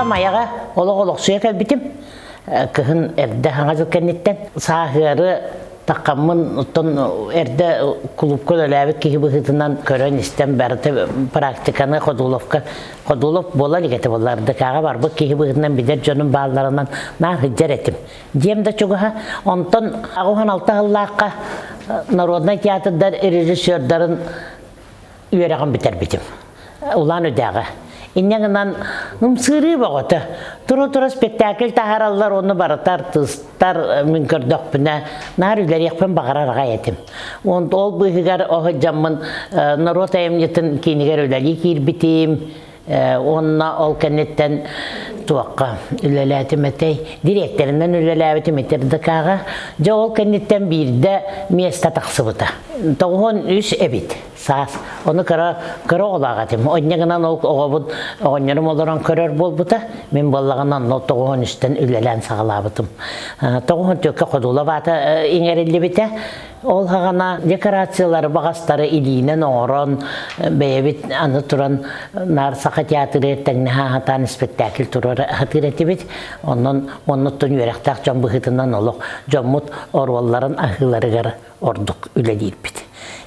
Майаҕа олох олохсуйа кэлбитим. Кыһын эрдэ хаҥа дьыл кэнниттэн сааһыары таххаммын оттон эрдэ кулуупка үлэлээбит киһи быһыытынан көрөн-истэн барыта практиканы Ходуловка Ходулов буола илик этэ буоллар РДК-ҕа барбыт киһи быһыытынан билэр дьонум баалларынан наар сылдьар этим. Дьиэм да чугаһа. Онтон 86 сыллаахха народнай театрдар режиссердарын үөрэҕин бүтэрбитим. Улаан Үдээҕэ. Инньэ гынан ымсыырыы бөҕөтө. Тура-тура спектакль таһаараллар, ону барыта артыыстар мин көрдөхпүнэ наар үлэлиэхпин баҕарар аҕай этим. Ол быыһыгар оһыдьаммын норуот айымньытын киинигэр үлэлии киирбитим. Уонна ол кэнниттэн туохха үлэлээтим этэй? Дириэктэринэн үлэлээбитим ИТРДК-ҕа. Дьэ ол кэнниттэн биирдэ миэстэ тахсыбыта. 93 эбит саас. Ону кыра кыра оҕолоох этим. Онньа гынан ол оҕобун оҕонньорум олорон көрөр буолбута. Мин буоллаҕына онно 93-тэн үлэлээн саҕалаабытым. 94-кэ Ходулов аата иҥэриллибитэ. Ол хаҕана декорациялары баҕастары илиинэн оҥорон, бэйэбит аны туран наар Саха театрыгар тэҥнэһэ аһатаан спектакль туруора сатыыр этибит. Онон оннуттан үөрэхтээх дьон быһыытынан олох дьоммут оруолларын аһыыларыгар ордук үлэлиирбит.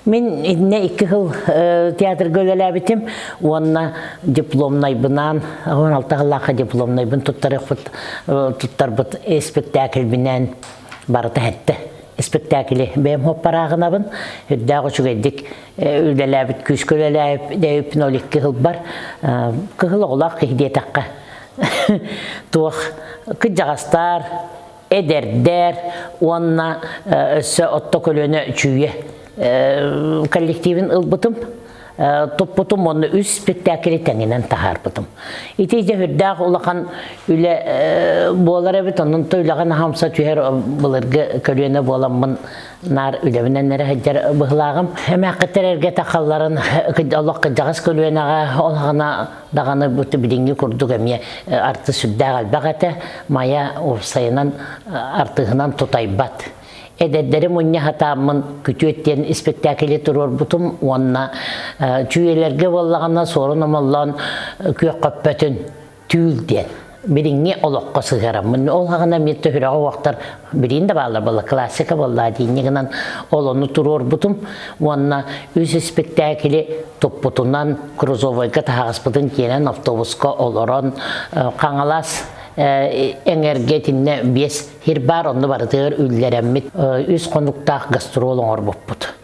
Мин иннэ икки сыл театрга үлэлээбитим уонна дипломнайбынаан 16 сыллаахха дипломнайбын туттарыахпыт туттарбыт спектакльбинээн барыта эттэ спектакли бэйэм хоппарааҕынабын үрдээх үчүгэйдик үлэлээбит күүскэ үлэлээбит ол икки сылбар кыһыл оҕолоох киһи диэтэххэ туох кыдьаҕастар эдэрдэр уонна өссө отто көлүөнэ чүүйэ коллективин ылбытым туппутум уонна үс спектакли тэҥинэн таһаарбытым. Ити дьэ үрдээх улахан үлэ буолар эбит, онон то үлэҕэ наһамса түһэр былыргы көлүөнэ буоламмын наар үлэбинэн эрэ сылдьар быһылааҕым. Эмээххиттэр эргэ тахалларын олох кырдьаҕас көлүөнэҕэ ол аҕана даҕаны бу билиҥҥи курдук эмиэ артыыс сүрдээх элбэх этэ. Майа уопсайынан артыыһынан тутайбат. Эдэрдэри мунньа сатааммын күтүөт диэн испэктээкили туруорбутум уонна чүүйэлэргэ буоллаҕына Суорун Омоллоон күөх көппөтүн түүл диэн билиҥҥи олоххо сыһыараммын. Ол хаҕына эмиэ төһүрэҕэ уохтар билиин да бааллар буолла классика буолла диинни гынан ол ону туруорбутум уонна үс испэктээкили туппутунан Крузовойга таһаҕаспытын тиэнэн автобуска олорон Хаҥалас эҥэргэ итиннэ биэс Сир баар онно барытыгар үллэрэммит үс хонуктаах гастрол оҥорбуппут.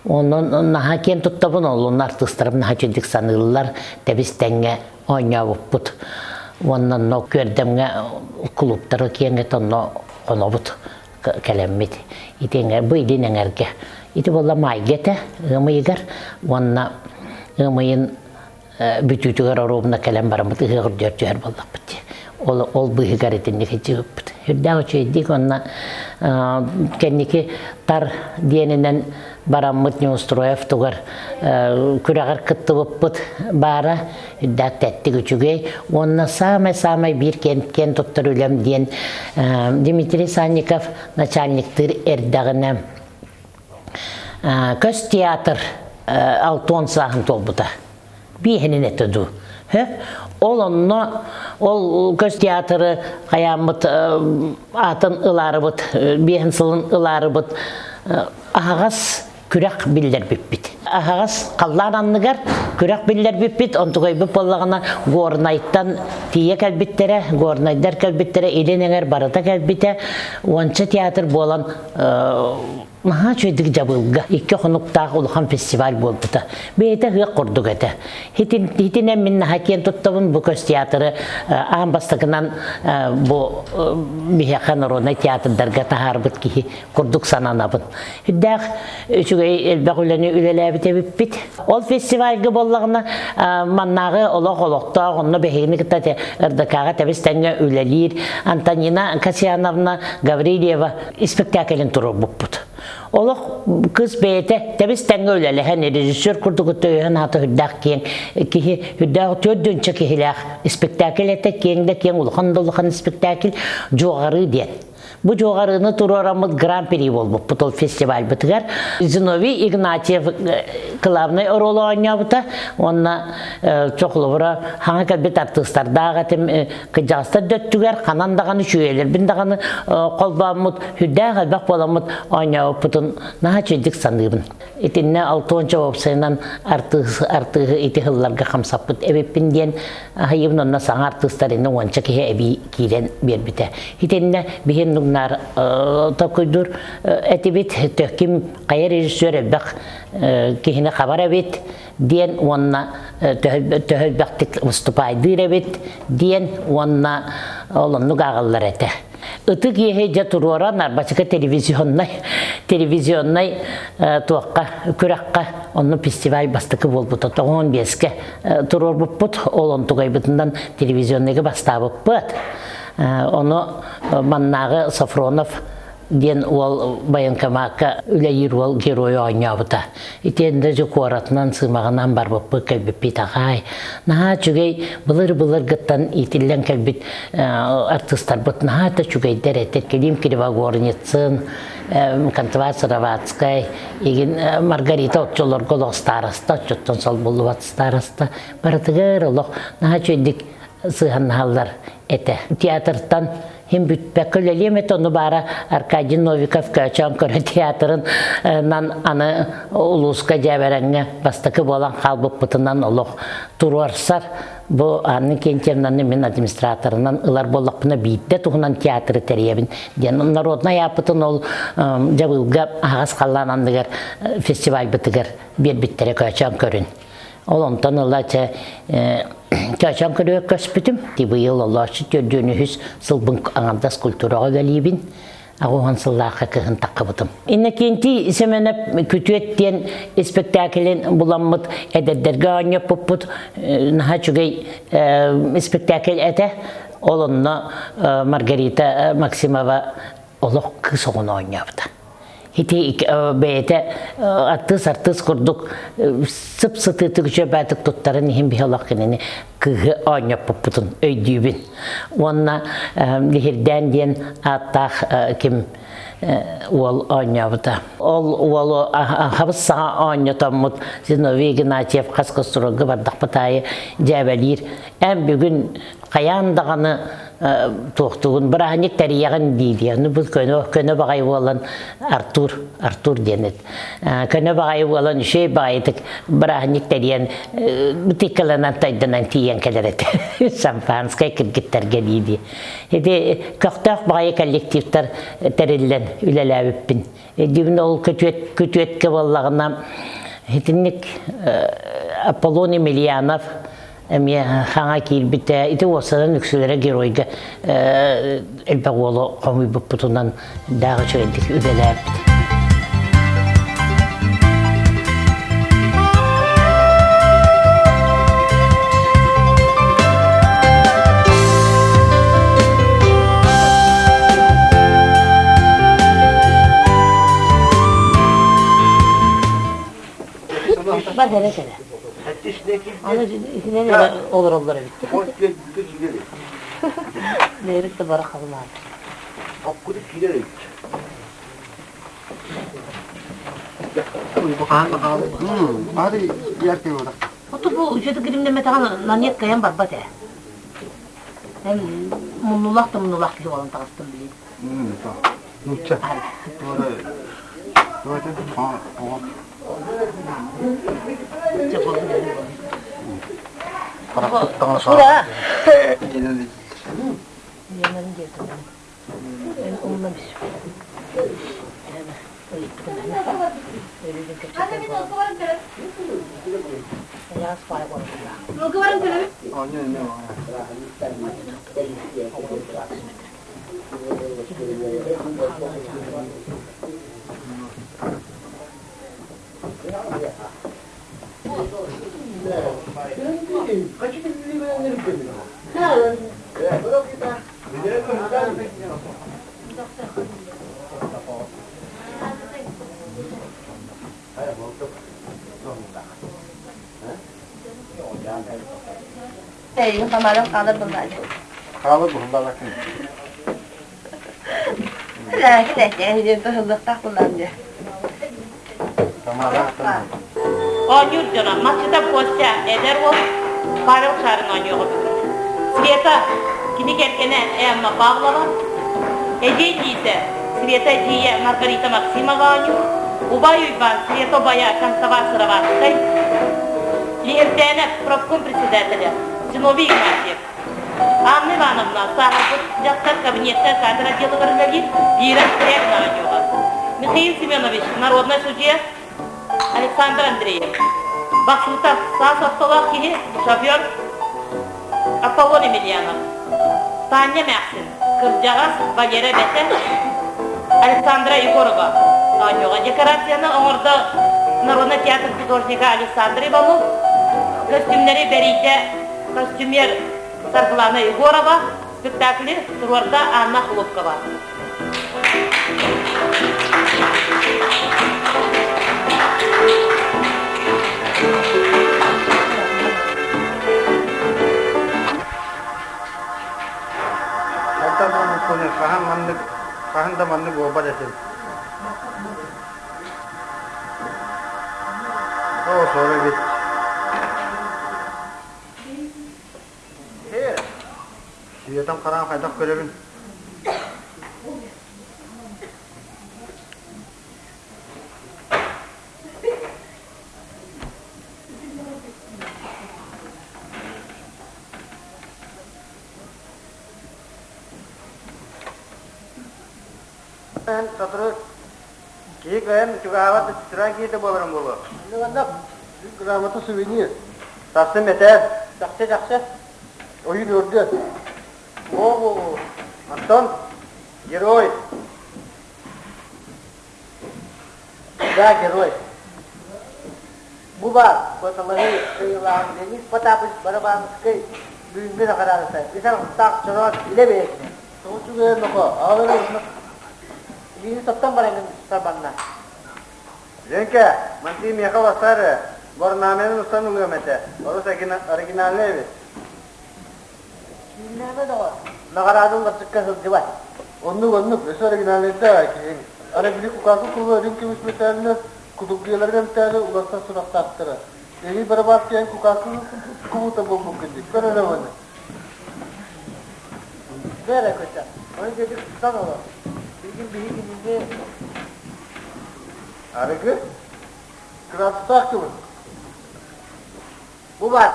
Онон наһаа киэн туттабын, оллун артыыстарым наһаа үчүгдүк саныыллар, тэбис тэҥҥэ оонньообуппут. Уонна онно Күөрдэмҥэ клубтары киэҥ онно хонобут кэлэммит. Ити эҥэр, бу илин эҥэргэ. Ити буолла маайга этэ, ыам ыйыгар. Уонна ыам ыйын бүтүүтүгэр оруобуна кэлэн бараммыт ыһыах үрдүгэр түһэр буоллахпыт дии. Ол, ол быыһыгар итинник илдьибиппит. Үрдээх үчүгэйдик уонна кэнники тар диэнинэн бараммыт Неустроев тугар күрэҕэр кыттыбыппыт баара үрдээх тэттик үчүгэй уонна саамай-саамай биир киэн, киэн туттар үлэм диэн Дмитрий Санников начальниктыыр эрдэҕинэ Көс театр алтуон сааһын туолбута. Биэһинин этэ дуу. Ол онно ол көс театры хайааммыт аатын ылаарыбыт, биэһин сылын ылаарыбыт аһаҕас күрэх биллэрбиппит. Аһаҕас халлаан анныгар күрэх биллэрбиппит, онтугайбыт буоллаҕына Горнайтан тиийэ кэлбиттэрэ, Горнайдар кэлбиттэрэ, илин эҥэр барыта кэлбитэ, уонча театр буолан Наһаа үчүгэйдик дьабыылга икки хонуктаах улахан фестиваль буолбута. Бэйэтэ ыһыах курдук этэ. Хитин, хитинэн мин наһаа киэн туттабын бу көс театры аан бастакынан бу биһиэхэ народнай театрдарга таһаарбыт киһи курдук сананабын. Үрдээх үчүгэй элбэх үлэни үлэлээбит эбиппит. Ол фестивальга буоллаҕына маннааҕы олох олохтоох, онно биһигини кытта РДК-ҕа тэбис тэҥҥэ үлэлиир Антонина Касьяновна Гаврильева испэктээкилин туруорбуппут. Олох кыз бэйэтэ тэбис тэҥҥэ үлэлэһэн режиссер курдук өйөһөн аата үрдээх киэҥ киһи үрдээх төрдүнчэ киһилээх испэктээкил этэ киэҥ да киэҥ улахан да улахан испэктээкил дьуоҕарыы диэн. Бу дьуоҕарыыны туруораммыт гран-при буолбуппут ол фестивальбытыгар. Зиновий Игнатьев главнай оруолу оонньообута уонна чохлобура хаҥа кэлбит артыыстардаах этим кырдьаҕастар дөттүгэр ханан даҕаны үчүгэйлэрбин даҕаны холбооммут үрдээх элбэх буоламмыт оонньообуппутун наһаа үчүгэйдик саныыбын. Итиннэ алтуонча уопсайынан артыыс артыыһы ити сылларга хамсаппыт эбиппин диэн аһыйыбын онно саҥа артыыстар иннэ уонча киһи эбии киирэн биэрбитэ. Итиннэ биһин нугнаар толкуйдуур этибит ким хайа режиссер элбэх киһини хабар эбит диэн уонна төһө элбэхтик выступайдыыр эбит диэн уонна ол оннук ааҕыллар этэ. Ытык иэһи дьэ туруоран Арбачыка телевизионнай телевизионнай туохха күрэххэ онно фестиваль бастакы буолбута тоҕуон биэскэ туруорбуппут ол онтугайбытынан телевизионныйга бастаабыппыт ону маннааҕы Софронов диэн уол военкомакка үлэлиир уол герой оонньообута. Итиэннэ дьэ куоратынан сыымаҕынан барбыппыт кэлбиппит аҕай. Наһаа үчүгэй былыр-былыргыттан иитиллэн кэлбит артыыстарбыт наһаа да үчүгэйдэр этэ. Клим Кривогорницын, Кантоват Сыроватскай, игин Маргарита оччолорго олох староста, оччоттон солбуллубат староста. Барытыгар олох наһаа үчүгэйдик сыһаннаһаллар этэ. Театртан Хим бүппэккэ үлэлиэм этэ, ону баара Аркадий Новиков Көөчөөн көрө театрын нан аны улууска дьээбэрэҥҥэ бастакы буолан хаалбыппытынан олох туруорсар. Бу Анна Кентьевнаны мин администраторынан ылар буоллахпына биирдэ туһунан театры тэрийэбин диэн народнай ааппытын ол дьабыылга аһаҕас халлаан анныгар фестивальбытыгар биэрбиттэрэ Көөчөөн көрүн. Ол онтон ыла чэ Көөчөөн көрүгэр көспүтүм. Быйыл олооччу төрдүөн үһүс сылбын аҥардас культураҕа үлэлиибин. Аҕуһан сыллаахха кыһын таххыбытым. Иннокентий Семенов Күтүөт диэн испэктээкилин буламмыт эдэрдэргэ оонньоппуппут наһаа үчүгэй испэктээкил этэ. Ол онно Маргарита Максимова олох кыыс оҕону оонньообута. Ити бэйэтэ артыыс-артыыс курдук сып-сытыытык үчүгэйбээтик туттарын иһин биһи олох кинини кыыһы оонньоппуппутун өйдүүбүн. Уонна Лиһирдээн диэн ааттаах ким уол оонньообута. Ол уолу хабыс саҥа оонньотоммут Зиновий Игнатьев хас гастролга бардахпыт аайы дьээбэлиир. Эн бүгүн хайаан даҕаны туохтугун бырааһынньык тэрийэҕин дии Ну бу көнө көнө баҕайы буолан Артур Артур диэн эт көнө баҕайы буолан үчүгэй баҕайытык бырааһынньык тэрийэн бытыыккаланан тайданан тиийэн кэлэр этэ шампанскай кыргыттарга дии дии ити көхтөөх баҕайы коллективтар тэриллэн үлэлээбиппин дибин ол күтүөт күтүөткэ буоллаҕына итинник Аполлон Емельянов эмиэ хаҥа киирбитэ. Ити уопсайынан үксүлэрэ геройга элбэх уолу хомуйбуппутунан даах үчүгэйдик үлэлээбит. Бар кэлэ кэлэ. Аны итинэн эрэ олороллор эбит. Нэрик да бара халлаан. Оту бу үчүгэй гримнэмэтэҕин нанет кайан барбат ээ. Эн муннулаах да муннулаах киһи буолан таҕыстым билин. Нуучча. Ура! Эйигин хамааран хаалар буоллааччы. Хаалар буоллааччы. Лээхи тыһыллыахтаах буллаам дии. Оонньуур дьоно Масчыта Костя эдэр уол Павел Шарин оонньуоҕа бүгүн. Света кини кэргэнэ Эмма Павлова, эдьиий Лиисэ, Света эдьиийэ Маргарита Максимова оонньуур, убай Уйбаан Света убайа Константин Сыроватскай, Лиһирдээнэп профком председателэ Зиновий Игнатьев, Анна Ивановна сааһырбыт дьахтар кабинетка кадр отделыгар үлэлиир Лира Скрябина оонньууга. Михаил Семенович народнай судья Александр Андреев. Бахсытов саас ортолоох киһи шофер Аполлон Емельянов. Таня Мяксин кырдьаҕас Валера Бэтэ Александра Егорова оонньууга. Декорацияны оҥордо народный театр художника Александр Иванов. Көстүүмнэри бэрийдэ Костюмер Саргылана Егорова, спектакли туруорда Анна Хлопкова. Хаһан маннык хаһан да маннык буолбат этим. Оо, сора эбит. Сүйэтэн хараан хайдах көрөбүн? Сотору киһи кыайан чугаһаабат да киһитэ буоларым буолуо. Манна грамота сувенир. Сарсын этээр. Чахчы чахчы. Ойун өрдө. О, Антон, герой. Да, герой. Бу баар, Куоталаһыы кыайыылааҕын Леонид Потапович Барабанскай бүгүҥҥү наҕараадата ис арҕыстаах чороон илэ бэйэтинэн. Тоҕо үчүгэйэ нохо, аҕалары уонна илиини соттон бараҥҥын сарбанна. Ленька, мантыы миэхэ уларсаар ээ. Орнаменын устан ылыам этэ. Олус оригинальный эбит. Кииннээмэ доҕор, наҕараада уларсыкка сылдьыбат. Оннук, оннук, өссө оригинальныйда киһиҥ. Аны били кукаакы кулу үрүҥ көмүс мэтээлинэн кутургуйаларын эмтээри уларсан сурахтаахтара. Эһи барабаскыйан кукаакы кубута буолбуккун дии. Көр эрэ уонна. Бэрэ көтө, ону дьэдик тутан олор. Билигин биһи кинини Арыгы? Кыраапсытаах кыбын. Бу баар,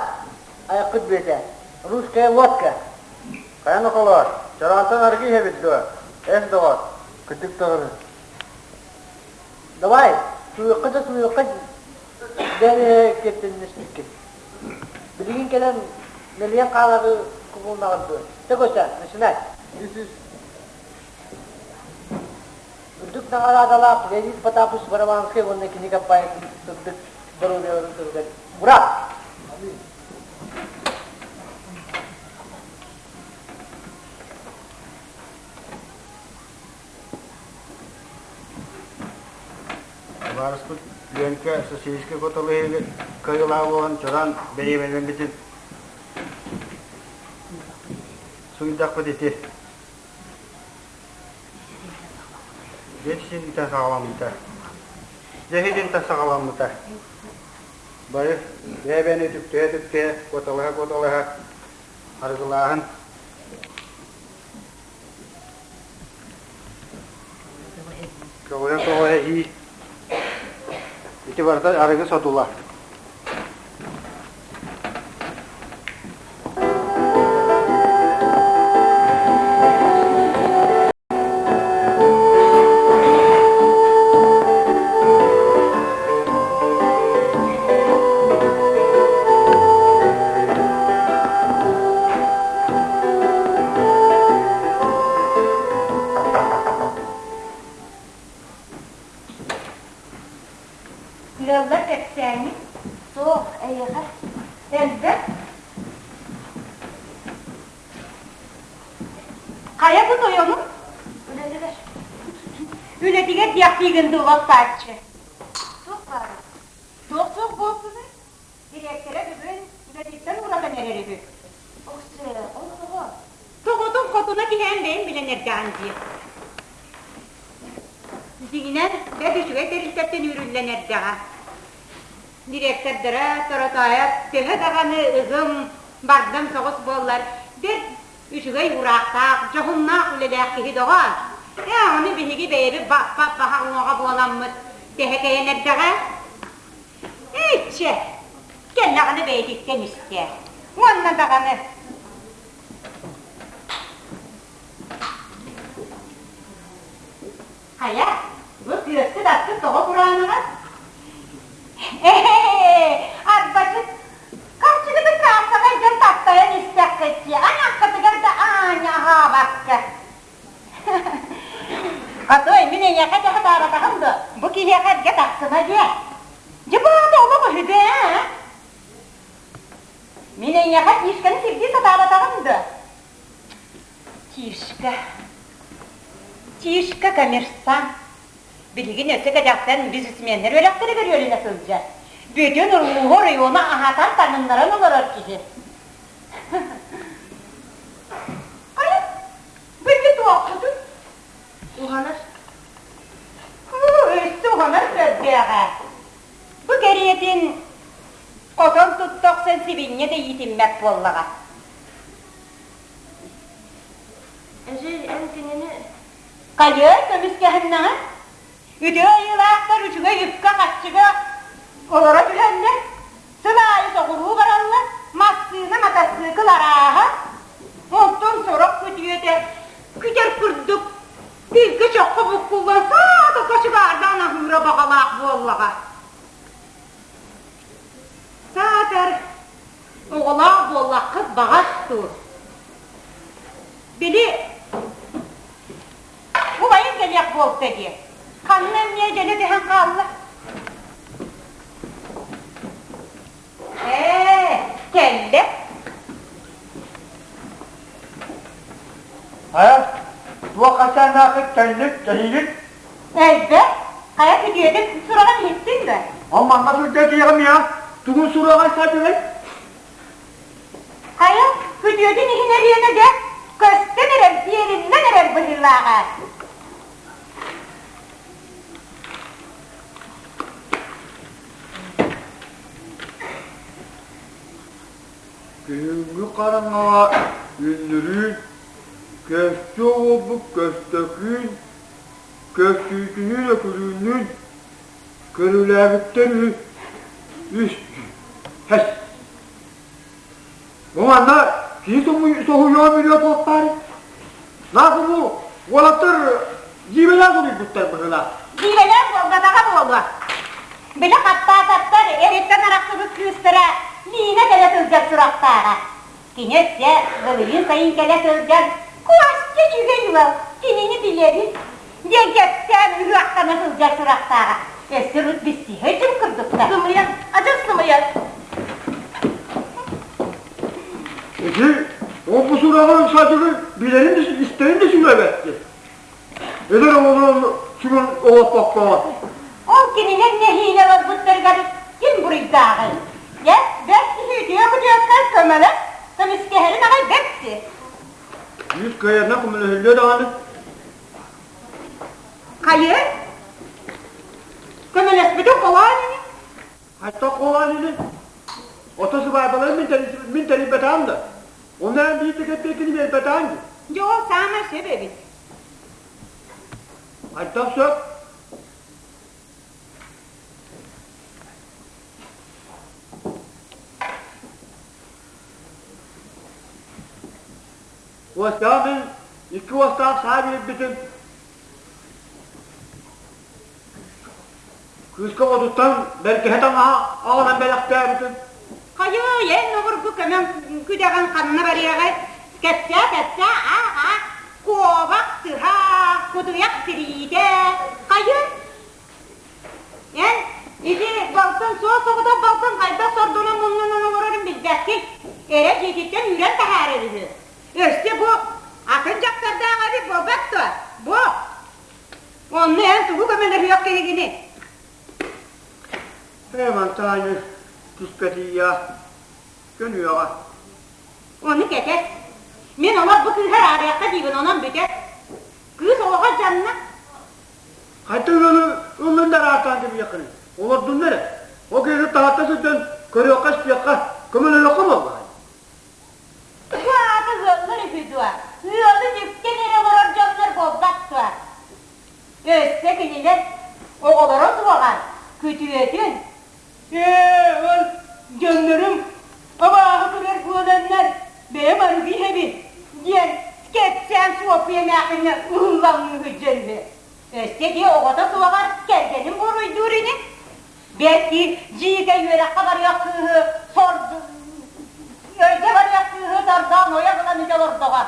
айаххыт бүөтэ. Русская водка. Хайа нохолоор, чороонтон арыгы иһэбит дуо? Эс доҕор, кырдьык даҕаны. Давай, сууйукка да сууйукка диэн киэптэннэспиккин. Билигин кэлэн мэлийэн хаалары кубулунаҕын дуо? Чэ, Костя, начинай. Ис-ис. Үрдүк наҕараадалаах Леонид Потапович Барабанскай уонна кини компаниятын сырдык доруобуйаларын туһугар Ура! Табаарыспыт Ленка Социалистическай котолуһугар кыайыылаах буолан чорон бэриэмэлэммитин суруйдахпыт ити. Дьэ саҕаламмыта. Дьэ итинтэн саҕаламмыта. Бары бэйэ-бэйэни үтүктүһэ-үтүктүһэ, куоталаһа-куоталаһа арыгылааһын. Көҕүһэ-көҕүһэ иһии. Ити барыта арыгы содула. Ыаллар кэпсээҥҥит? Суох, эйиэхэ. Элбэх. Хайа бу тойонум? Үлэтигэр. Үлэтигэр диэхтиигин дуу, лоттааччы. Туох баарый? Туох-туох буолсунуй? Дириэктэрэ бүгүн үлэтиттэн уратан эрэр үһү. Оксэ, ол тоҕо? Тоҕотун хотуна түһээн бэйэм билэн эрдэҕин дии. Дьиҥинэн, бэрт үчүгэй тэрилтэттэн үүрүллэн эрдэҕэ. Директордара Торотоев төһө даҕаны ыгым, бардам соҕус буоллар, бэрт үчүгэй уураахтаах, дьоһуннаах үлэлээх киһи доҕоор. Ээ, ону биһиги бэйэбит баппат баһа уҥуоҕа буоламмыт тэһэ кэйэн эрдэҕэ. Иччэ, кэллэҕинэ бэйэтиттэн истээ. Уонна даҕаны Хайа, бу күөскүт-аскыт тоҕо кураанаҕа? Ээ, арбачыт, харчыгытын каассаҕа илдьэн таптайан истэххит дии, анаххытыгар да аанньа аһаабакка. Хотой, мин эйиэхэ этэ сатаабатаҕым дуо? Бу киһиэхэ эргэ тахсыма диэ. Дьэ, бу аата олох үһү ээ. Мин эйиэхэ фишканы сирдии сатаабатаҕым дуо? Тишка. Тишка коммерсант. Билигин өссө кэтэхтэн бизнесменнэр үөрэхтэригэр үөрэнэ сылдьар. Бүтүн улууһу оройуону аһатан таҥыннаран олорор киһи. Хайа, бу ити туоххутун? Уһанар. Өссө уһанар көрдөөҕө. Бу кэриэтин хотон тутта охсон сибинньэ да иитиммэт буоллаҕа. Эдьиий, эн кинини Хайа, көмүскэһиннэҕэ? Үтүө айыылаахтар үчүгэй үпкэ-харчыга олоро түһэллэр. Сыл аайы соҕуруу бараллар, массыына, матассыыкыл арааһа. Онтон сорох күтүөтэ күтэр курдук күлгэ чоххо буккуллан саата кочугаардаан аһыыра баҕалаах буоллаҕа. Саатар оҕолоох буоллаххыт баҕас дуу? Били убайын кэлиэх буолта дии. Ханна эмиэ дьөлө түһэн хаалла? Ээ, кэллэ. Хайа, туох хачааннаахыт кэллик, кэһиигит? Элбэх. Хайа күтүөтүн сураҕын иһиттиҥ да? Ол манна сылдьар киһиэхэ миэхэ тугун сураҕай сатыгый? Хайа, күтүөтүн иһин эриэнэ дьэ, көстөн эрэр, сиэриннэн эрэр быһыылааҕа. Күһүҥҥү хараҥаҕа үннүрүүн, көстүү уолбут Көстөкүүн, Көстүүтүнүүн Өкүлүүннүүн көрүлээбиттэр үһү үс һэс. Бу манна киһи соһуйуон билиэ туохтаары. Наахы бу уолаттар дьиибэлээн суруйбуттар быһыылаах. Дьиибэлээн буолбатаҕа буолуо. Били хаттаататтар эриттэн арахсыбыт кыыстара Лина кэлэ сылдьар сурахтааҕа. Кини өссө былырыын сайын кэлэ сылдьан Костя үчүгэй уол, кинини билэбин диэн кэпсээн ыһыахтана сылдьар сурахтааҕа. Өссө урут билсиһэ дьыл курдуктар. Сымыйа, адьас сымыйа. Ити ол бу сураҕы садыгы билэрин да истэрин да сүлэбэттир. Эдэр оҕолорун сүгүн олоппокко. Ол кинилэр нэһиилэ олорбуттарыгар ким буруйдааҕый? Дьэ, бэрт киһи үтүө күтүөккэ көмөлөс, көмүскэһэрин аҕай бэрт сир. Үүт кыайарынан көмөлөһүллүө даҕаны. Хайы? Көмөлөспүтүн холоон ини. Хайдах холоон ини? Ото сыбаайбаларын мин, мин тэрийбэтэҕим да. Онно эн биир да кэппиэккини биэрбэтэҕиҥ дии. Дьэ ол саамай сөп эбит. Хайдах сөп? Костяҕа мин икки уостаах саа биэрбитим. Кыыска отуттан бэргэһэ таҥаһа аҕалан бэлэхтээбитим. Хайыы, эн обургу көмөҥ күдэҕин ханна барыаҕай? Кэпсээ, кэпсээ, аах-аах, куобах тыһа, кутуйах тириитэ, хайыы? Эн ити балтын суос соҕотох балтын хайдах сордонон муннунан олорорун билбэккин. Эрэ дьиэтиттэн үүрэн таһаарар үһү. Өссө бу атын дьахтардаах эбит буолбат дуо? Бу Онно эн тугу көмөлөһүөх киһигиний? Ээ, мантаайы түспэтийиэ, көнүөҕэ. Ону кэтэс. Мин олох бу кыыһы араарыахха диибин, онон бүтэр. Кыыс оҕоҕо дьанна. Хайта ыалы ыллыннар ааттаан кэбиһиэххиний? Олордуннар эрэ. Ол киһи таһатта сылдьан көрүөххэ-истиэххэ, көмөлөһүөххэ буоллаҕай. Бу аата ыаллар үһү дуо? Ыалы үктэн эрэ олорор дьоннор буолбат дуо? Өссө кинилэр оҕолоро суоҕа, күтүөтүн Ээ, ол дьоннорум абааһы көрөр буоланнар бэйэм арыгы иһэбин диэн кэпсээн Суоппуйа эмээхсиҥҥэ ыһыллаҥныы сылдьар үһү. Өссө дии оҕото суоҕар кэргэним буруйдуур ини. Бэрт дьиикэй үөрэххэ барыах кыыһы сорду өйгө барыах кыыһы сордоон ойох ылан ити олордоҕо.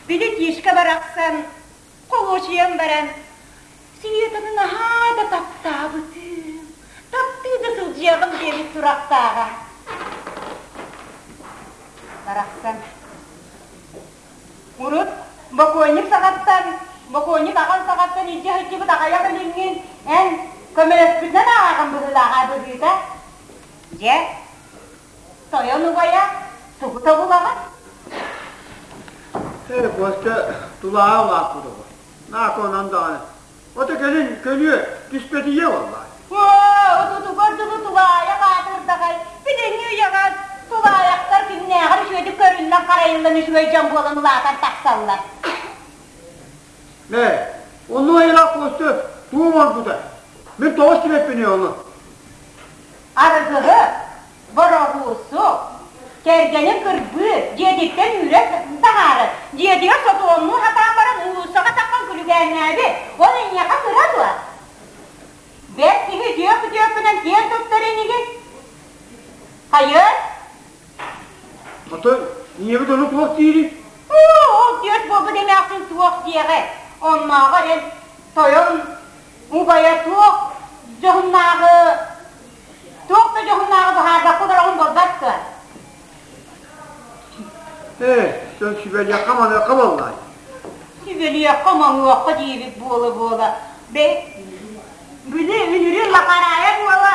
Били Тишка барахсан холуочуйан баран Светаны наһаа да таптаабытым, таптыы да сылдьыаҕым диэбит сурахтааҕа. Барахсан Урут бокуонньук саҕаттан, бокуонньук аҕаҥ саҕаттан илдьэ сылдьыбыт аҕайах илиҥҥин эн көмөлөспүтүнэн ааҕаҕын быһыылааҕа быһыыта. Дьэ, тойон убайа тугу тобулаҕын? Ээ, Костя тулааҕа улааппыт оҕо. Наак онон даҕаны. Ото кэлин көнүө түспэтийэ буолла. Оо, отутугар дылы тулаайах аатырдаҕай. Билиҥҥи үйэҕэ тулаайахтар кимнээҕэр үчүгэйдик көрүллэн харайыллан үчүгэй дьон буолан улаатан тахсаллар. Мэ, онно айылаах Костя тугу оҥорбута? Мин тоҕо истибэппиний ону? Арыгыһы Бороҕуусу, кэргэнин кырбыы, дьиэтиттэн үүрэ таһаарар, дьиэтигэр сотуоннуу сатаан баран уулуссаҕа таххан күлүгээннээбит, ол эйиэхэ кыра дуо? Бэрт киһи үтүө-күтүөккүнэн киэн туттар инигин? Хайыай? Оттон ийэбит ону туох диирий? Оо, ол түөрт буолбут эмээхсин туох диэҕэй? Оннооҕор эн тойон убайа туох дьоһуннааҕы Туох да дьоһуннааҕы быһаарбакка олороҕун буолбат дуо? Ээ, сон сүбэлиэххэ маныахха буоллаай. Сүбэлиэххэ маныахха диэбит буола-буола. Бэ, били үнүрүн Макараайа буола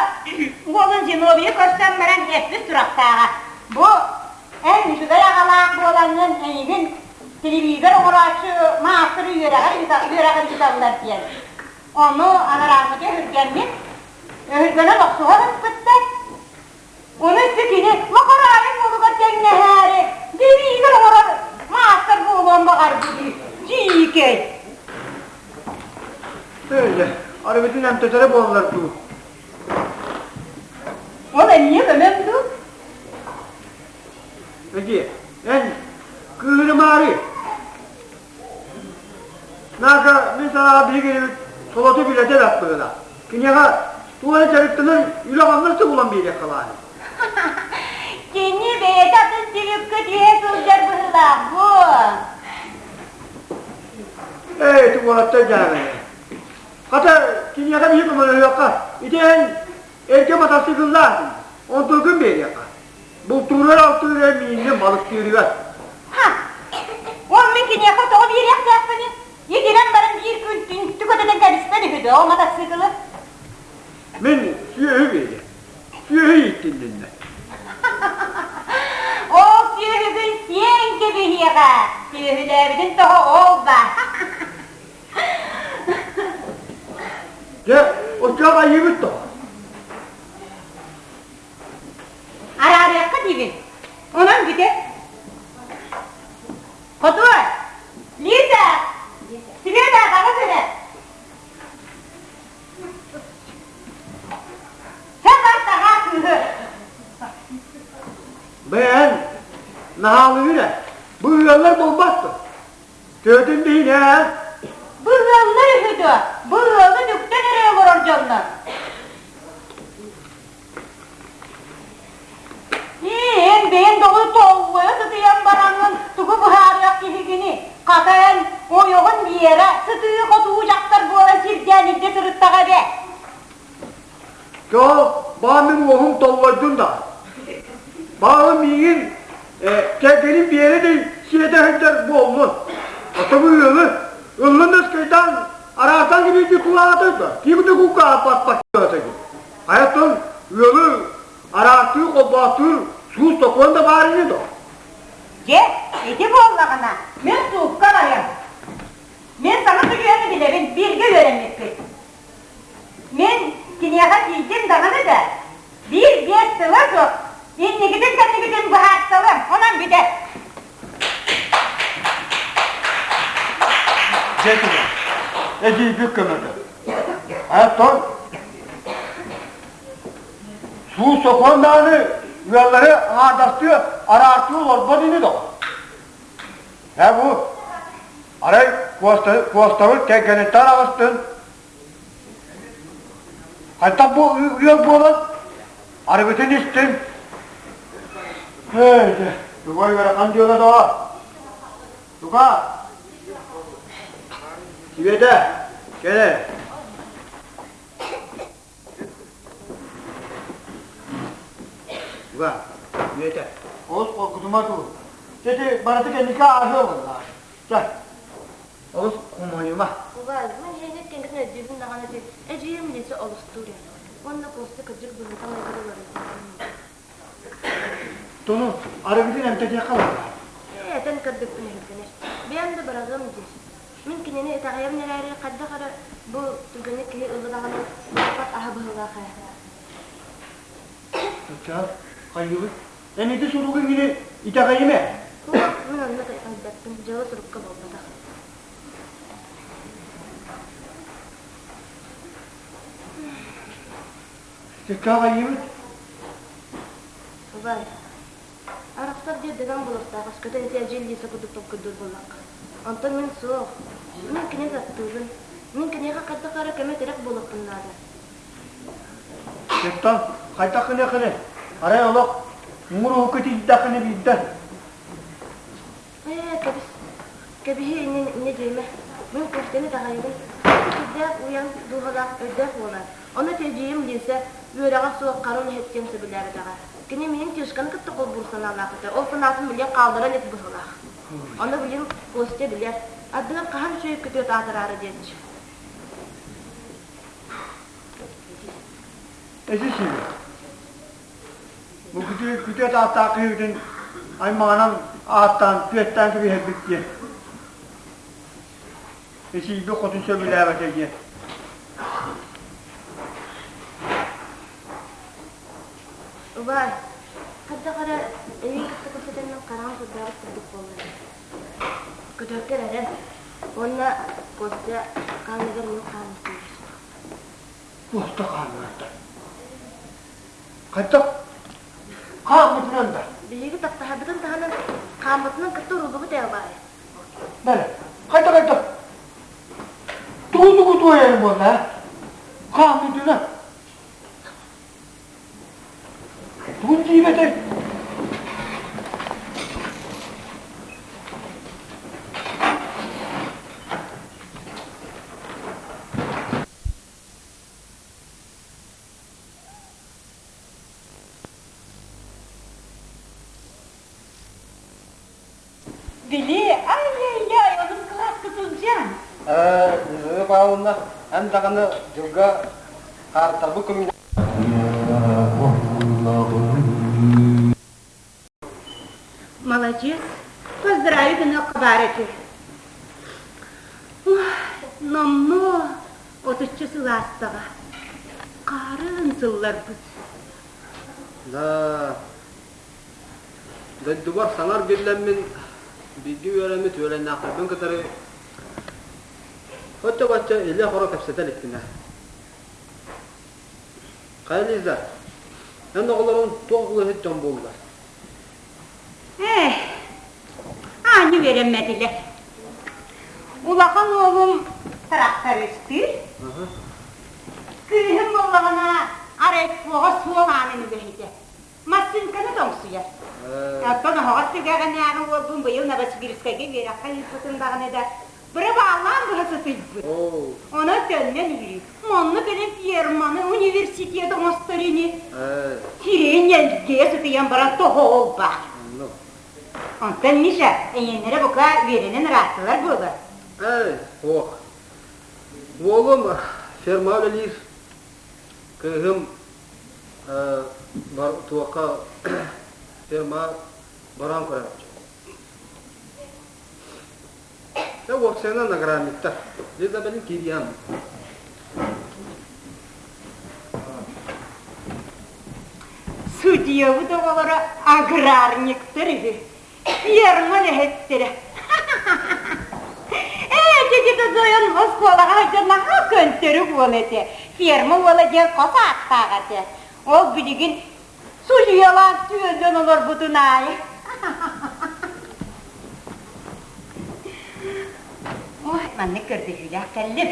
уолун Зиновийы көрсөн баран эппит сурахтааҕа. Бу эн үчүгэй аҕалаах буолаҥҥын эйигин телевизор оҥорооччу маастар үөрэҕэр үөрэҕин ыыталлар диэн. Ону анарааҥҥыта өһүргэммит Өһүргэнэн охсуһан ыппыттар. Ону өссө кини Макараайын уолугар тэҥнэһээри телевизор оҥорор маастар буолуон баҕарбыт дьиикэй. Өйдө, арыгытын эмтэтэрэ буоллар дуу. Ол эмиэ көмөм дуу? Эдьиэ, эн кыыһырымаары Нака мин санааҕа биһиги солоту билэтэ элэхпитинэ, киниэхэ туох эрэ дьарыктанар үлэ-хамнас да булан биэриэххэ баара. Кини бэйэтэ атын түбүккэ түһэ сылдьар быһыылаах буо. Ээ, ити уолаттар дьаабайа. Хата, киниэхэ биһи көмөлөһүөххэ. Ити эн эргэ матасыыкыллаах, онтугун биэриэххэ. Бултууругар-алтыырыгар мииннин балыктыырыгар. Ха! Ол мин киниэхэ тоҕо биэриэхтээхпиний? Итирэн баран биир күн түнтү көтөтөн кэбиспэт үһү доо матасыыкылы. Мин сүөһү биэриэм. Сүөһү ииттинниннэ. Ол сүөһүгүн сиэн кэбиһиэҕэ. Сүөһүлээбитин тоҕо ол баар. Дьэ, оччоҕо айыыбыт тоҕо? Араарыахха диибин. Онон бүтэ. Хотуой! Лиза! Света, таҕыс эрэ! Чэ бар таһаа кыыһы! Бэйэн, наһаалыыр ээ. Бу ыаллар буолбат дуо? Төтүн биһин ээ. Бу ыаллар үһү дуо? Бу ыалы нүктэн эрэ олорор дьоннор. Эн бэйэҥ доҕор толлойо сытыйан бараҥҥын тугу быһаарыах киһигиний? Хата эн ойоҕун Вера сытыы-хотуу дьахтар буолан сирдээн илдьэ сырыттаҕа эбээт. Дьол, баа мин уоһум толлойдун да. Баҕа миигин кэргэним Биэрэ да сиэтэ сылдьар буоллун. Оттон ыалы ыллын да ыскайдаан араастаан кибиирдии кулаатый да, ким да кукка аппат Хайаттан ыалы араастыы холбоохтуур суус сокуон да баар ини дуо? Дьэ, ити буоллаҕына, мин суукка барыам. Мин саҥа судьуйаны билэбин, бииргэ үөрэммиппит. Мин киниэхэ тиийдим даҕаны да, биир-биэс тыла суох, инникитин-кэнникитин быһаарсалыам, онон бүтэр. Дьэ кини, эдьиийбит көмөтө. Оттон суу сокуон даҕаны ыаллары аҥаардастыы араартыы олорбот ини доҕор. Ээ бу арай Куостабыт кэргэниттэн аҕыстын хайдах бу ыал буолан арыгытын истин Эй, тугай ыарахан дьыала доҕор. Туга? Сибиэтэ, кэлэ. Туга? Сибиэтэ. Олус холкутума дуу. Чэ, барыта кэнники ааһыа буолла. Чэ, олус хомойума. Убаай, мин иһинник кэнкитин өйдүүбүн даҕаны ити эдьиийим Лиса олустуур ээ. Уонна Костя кырдьык быһыыта майгыта уларыйда. Тону арыгытын эмтэтиэххэ буолла. Ээ, этэн көрбүппүн өһүргэнэр. Бэйэм да быраҕыам диир. Мин кинини итэҕэйэбин эрээри, хайдах эрэ бу түргэнник киһи ылла даҕаны баппат аһа быһыылаах ээ. Ча, хайыыбыт? Эн ити суругу кини итэҕэйимэ. Суох, мин онно итэҕэйбэппин, дьыала сурукка буолбатах. Ча, хайыыбыт? Убай, арахсар диир дыган буолуохтаах, өскөтө ити эдьиий Лиса курдук толкуйдуур буоллахха. Онтон мин суох. Мин кинини таптыыбын. Мин киниэхэ хайдах эрэ көмө-тирэх буолуохпун наада. Оттон хайдах гыныаххыный? Арай олох муҥур уһукка тиийдэххинэ биирдэ. Ээ, кэбис. Кэбиһи иннин инньэ диэмэ. Мин Костяны итэҕэйэбин. Костя сүрдээх уйан, дууһалаах, өйдөөх уола. Ону ити эдьиийим Лиса үөрэҕэ суох хара үлэһит диэн сөбүлээбэтэҕэ. Кини миигин Тишканы кытта холбуур санаалаах этэ. Ол санаатын билиэн хааллара илик быһыылаах. Ону билин Костя билэр. Ардыгар хаһан үчүгэй күтүөт аатыраары диэччи. Эти сири. Бу күтүөт ааттаах киһибитин аймаҕынан ааттаан, күөттээн кэбиһэрбит диэн. Эсийбит хотун сөбүлээбэтэ диэн. Убаай, хайдах эрэ эйигин кытта кэпсэтэммин хараҕым сырдаабыт курдук буолла. Көтөргө эрэн уонна Костя хааныгар мин хааным сүүрэр. Костя хааныгар да? Хайдах хааммытынан да? Биһиги таптаһарбытын таһынан хааммытынан кытта урууллубут ээ убаай. Бэрэ, хайдах хайдах? Тугу-тугу туойарым буолла, а? Хааммытынан. Тугун дьиибэтэй? Били, ай-яй-яй, онус кылааска сылдьан. Ээ, Павловна, эн даҕаны дьылга хаартарбыт көмүҥ Молодец. Поздравить гыныахха баар этэ. Номнуо отучча сыл аастаҕа. Хаарын сылларбыт. Да, Дойдубар саҥа эргиллэммин, бииргэ үөрэммит үөлэннээхтэрбин кытары оччо-бачча илэ-хоро кэпсэтэ иликпин ээ. Хайа, Лиза, эн оҕолоруҥ туох үлэһит дьон буоллулар? Ээ, аанньа үөрэммэтилэр. Улахан уолум трактористыыр. Кыыһым буоллаҕына арай суоҕа суол аанын үлэһитэ. Массыыҥканы тоҥсуйар. Оттон оһоҕос түгэҕинээҕи уолбун быйыл Новосибирскайга үөрэххэ ыыппытым даҕаны да, бырабааллаан быһа сытыйбыт. Онон төннөн үөрүү. Манна кэлэн ферманы, университет оҥостор ини. Сирин ньэлгийэ сытыйан баран тоһоҕол баар. Онтон Миша, эйиэннэрэ бука үөрэнэн ырааттылар буолар. Эй, суох. Уолум ферма үлэлиир. Кыыһым туохха ферма баран көрөөччү. Дьэ, уопсайынан аграрниктар. Лиза бэлин киириэм. Судьуйабыт оҕолоро аграрниктар үһү. Ферма үлэһиттэрэ. Ээ, дьэ Зоян оскуолаҕа сылдьан наһаа көнтөрүк уол этэ. Ферма уола диэн хос ааттаах этэ. Ол билигин судьуйалаан түөллэн олорбутун аайы. Ой, маннык көрдөһүүлээх кэллим.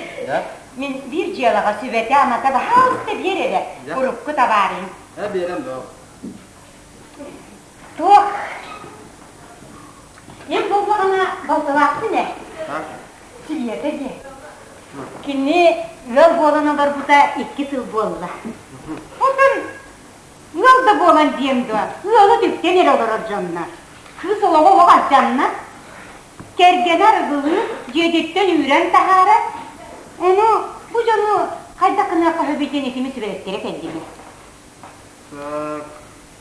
Мин биир дьыалаҕа сүбэтэ-амата баһаалыста биэр эрэ, урукку табаарыһым. Э, биэрэм доо. Туох? Эн буоллаҕына балтылаахпын ээ. Света диэн. Кини ыал буолан олорбута икки сыл буолла. Оттон ыал да буолан диэм дуо, ыалы түптэн эрэ олорор дьоннор. Кыыс олоҕо олох алдьанна. Кэргэнэ арыгылыы, дьиэтиттэн үүрэн таһаарар. Ону бу дьону хайдах гыныахха сөбүй диэн итими сүбэлэттэрэ кэллим. Так,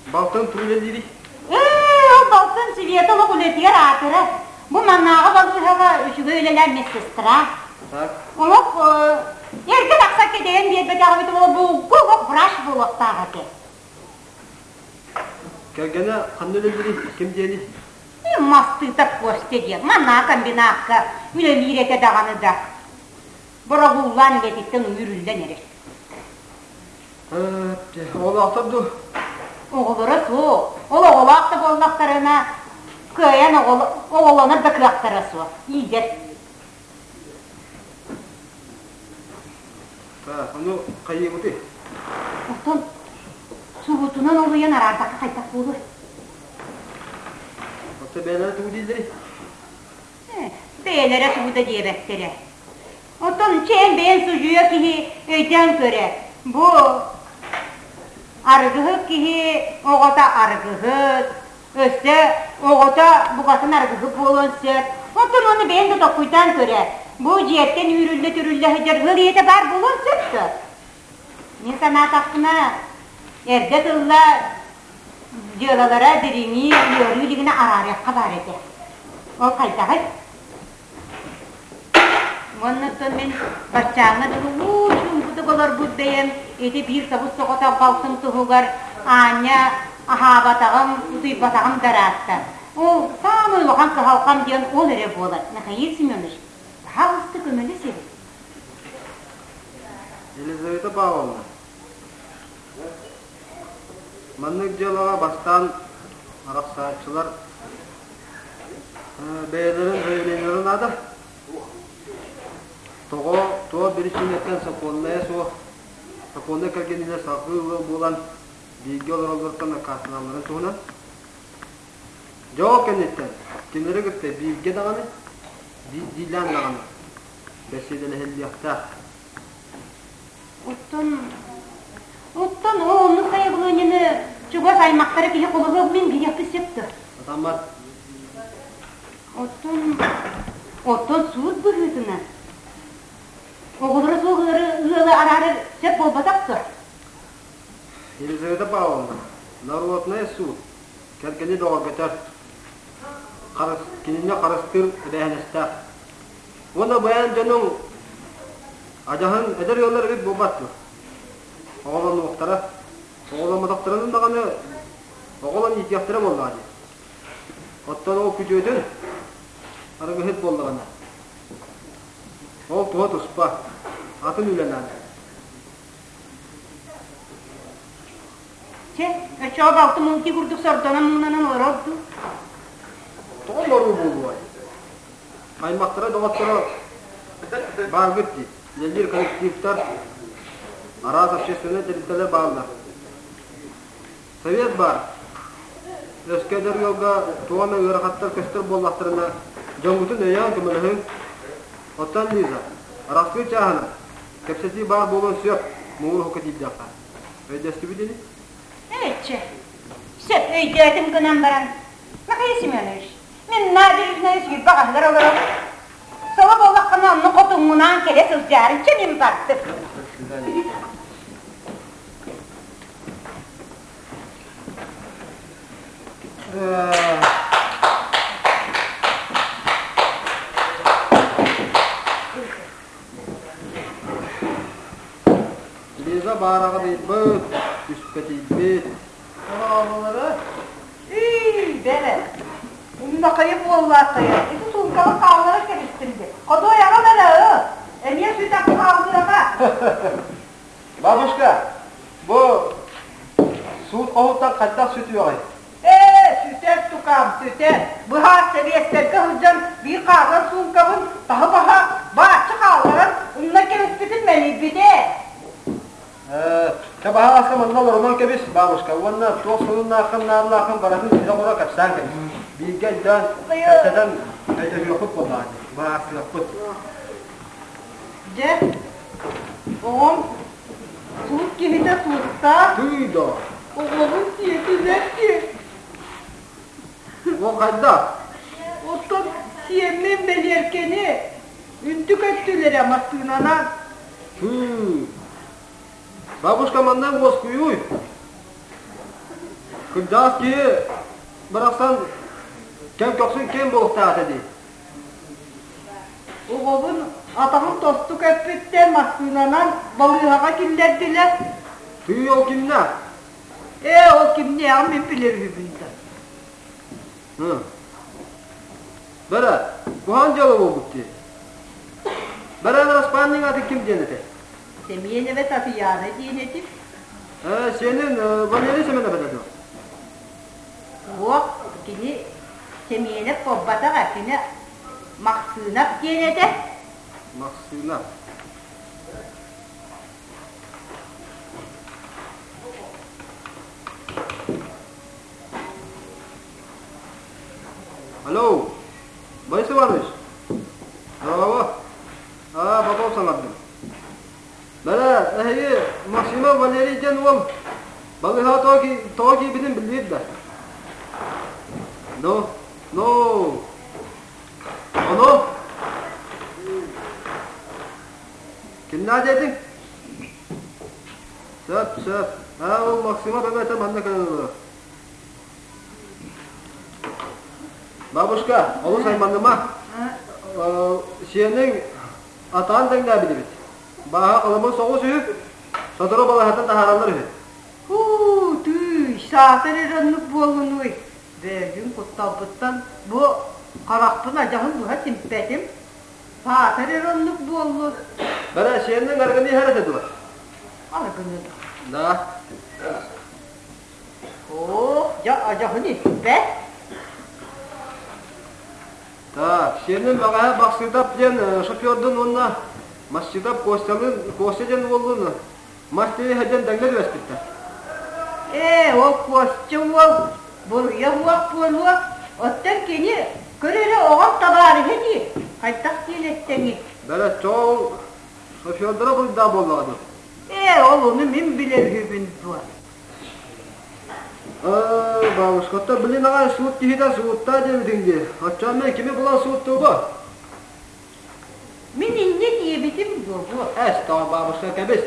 балтын тугу үлэлиирий? Ээ, ол балтын Света олох үлэтигэр аатырар. Бу маннааҕы балыыһаҕа үчүгэй үлэлээн медсестра. Так. Олох эргэ тахсар кэтэйэн биэрбэтэҕибит буолуо булгу олох врач буолуохтаах этэ. Кэргэнэ ханна үлэлиирий? Ким диэний? Мастыытап Костя диэн маннаа комбинакка үлэлиир этэ даҕаны да борогууллаан үлэтиттэн үүрүллэн эрэр. Оҕолоохтор дуу? Оҕолоро суох. Ол оҕолоох да буоллахтарына, кыайан оҕолонор да кыахтара суох. Иитэр. Так, ону хайыыбытый? Оттон субутунан олуйан араардахха хайдах буолуой? Оттон бэйэлэрэ тугу дииллэрий? Бэйэлэрэ тугу да диэбэттэрэ. Оттон чээн бэйэн судьуйа киһи өйдөөн көрө. Бу арыгыһыт киһи оҕото арыгыһыт, өссө оҕото букатын арыгыһыт буолуон сөп. Оттон ону бэйэн да толкуйдаан көрө. Бу дьиэттэн үүрүллэ-түрүллэ сылдьар ыал ийэтэ баар буолуон сөп дуо? Мин санаатахпына, эрдэ тылла дьыалалара дириҥии, ыарыы илигинэ араарыахха баар этэ. Ол хайдаҕый? Уонна мин баччааҥҥа дылы уу чуумпутук олорбут бэйэм ити биир собус-соҕотох балтым туһугар аанньа аһаабатаҕым, утуйбатаҕым да ыраатта. Ол саамай улахан кыһалҕам диэн ол эрэ буолар. Михаил Семенович, баһаалыста көмөлөс эбит. Елизавета Павловна, маннык дьыалаҕа бастаан арахсааччылар Бэйэлэрин заявлениелара наада. Тоҕо туох биричиинэттэн сокуоннайа суох сокуоннай кэргэнинэ салгыы ыал буолан бииргэ олороллоруттан аккаастаналларын туһунан. Дьэ ол кэнниттэн кинилэри кытта бииргэ даҕаны, биирдиилээн даҕаны бэсиэдэлэһиллиэхтээх. Оттон, оттон ол оннук сайабылыанньаны чугас аймахтара киһи холобур мин билиэхпин сөп дуо? Сатаммат. Оттон, оттон суут быһыытынан оҕолоро суох ыары ыалы араарар сөп буолбатах дуо? Елизавета Павловна, народный суут кэргэни бөҕөргөтөр, харыс, кинини харыстыыр эбээһинэстээх. Уонна бэйэн дьонуҥ адьаһын эдэр ыаллар эбит буолбат дуо? Оҕолонуохтара. Оҕоломмотохторун даҕаны оҕолон иитиэхтэрэ буоллаҕа дии. Оттон ол күтүөтүн арыгыһыт буоллаҕына, ол туһа туспа, атын үлэ наада. Чэ, оччоҕо балтым муҥки курдук сордонон-муҥнанан олорор дуу? Тоҕо олоруу буолуой? Аймахтара, доҕотторо бааргыт дии. Үлэлиир коллективтар, араас общественнай тэрилтэлэр бааллар. Совет баар. Өскө эдэр ыалга туох эмэ ыарахаттар көстөр буоллахтарына, дьоҥҥутун өйөөн көмөлөһүҥ. Оттон Лиза, арахсыы чааһынан кэпсэтии баар буолуон сөп, муҥур уһукка тиийдэххэ. Өйдөстүбүт ини? Ээччэ, сөп өйдөөтүм гынан баран, Михаил Семенович, Мин набережная сүүрбэ хаһыгар олоробун. Соло буоллаххына онно хотуҥҥунаан кэлэ сылдьаарын чэ мин бардым. баараҕадыйбыт, түспэтийбит. Дорооболору. Ии, бэрэ. Умнахайы буоллаахайы. Ити суумкаҕа хаалларан кэбистим дии. Ходуой аҕал эрэ, ы. Эмиэ сүтэх хааллыаҕа. Бабушка, бу суут хоһуттан хайдах сүтүөҕүй? Ээ, сүтэр тукаам, сүтэр. Быһаас сэбиэстэргэ сылдьан биир хаалар суумкабын таһы-баһа бааччы хаалларан умна кэбиспитин мэлийбитэ. Ээ, чэ баһааласка манна олорунан кэбис, бабушка, уонна туох сонуннааххын наадалааххын барытын сирэ-хоро кэпсээн кэбис. Бииргэ өйдөөн, кэпсэтэн өйдөһүөхпүт буоллаҕа дии, быһаарсыахпыт. Дьэ, оҕом суут киһитэ сууттаах. Тыый доо. Оҕобун сиэтилэр дии. Ол хайдах? Оттон сиэммин Бэлиэркэни үнтү көттүлэрэ массыынанан. Тыы. Бабушка манна уоскуйуй. Кырдьаҕас киһи барахсан кэм көхсүн киэҥ буолуохтаах этэ дии. Оҕобун атаҕын тосту көппүттэр массыынанан балыыһаҕа киллэрдилэр. Тыы ол кимнээх? Ээ, ол кимнээҕин мин билэр үһүбүн да. Бэрэ, куһаҕан дьыала буолбут дии. Бэрэ араспаанньыҥ аты ким диэн этэй? Сэмиэнэбэ Татыйаана диэн этим. Ээ, сиэнин Валерий Семенов этэ дуо? Суох, кини Сэмиэнэп буолбатаҕа, кини Махсыынап диэн этэ. Махсыынап. Алло, Борис Иванович. Здорово. Аа, Попов саҥардым. Бэрэ, эһиги Максимов Валерий диэн уол балыыһаҕа тоҕо киирбитин биллибит да? Ну, ну, ону? Кимнээх диэтиҥ? Сөп, сөп. Аа, ол Максимов эбэтэ манна кэлэн олорор. Бабушка, олус айманыма. Сиэниҥ атаан дэҥнээбит эбит. Бааһа холобур соҕус үһү, сотору балаһатын таһаараллар үһү. Һуу, тыый, саатар эрэ оннук буоллунуй. Бэйэбин кутталбыттан бу харахпын адьаһын быһа симпэтим. Саатар эрэ оннук буоллун. Бара, сиэнниҥ арыгыны иһэр этэ дуо? Арыгыны да. Да. Оо, дьэ адьаһын испэт. Так, сиэним бэҕэһээ Бахсыытап диэн шофердун уонна Масчитап Костялыын Костя диэн уоллуун мас тириһэ диэн дэҥҥэ түбэспиттэр. Ээ, ол Костя уол буруйа уох буолуо, оттон кини көр эрэ оҕом табаарыһа дии, хайдах диэн эттэҥий? Бэрэ, чоол шофердара буруйдаах буоллаҕа дуу? Ээ, ол ону мин билэр үһүбүн дуо? Ээ, бабушкаттар билин аҕай суут киһитэ сууттаа диэбитиҥ дии. Оччоон мен кими булан сууттуугу? Мин инньэ диэбитим дуо бу? Эс, тоҕо бабушка, кэбис.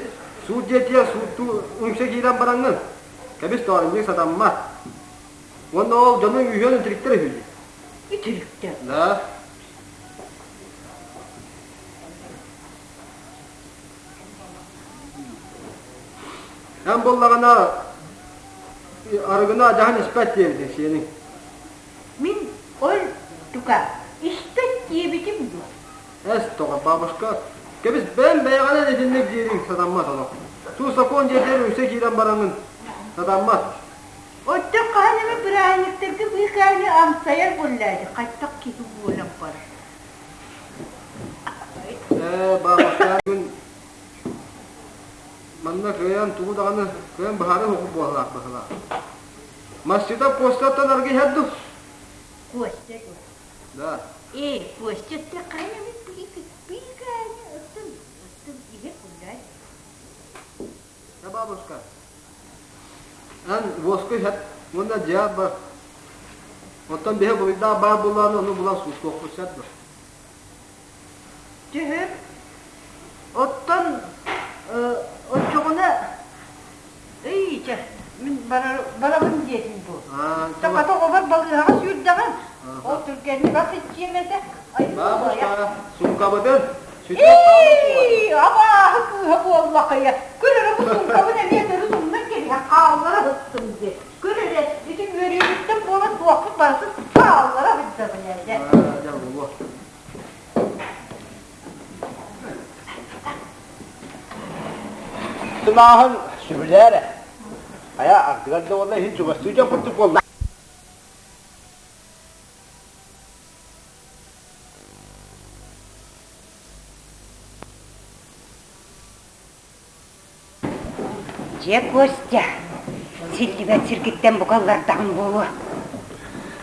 Суут диэтиэ сууттуу үҥсэ киирэн бараҥҥын. Кэбис тоҕо, инник сатаммат. Уонна ол дьонуҥ үһүөн итириктэр үһү дии. Итириктэр? Да. Эн буоллаҕына арыгыны адьаһан испэт диэбитиҥ сиэниҥ. Мин ол тука испэт диэбитим дуо? Эс, тоҕо, бабушка, кэбис бэйэм бэйэҕинэн итинник диириҥ сатаммат олох. Туу сокуон дьиэтигэр үҥсэ киирэн бараҥҥын сатаммат. Оттон хаһан эмэ бырааһынньыктарга быыкааны амсайар буоллаа хайдах киһи буолан барар. Ээ, бабушка күн манна кыайан тугу даҕаны кыайан быһаарыы суох буоллаах быһыылаах. Масчита Костяттан аргы иһэр дуу? Костя дуо? Да. Ээ, Костя хаһан эмит быыкааны ыттын, ыттын иһэр буоллаа. Да, бабушка. Эн уоскуй иһэр уонна дьиэ бар. Оттон биһи буруйдаах баар буоллаҕына ону булан суустуохпут сөп дуо? Түһүм. Оттон оччоҕуна ый чэ мин барабын диэтим дуо? Хата оҕобор балыыһаҕа сүүрдэҕин. Ол түргэнник ас иччиэм этэ. Бабушка, суумкабытын. Ии, абааһы кыыһа буоллахайа. Көр эрэ бу суумкабын эмиэ төрүт умнан кэбиһэн хааллара сыттым дии. Көр эрэ, ити үөрүүбүттэн буолан туохпут барытын хааллара сылдьабын ээ дьэ. Дьэ буолуо. Тымааһын сөбүлээр Хайа ардыгар да уонна иһин чугастыы дьон курдук буолла. Дьэ, Костя, силлибэт сиргиттэн бука ыллардаҕым буолуо.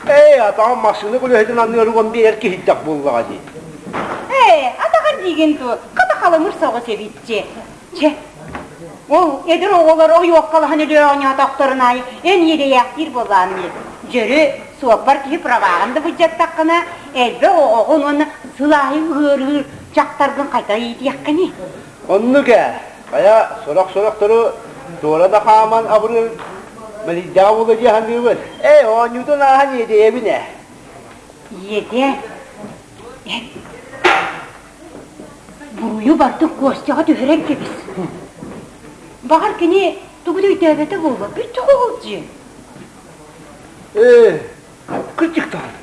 Ээ, атаҕым массыына көлөһөтүн анныгар уган биэрэр киһийдэх буоллаҕа дии. Ээ, атаҕар диигин дуо, хата халымыр соҕус эбит дьэ. Чэ, ол эдэр оҕолор ойуоккалаһан өлө оонньоотохторун аайы эн иэдэйээхтиир буоллаҕын дии. Дьөрү, суоппар киһи праваҕын да былдьаттаххына, элбэх оҕоҕун уонна сыл аайы ыарыыр дьахтаргын хайдах иитиэххиний? Оннук ээ. Хайа, сорох-сорохтору туора да хааман абырыыр мэлийдэҕэ буолуо дии саныыбын. Ээ, оонньуутун ааһан иэдэйэбин ээ. Иэдэ, эн буруйу бардык Костяҕа түһэрэн кэбис. Баҕар кини тугу да өйдөөбөтө буолуо, бүттэ оҕол дии. Ээ, кырдьык даҕаны.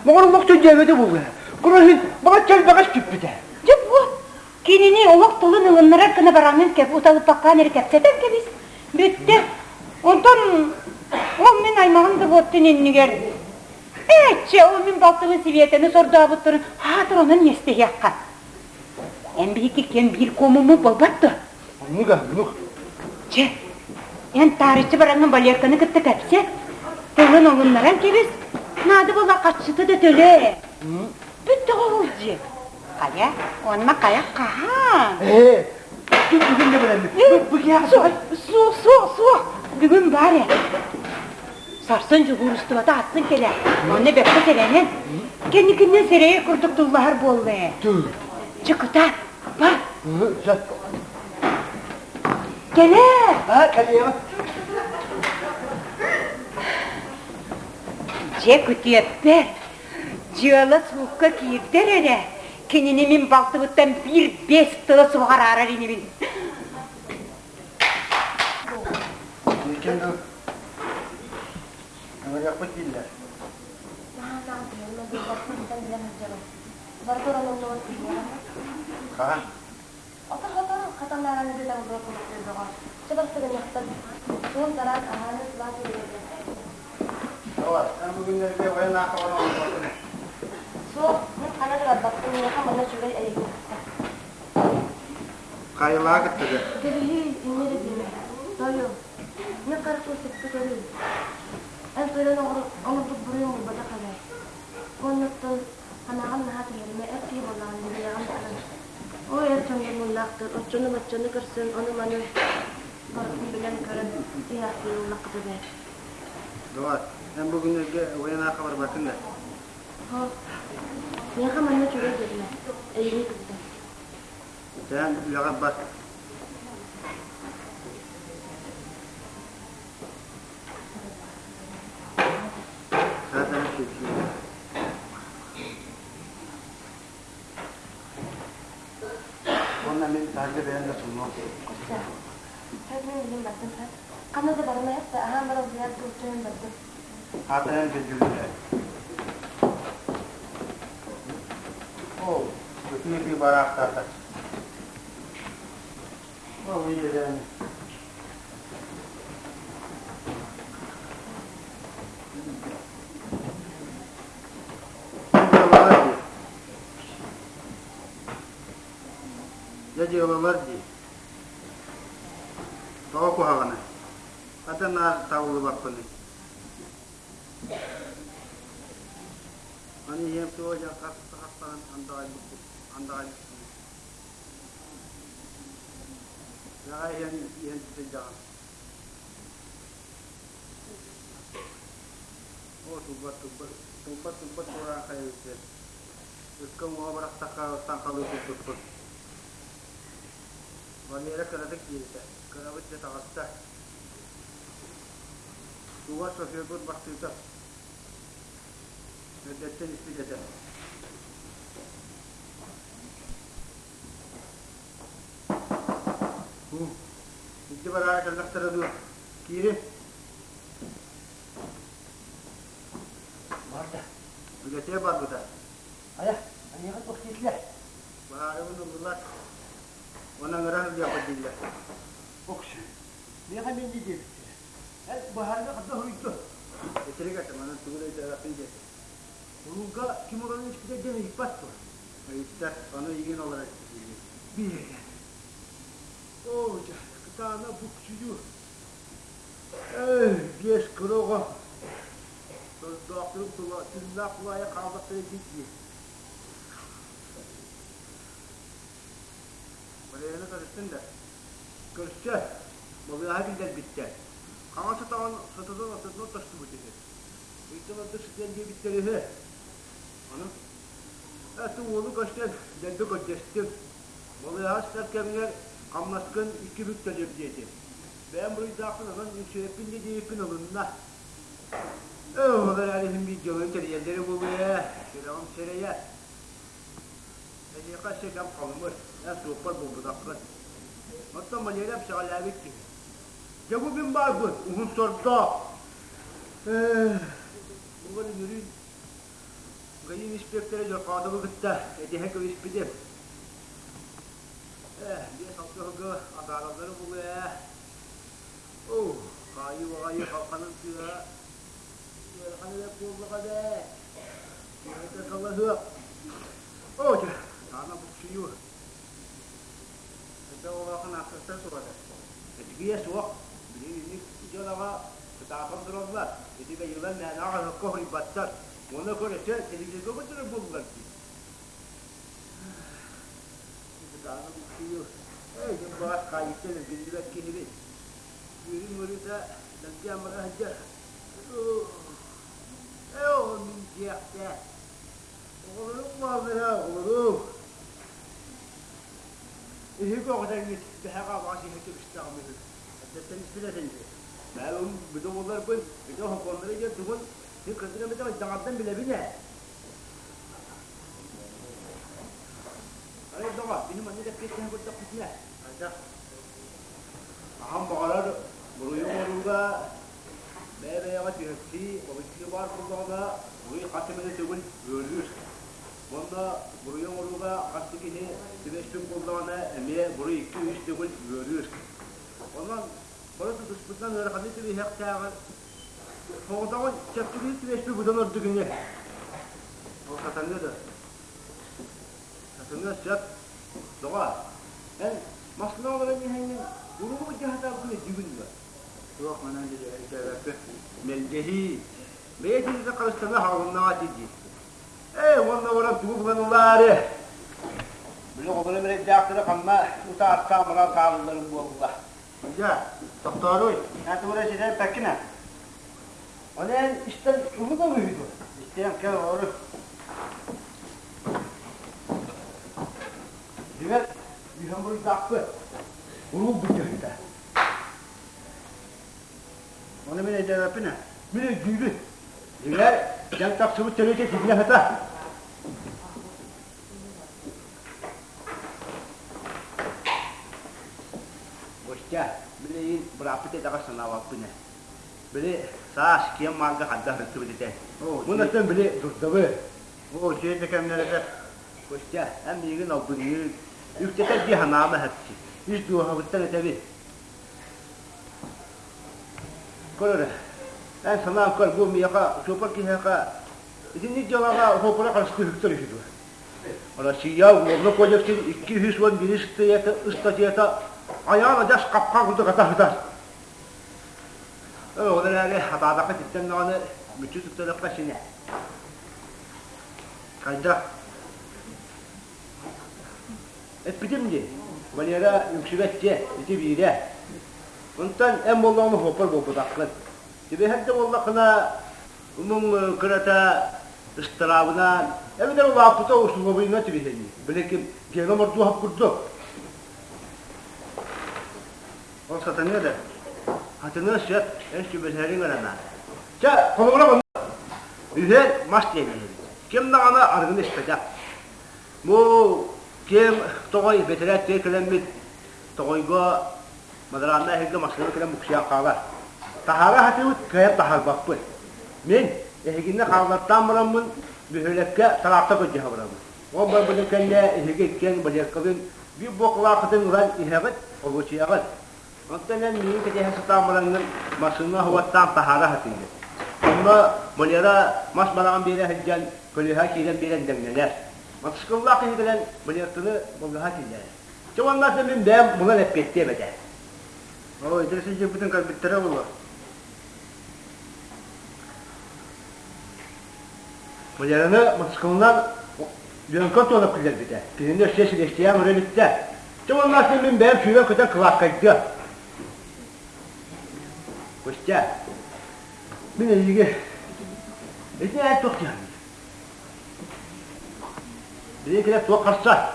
Моҕор олох өйдөөбөтө буолуо. Кураһын баҕар чэлбэҕэс түппүтэ. Дьэ вот, кинини олох тылын ылыннарар гына бараҥҥын кэп уталыппаккаан эрэ кэпсэтэн кэбис. Бүттэ. Онтон ол мин аймаҕым да буоттун иннигэр Ээ, ол мин балтыбын Сибиэтэни сордообуттарын аатыр онон иэстэһиэххэ. Эн биһикки кэм биир куомуммут буолбат дуо? Оннук оннук. Чэ, эн таарыччы бараҥҥын Валерканы кытта кэпсэт, тылын олуннаран кэбис, наада буолла хаччыта да төлөө. Бүттэҕэ ол дьиэ. Хайа, уонна хайа хаһан? Ээ, бүгүн да бэлэммит. Бу Суох, суох, суох, суох. Бүгүн бар ээ. Сарсын дьуһуурустубата аттын кэлэ. Онно бэркэ сэрэнэн. Кэнникиннэн сэрэйэ курдук тыллаһар буолла ээ. Чэ, кытаат, бар. Кэлээ! Кэлиэҕэ. Дьэ, күтүөппэр, дьыала суукка киирдэр эрэ, кинини мин балтыбыттан биир биэс тыла суох араарар инибин. Иккиэн дуу Ыҥырыахпыт дииллэр. Хаһан? Давай, эн бүгүннэргэ воен аахабар оҥорбоккун. Суох, мин хана да барбаппын, миэхэ манна үчүгэй эйигин кытта. Хайалаах кыттыгы? Кэбиһии, инньэ да диэмэ. Тоойуом, мин харахпын сөпкө көрүүй. Эн көрөн оҥорбут буруйуҥ буолбатах эбээт. Уоннаттан санааҕын наһаа түһэримэ, эр киһи буоллаҕын бэйэҕин арын. Ой, эр дьон муннаахтар, оччону-баччаны көрсөн, ону-маны барытын билэн-көрөн иһээхтиир ыллаххыт эбээт. Доҕор, эн бу күннэргэ военнаахха барбаккын да? Суох. Миэхэ манна үчүгэй диэтилэр. Эйигин кытта. Сэһэн үлэҕэр бар. Уонна мин таһырдьа бэйэм да суннуом. Костя, сөп мин билим бардым сөп. Ханна да барыма эттэ, аһаан баран утуйар тууччайын бардым. Аатынан дьүллүллэ. Ол, ытыы-ытыы бараахтаата. Ол иэдээн. Дьыалалар дии. Дьэ дьыалалар дии. Тоҕо куһаҕаны? Хата наар табыллыбаппыный? Аны ийэм туох диэн хас хастаҕын андаҕайбыппыт андаҕайбыппыный? Бэҕэ иһэн иһэн сылдьаҕын. Оо, тулбат тулбат тулбат тулбат туораан хайыыбыт Ыкка уҥуоҕа бырахтахха таҥхалыы курдукпут. Валера кыратык диэбитэ, кырабыт дьэ таҕыста. Туга шофербут бахтыыта эрдэттэн испит этэ. Илдьи бараары кэллэхтэрэ дуо? Киирин. Барда. Үлэтиэ барбыта. Айа, айыаҕа туох диэтилэр? Баһаарыбын ыллылар. Онон ыҥыра сылдьыахпыт дииллэр. Оксю, миэхэ мин диэбиттэрэ. Эн баһаарга ханна суруйдун? Итирик этим, онон тугу да өйдөөбөппүн диэтим. Уруулга ким олорон испитэ диэн ыйыппат дуо? Ыйытта, ону игин олорор дииллэр. Биэрэ. Оо, дьэ, кытаана буксуйуу. Эй, биэс кыра оҕо. Сордоохторум тула тыыннаах тулаайах хаалбаттара дии. Валерияны көрүстүн да? Көрсө, балыыһа биллэрбиттэр. Хаҥас атаҕын сототун ортотунан тостубут үһү. Ыйтан ордук сытыан диэбиттэр үһү. Ону? Ээ, уолу көрсөн, дэлби көрдөстүм. Балыыһаҕа сытар кэмҥэр хамнаскын икки бүк төлүөм диэтим. Бэйэм буруйдаахпын, онон үҥсүөппүн да диэбиппин ылынна. Ээ, ол эрээри иһин биир дьыаланы тэрийэллэрэ буолуо ээ, сүрэҕим сэрэйэр. Эйиэхэ өссө кэм халымыр, эн суоппар буолбутаххын. Оттон Валерия эмсэҕэлээбит киһи. Дьэ бу мин баарбын, уһун сордоох. Ээ, бу үнүрүүн ГАИ инспектора Дьорҕоотову кытта этиһэн кэбиспитим. Ээ, 5-6 сылга атаараллара буолуо ээ. Оо, хаайыы баҕайы халханын тыаһа ыарахан эрэ буоллаҕа эбээт. Киһитэ салаһыах. Оо, дьэ, таана буксуйуу. Элбэх оҕолооххун аахсыстар суоҕа этэ. Эчигийэ суох. Билигин инник дьыалаҕа кытаатан тураллар. Ити бэйэлэр мээнэҕэ хаһыакка хоруйбаттар. Уонна көр өссө телевизорга көрдөрөр буоллулар дии. Кытаана буксуйуу. Эй, дьон баҕас хаайыыттан эргиллибэт киһибит. Үөрүм ыарыыта дэлби бара сылдьар. Ээ, оҕо мин диэхтээх. Оҕолорум бааллара, оҕолорум. Иһик оҕо тэҥҥит дэһэҕэ абаҕас иһэ кэбистэҕим үһү. Эрдэттэн испит этин дии. Мэлум бүтэ буолларбын, ити хокуоннары диэн тугун син кырдьык эмэтэ даҕаттан билэбин ээ. Арай доҕор, биһи маннык эппиэттэһэн көрдөхпүтүнэ, Хайдах? Хаһан баҕарар буруйу оҥорууга бэйэ-бэйэҕэ түһэрсии, балыйсыы баар буоллаҕына, буруй хас эмэтэ төгүл ыарыыр. Уонна буруйу оҥорууга хас да киһи түбэспит буоллаҕына, эмиэ буруй икки-үс төгүл ыарыыр. Онон бары тутуспутунан ыараханнык түбэһиэхтээҕэр, соҕотоҕун чэпчэкитик түбэспит быдан ордук ини. Ол сатаныа да? Сатаныа сөп. Доҕоор, эн массыына олорон иһэҥҥин уругу былдьаһатаабыккын өйдүүгүн дуо? Суох, манан өйдөөбөппүн. Мэлдьэһии. Бэйэ тириитэ харыстана хаалыннаҕа ити дии. Ээ, уонна баран тугу булан ылаары? Били оҕолорум эрэйдээхтэрэ ханна утаарсаан баран хаалалларын буолла. Дьэ, тохтооруй, эн тугу эрэ ситэ эппэккин ээ. Ону эн истэн ылыҥ үһү дуо? Истиэм, кэл олору. Дьиҥэр, үһүөн буруйдаахпыт. Уруул былдьаһыыта. Ону мин өйдөөбөппүн ээ. Мин өйдүүбүн. Дьиҥэр, дьаҥ тахсыбыт төрүөтэ итиннэ сытар. Костя, мин эйигин бырааппыт этэҕэ санаабаппын ээ. Били саас киэҥ маарга ханна сырыттыбыт этэ. Уонна били дурдабы. Оо, дьиэ да кэмнэр этэ. Костя, эн миигин албынныыр, үктэтэр дии санаама эһэппит. Ис дууһабыттан этэбин. Көр эрэ, эн санаан көр, бу миэхэ, суоппар киһиэхэ итинник дьыалаҕа суоппара харыстыыһыктар үһү дуо? Россия Уголовнай кодексын 211 ыстатыйата айаан адьас хапкаан курдук атаһытар. Ол эрээри хатаатахха ититтэн даҕаны мүччү туттарыахха синэ. Хайдах? Эппитим дии, Валера үҥсүбэт дьиэ, ити биирэ. Онтон эн буоллаҕына суоппар буолбатаххын. Түбэһэр да буоллаххына, умуҥ кырата ыстараабынан, эбэтэр улааппыта усулуобуйунан түбэһэний. Били ким гена мордуоһап курдук. Ол сатаныа да? Хатыныа сөп, эн сүбэлэһэриҥ эрэ наада. Чэ, холобура манна үһүөн мас диэн иһэбит. Ким даҕаны арыгыны испэтэх. Бу киэҥ тоҕой бэтэрээт тиэ кэлэммит тоҕойго Мадырааннаах эһиги массыына кэлэн буксуйан хаалар. Таһаара сатыыбыт, кыайан таһаарбаппыт. Мин эһигини хааллартаан бараммын бөһүөлэккэ тыраахтар көрдөһө барабын. Ол барбытын кэннэ эһиги иккиэн Валеркалыын биир буоккалааххытын ылан иһэҕит, олучуйаҕыт. Онтон эн миигин кэтэһэ сатаан бараҥҥын массыына уһугаттаан таһаара сатыыгын. Онно Валера мас балаҕан биэрэ сылдьан көлүөһэ киирэн биэрэн дэҥнэнэр. Матаскыллаах киһи кэлэн Валерканы былгаһа киллэрэр. Чэ уонна мин бэйэм булан эппиэттиэм этэ. Оо, итини сылдьыбытын көрбүттэрэ буолуо. Валераны матаскылынан Лүөҥкэ туолап киллэрбитэ. Кинини өссө силиэстийээн көрө иликтэ. Чэ уонна мин бэйэм сүүрэн-көтөн кылааккайдыа. Костя, мин эйиги ити эн туох диэххиний? Билигин кэлэ туох харса?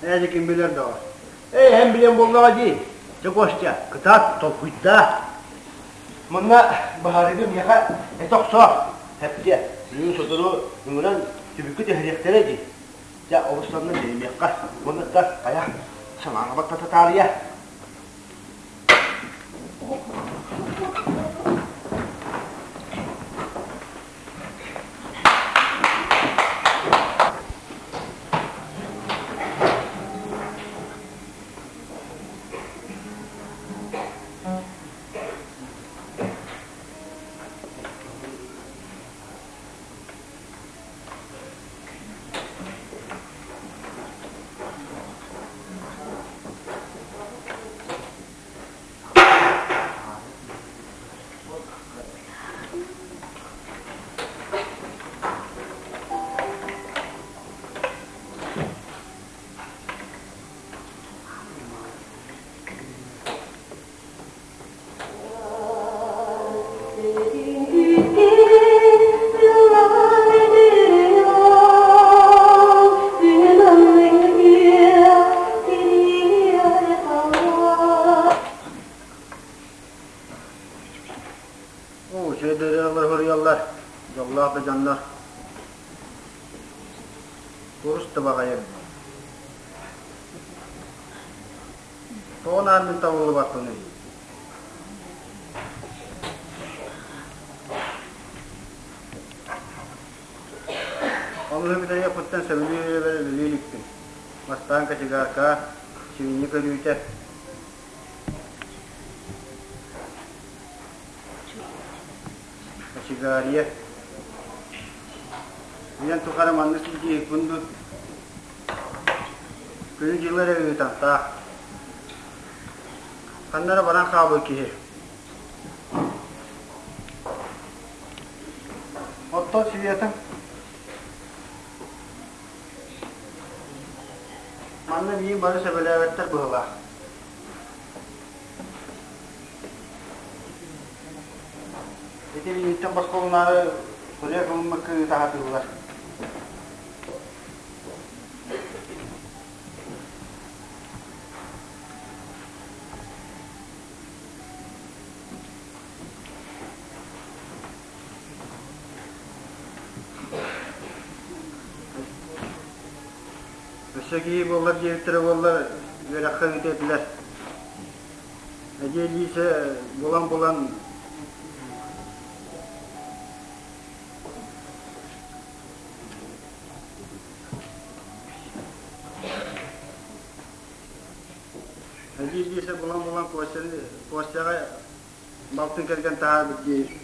Ээ, ким билэр доҕор. Ээ, эн билэн буоллаҕа дии. Чэ, Костя, кытаат, толкуйдаа. Манна баһаарыгы миэхэ этэ охсоор, эптиэ. Бүгүн сотору ыҥыран түбүккэ түһэриэхтэрэ дии. Дьэ, олус санна биэримиэххэ. Уонна да хайа, санааҕа баттата таарыйа. Оо, үчүгэйдэр хоруйаллар, дьоллоох да дьоннор. Курус да баҕайы. Тоҕо наар мин табыллыбаппыный? Онно бүтэйиэхпиттэн сөбүлүү үлэлии иликпин. Бастаан кочегарка, сибинньи көрүүтэ. Кочегария. Үйэн тухары маннык сылдьыһыкпын дуу? Күнү-дьылы эрэ ыытан, таах. Ханна эрэ баран хаалбыт киһи. Оттон Света манна миигин бары сөбүлээбэттэр быһыылаах. Ити миигиттэн босхолоноору суруйа ылыммыкка ыыта сатыыллар. Өссө киһи буоллар диэбиттэрэ буоллар үөрэххэ ыыта этилэр. Эдьиий Лиисэ булан-булан Эдьиий Лиисэ булан-булан Костяны Костяҕа балтын кэргэн таһаарбыт дии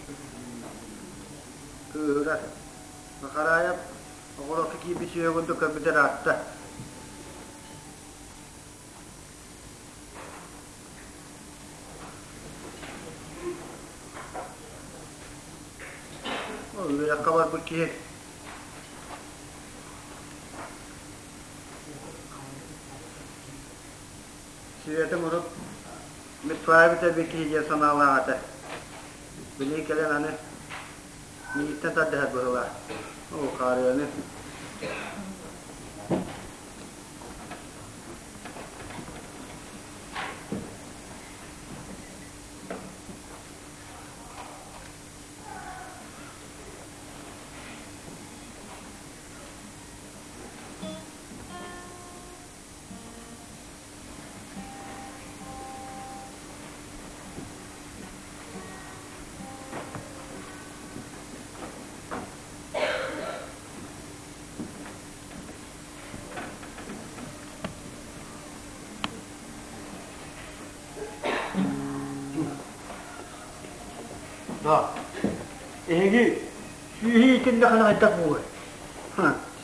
кыыһырар. Махараайап оҕолорго киирбит сүһүөҕүн да көрбүтэ ыраатта. Үөрэххэ барбыт киһи Светам урут медфабрика эбит киһи диэн санаалаах этэ. Билигин кэлэн аны миигиттэн тардыһар быһыылаах. Оо, хаарыаны. Да. Эһиги сүөһү иитиннэххинэ хайдах буолуой?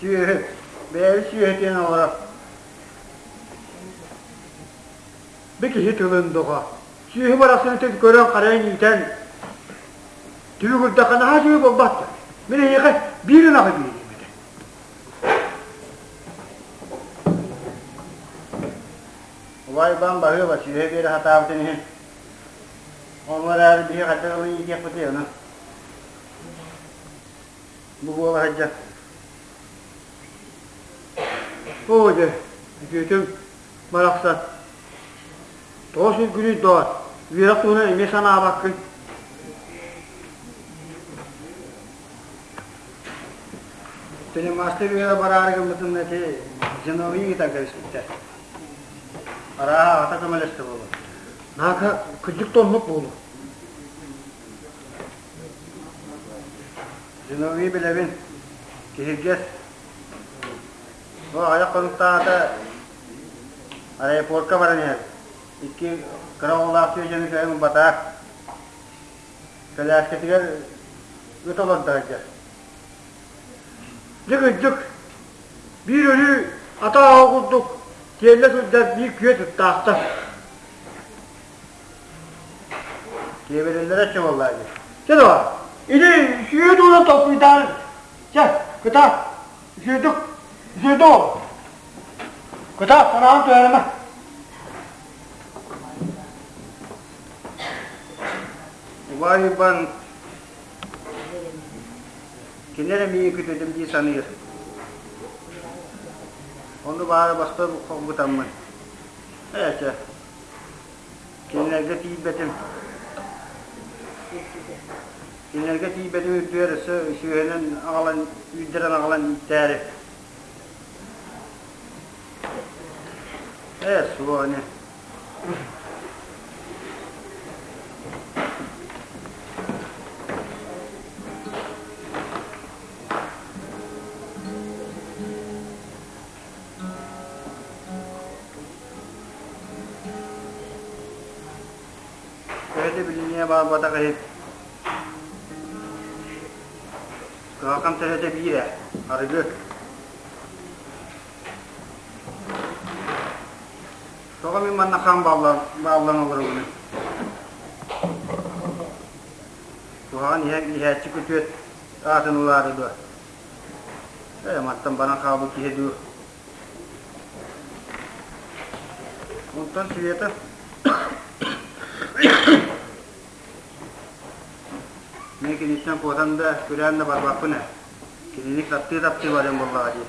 Сүөһү. Бэйэбит сүөһүтүн олорор. Бу киһи тылын доҕо. Сүөһү барахсаны көрөн харайан иитэн түбүгүрдэххэ наһаа үчүгэй буолбат да. Мин эһиэхэ биир ынаҕы биэриэм этэ. Убай Иван баһыыба сүөһү биэрэ сатаабытын иһин Ону эрээри биһи хайдах ылан иитиэхпитий ону? Бу буола сылдьар. Оо дьэ, үтүөтүм барахсан. Тоҕо сүргүнүй доҕор, үөрэх туһунан эмиэ санаабаккын. Телемастер үөрэ бараары гыммытын ити Зиновий ыытан кэбиспиттэр. Арааһа аҕата көмөлөстө буолуо. Наака кырдьык да оннук буолуо. Зиновий билэбин, киһиргэс. Бу аҕыйах хонуктааҕыта аэропортка баран иһэр. Икки кыра оҕолоох сүөдьэни кыайан ылбатах. Кэлээскэтигэр ыт олордо сылдьар. Дьэ кырдьык, биир өрүү атааҕа курдук тиэллэ сылдьар биир күөт ыттаахтар. Киэбирэллэрэ чэ буоллаа дии. Чэ доҕор, ити сүөһү туһунан толкуйдаан, чэ, кытаат, үчүгэйдик, үчүгэйдик ол. Кытаат, санааҕын түһэримэ. Убаай Уйбаан Кини эрэ миигин күтүтүм дии саныыр. Ону баара босхо хоргутаммын. Ээ чэ, кинилэргэ тиийбэтим. Кинилэргэ тиийбэтим үрдүгэр өссө сүөһүнэн аҕалан, үүрдэрэн аҕалан ииттээри. Ээ, суох ини. Төһө билиниэ баалбатах иһин кыһалҕам төһөтө биир ээ, арыгы. Тоҕо мин манна хаан бааллан, бааллан олоробунуй? Куһаҕан иһэн иһээччи күтүөт аатын ылаары дуо? Ээ, мантан баран хаалбыт киһи дуу? Онтон Света Мин киниттэн куотан да, күрээн да барбаппын ээ. Кинини таптыы-таптыы барыам буоллаҕа дии.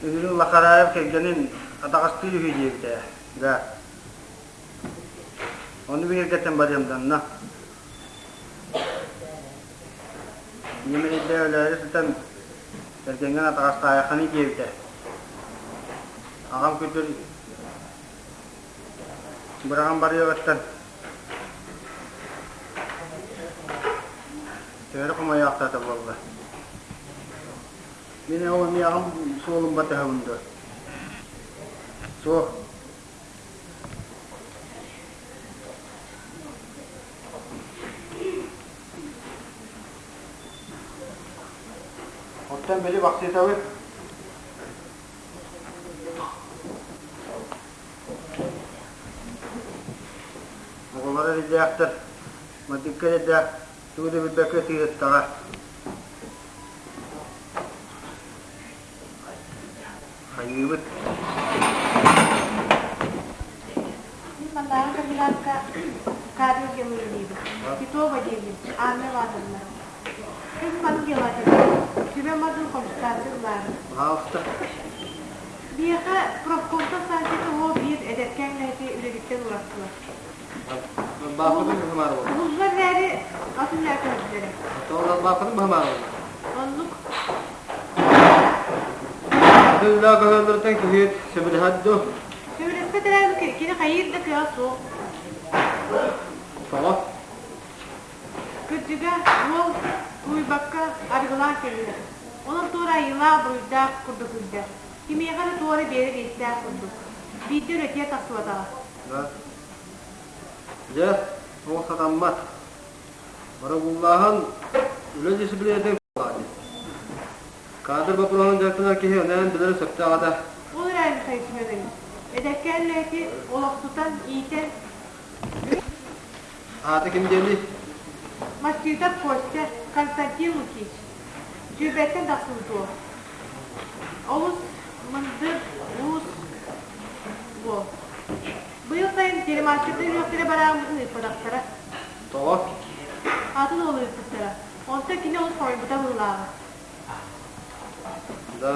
Бүгүн Лахараев кэргэнин атаҕастыыр үһү диэбитэ да. Ону биһиргэтэн барыам данна. Ийэм эрэйдээх өлөөрү сытан кэргэҥҥин атаҕастаайаххыный диэбитэ. Аҕам күтүр быраҕан барыаҕыттан төһө хомойоохтоото буолла. Мин ол эмиэ аҕам суолун батыһабын дуо? Суох. Оттон били Бахсытовы оҕолоро эрэйдээхтэр, мадыкка эрэйдээх тугу да билбэккэ тыырыттаҕа. Хайыыбыт? Мин маннааҕы комбинатка кадр диэн үлэлиибин. Титова диибин, Анна Ивановна. Күн маны делать Сүбэ мадын консультация ылаары. Пожалуйста. Биһиэхэ профкомтан станцията уол биир эдэркээн үлэһити үлэтиттэн ураттылар. Баахпытын быһымаары буолла. Уһуллар эрээри атын үлэ көһөрдүлэрэ. Оттон баахпытын быһымаары буолла. Оннук. Атын үлэ көһөрөллөрүттэн киһи сөбүлэһэр дуо? Сөбүлэспэт эрээри кини хайыыр да кыаҕа суох. Тоҕо? Кырдьыга, уол тууйбакка арыгылаан кэллэ. Онон туора айыылаах буруйдаах курдук үрдэр. Кимиэхэ эрэ туора биэрэр иэстээх курдук. Биирдэ үлэтигэр тахсыбатаҕа. Да. Дьэ, ол сатаммат. Борогууллааһын үлэ дьиссипилиинэтин Кадр боппуруоһун дьарыктанар киһи анаан билэрэ сөптөөх ата. Ол эрээри Михаил Семенович, эдэркээн үлэһити олохсутан, иитэн Аата ким диэний? Масчыытап Костя, Константин Лукич. Сүүрбэттэн тахсыбыт уол. Олус мындыр, уус уол. Быйыл сайын телемастердар үөрэхтэрэ барааммытын ыыппатахтара. Тоҕо? Атын уолу ыыппыттара. Онтон кини олус хомойбута быһыылааҕа. Да,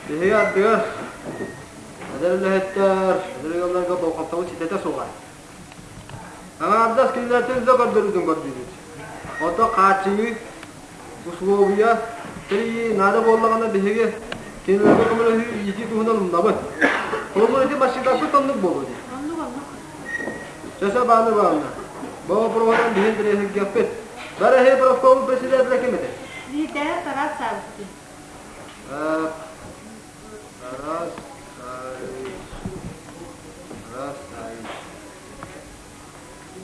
биһиги ардыгар эдэр үлэһиттэр, эдэр ыалларга болҕомтобут ситэтэ суоҕа. Аҥаардас кинилэртэн да көрдөрүүтүн көрдүүбүт. Оттон хааччыйыы, услуобуйа тэрийии наада буоллаҕына биһиги кинилэргэ көмөлөһүү иитии туһунан умнабыт. Холобур ити массыынаппыт оннук буолуо дии. Оннук, оннук. Часа бааны баанна. Бу боппуруоһунан биһин тириэһиргиэхпит. Бары эһи профком председателэ ким этэй? Биирдэһэ Тарас Саввич. Тарас Саввич. Тарас Саввич.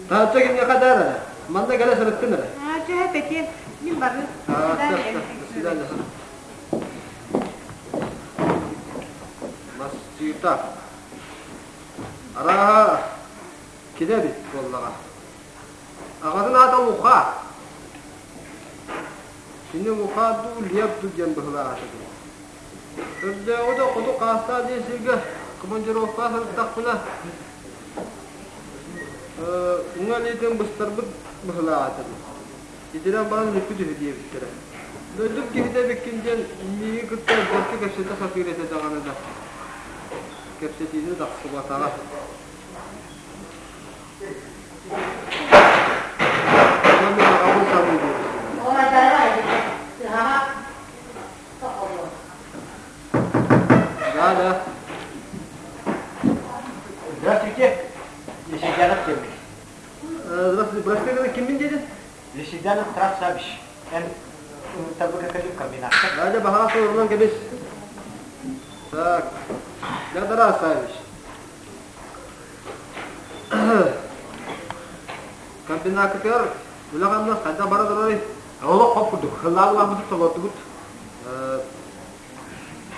Таһычча кимиэхэ даар эрэ. Манна кэлэ сырыттын эрэ. Аа, чэ, Петя, мин барыым. До свидания. Масчыта. Арааһа, кини эбит буоллаҕа. Аҕатын аата Луха. Кини Луха дуу, Лев дуу диэн быһыылаах этэ дуу. Өрдөөҕү да хоту Хаастаах диэн сиргэ командировкаҕа сырыттахпына, уҥа илиитин быстарбыт быһыылаах этэ дуу. Итирэн баран бүппүт үһү диэбиттэрэ. Дойдум киһитэ эбиккин диэн миигин кытта бэркэ кэпсэтэ сатыыр этэ даҕаны да, кэпсэтиини тахсыбатаҕа. Онон мин аҕабын саныы биэрбитим. Да, да. Здравствуйте, Лисидянов диэммин. Здравствуйте, прости, киммин диэтин? Лисидянов Тарас Саввич, эн ыҥыртарбыкка кэлим комбинатка. Надя, баһаҕа суорунан кэбис. Так, я Тарас Саввич. Комбинакытыгар үлэ-хамнас хайдах бара турарый? Олох хоп курдук, хыллаабыламмытын толордубут.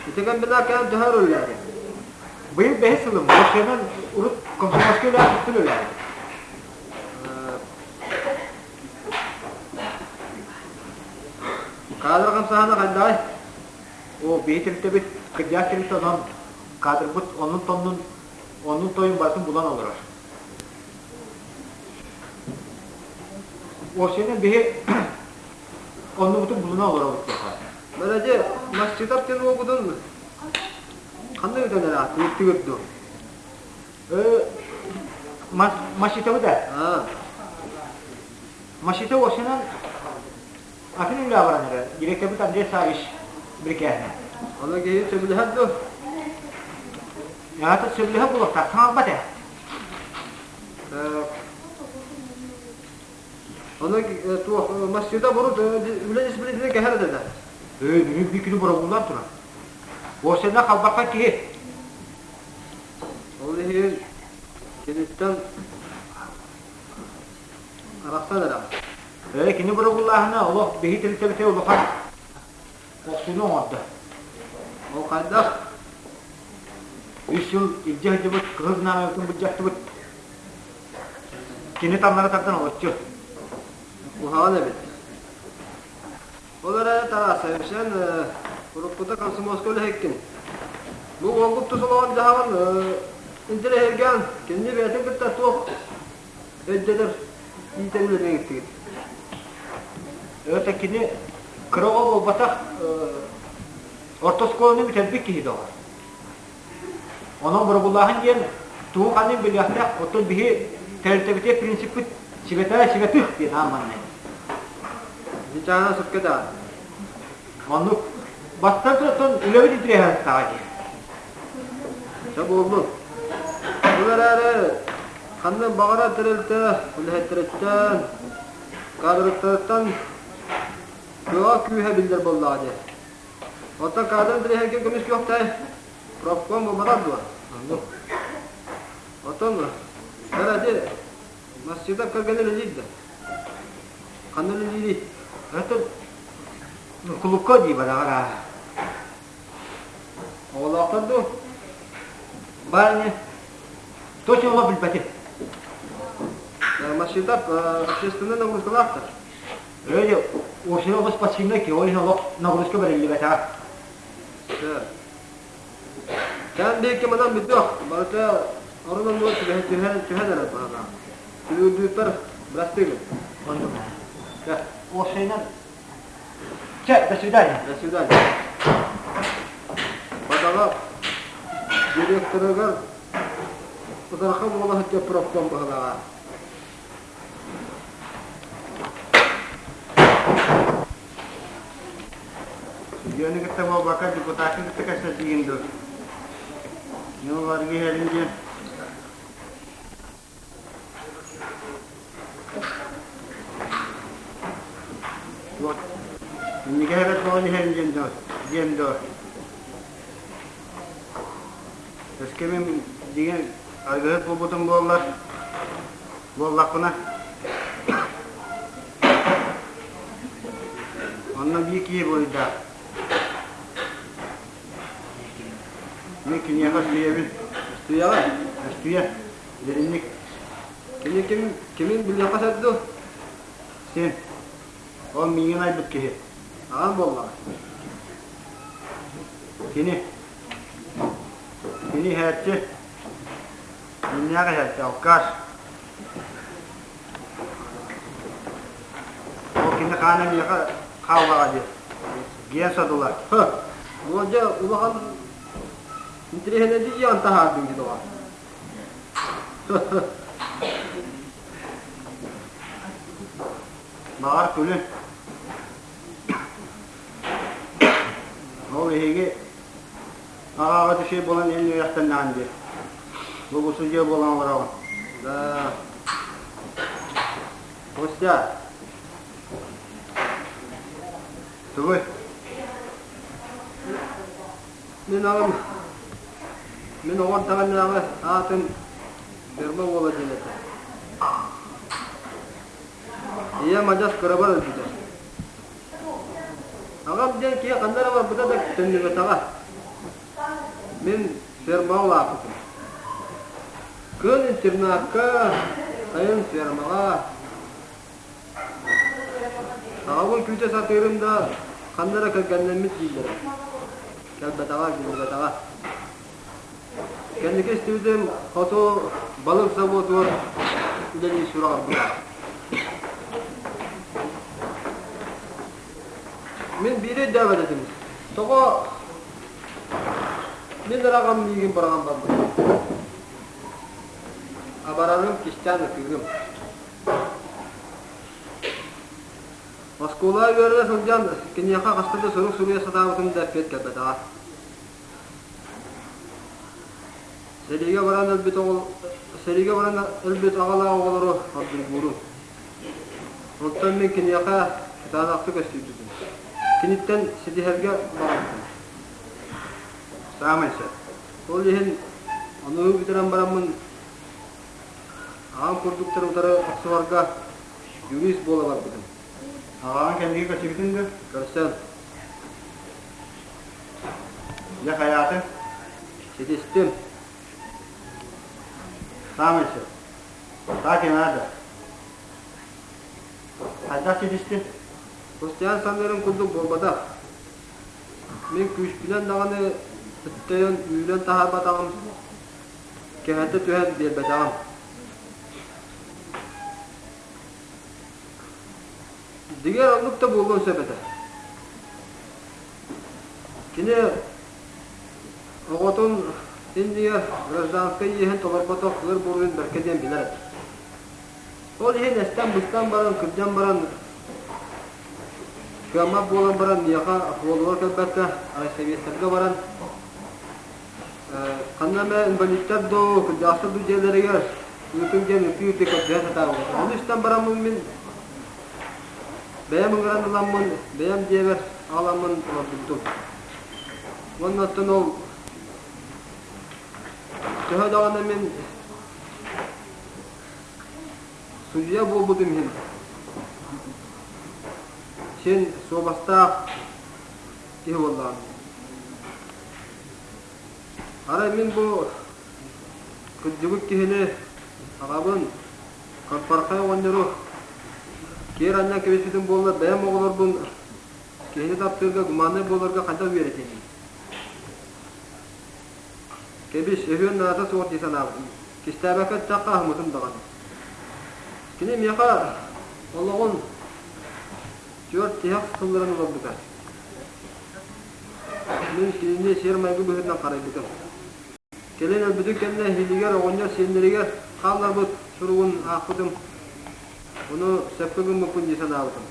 Ити комбинат кэм төһө өрүллээри? Быйыл бэһис сылым, уопсайынан урут комсомольскай үлэҕэ үлэлээбит. Кадр хамсааһына хайдаҕай? Оо, биһи тэрилтэбит кырдьаҕас тэрилтэ онон кадрбыт оннун-тоннун, оннун-тойун барытын булан олорор. Уопсайынан биһи оннубутун булуна олоробут диэххэ. Мэлэдьи, масчытар диэн уолгутун ханна ыытан эрэ ыыттыгыт дуо? Машитабы да? Машита уопсайынан атын үлэҕэ баран эрэр. Директорбыт Андрей Саввич бирикээһинэ. Аны киһи сөбүлэһэр дуо? Аата сөбүлэһэр буолуохтаах, саҥарбат ээ. Аны туох машита бурут үлэ дисциплинатын кэһэр этэ да? Ээ, бүгүн биир күнү боробуллан турар. Уопсайынан халбархай киһи. Ол иһин киниттэн арахсан эрэ. Ээ, кини боробуллааһына олох биһи тэрилтэбитэ улахан охсууну оҥордо. Ол хайдах? Үс сыл илдьэ сылдьыбыт кыһыл знамятын былдьаттыбыт. Кини таҥнары тардан олоччу. Куһаҕан эбит. Ол эрээри Тарасович, эн уруккута комсомольскай үлэһиккин. Бу уолгут тус олоҕун-дьаһаҕын интэриэһиргээн, кинини бэйэтин кытта туох өйдөтөр иитэн үлэлиэҥиттигит? Это кини кыра оҕо буолбатах, орто оскуоланы бүтэрбит киһи доҕор. Онон боробуллааһын диэн тугу ханнык билиэхтээх, оттон биһи тэрилтэбитигэр принциппит святая святых диэн аан маннай. Ничаана сөпкө да. Оннук бастан оттон үлэбит интириэһэ дии. Чэ буоллун. Бұл эрээри ханнык баҕарар тэрилтэ үлэһиттэриттэн, кадрыттарыттан кыаҕа күүһэ биллэр буоллаҕа дии. Оттон кадрын тириэһэргэ көмүс күөхтэй профком буолбатах дуо? Оннук. Оттон. Ити Масчыта кэргэнэ үлэлиир да? Ханна үлэлиирий? Это кулукка дии бараҕар аа. Оҕолоохтор дуу? Барыня, точно олох билбэтим. Масчыта общественнай нагрузкалаахтар. Öyle общий олус пассивный ки, ол иһин олох нагрузка бэриллибэтэҕэ. Кэм диэки манан бүтүөх, барыта орун оннугар түбэһэ түһэн түһэн эрэр баһылаах. Түбүрдүүппэр бырастыы гын. Оннук. Уопсайынан. Чэ, до свидания. До свидания. Бадаҕа директорыгар Ытарха буола сылдьар профком баһылааҕа. Судьуйаны кытта буолбакка депутаты кытта кэпсэтиигин дуо? Ньуоларга иһэрин диэн Вот. Иннигэ эбэт буолан иһэрин диэн дуо? Диэн дуо? Өскөмүм дигэн аргыһыт буолбутум буоллар, буоллахпына Онно биир киһи буруйдаах. Мин киниэхэ өстүйэбин. Өстүйэҕэ? Өстүйэ. Диринник. Кини ким, кимин билиэххэ сөп дуо? Син. Ол миигин айбыт киһи. Аҕам буоллаҕа. Кини. Кини иһээччи. Миннээх иһээччи, алкаш. Ол кини хаана миэхэ хааллаҕа дии. Гиэн содула. Һы, Буолдьа улахан интириэһинэйдик иэҕин таһаардыҥ дии доҕор. Баҕар күлүн. Ол эһиги аҕаҕа түшей буолан эн үөрэхтэннэҕин дии. Бу бу судья буолан олороҕун. Да. Костя. Тугуй? Мин аҕам мин оҕо эрдэҕинээҕи аатым Ферма уола диэн этэ. Ийэм адьас кырабар өлбүтэ. Аҕам диэн киһи ханна эрэ барбыта да төннүбэтэҕэ. Мин фермаҕа улааппытым. Кыһын интернакка, сайын фермаҕа. Аҕабын күүтэ сатыырым да, ханна эрэ кэргэннэммит дииллэрэ. Кэлбэтэҕэ, биллибэтэҕэ. Кэнники истибитим, хоту балык заводугар үлэлии сураҕырбыта. Мин биири өйдөөбөт этим. Тоҕо мин эрэ аҕам миигин быраҕан барбыта. Абарарым, кистээн ытыырым. Оскуолаҕа үөрэнэ сылдьан киниэхэ хаста да сурук суруйа сатаабытым да эппиэт кэлбэтэҕэ. Сэриигэ баран өлбүт оҕо сэриигэ баран өлбүт аҕалаах оҕолору ордургуурум. Онтон мин киниэхэ кытаанахтык өстүйбүтүм. Киниттэн ситиһэргэ баҕарбытым. Саамай сөп. Ол иһин ону бүтэрэн бараммын аҕам курдуктары утары охсуһарга юрист буола барбытым. Аҕаҕын кэнники көрсүбүтүҥ дуо? Көрсөн. Дьэ хайаатын? Ситистим. Саамай сөп. Так и надо. Хайдах ситистин? Костян саныырын курдук буолбатах. Мин күүспүнэн даҕаны өттөйөн үүрэн таһаарбатаҕым, кэһэтэ түһэн биэрбэтэҕим. Дьиҥэр оннук да буолуон сөп этэ. Кини оҕотун иннигэр гражданскай иэһин толорботох ыар буруйун бэркэ диэн билэр этэ. Ол иһин эстэн-быстан баран, кырдьан баран, кыаммат буолан баран миэхэ уолугар кэлбэккэ, райсоветтарга баран, ханна эмэ инвалидтар дуу, кырдьаҕастар дуу дьиэлэригэр ыытыҥ диэн ытыы-ытыы көрдөһө сатаабыт. Ону истэн бараммын мин бэйэм ыҥыран ыламмын, бэйэм дьиэбэр аҕаламмын олордубутум. Уонна оттон ол төһө даҕаны мин. Судьуйа буолбутум иһин син суобастаах киһи буоллаҕым. Арай мин бу кырдьыбыт киһини аҕабын Хампархай оҕонньору киэр анньан кэбиспитим буоллар бэйэм оҕолорбун киһини таптыырга гуманнай буоларга хайдах үөрэтиэний? Кэбис, өһүөн наада суох дии санаабытым. Кистээбэккэ эттэххэ аһыммытым даҕаны. Кини миэхэ олоҕун түөрт тиһэх сылларын олорбута. Мин кинини сиэр-майгы быһыытынан харайбытым. Кэлин өлбүтүн кэннэ иһилигэр оҕонньор сиэннэригэр хаалларбыт суругун аахпытым. Ону сөпкө гыммыппын дии санаабытым.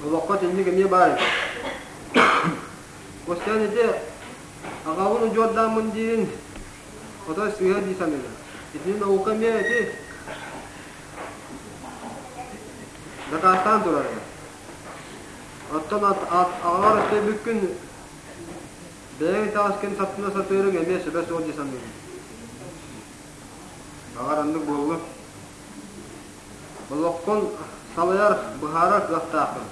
Олоххо итинник эмиэ баар эбит. Костян ити аҕабын удьуордааммын диирин отой сыыһа дии саныыбын. Итини наука эмиэ ити дакаастаан турар этэ. Оттон аҕаҕар өттөйбүккүн бэйэҥ итэҕэскин саптына сатыырыҥ эмиэ сөбө суох дии саныыбын. Баҕар оннук буоллун. Олоххун салайар, быһаарар кыахтааххын.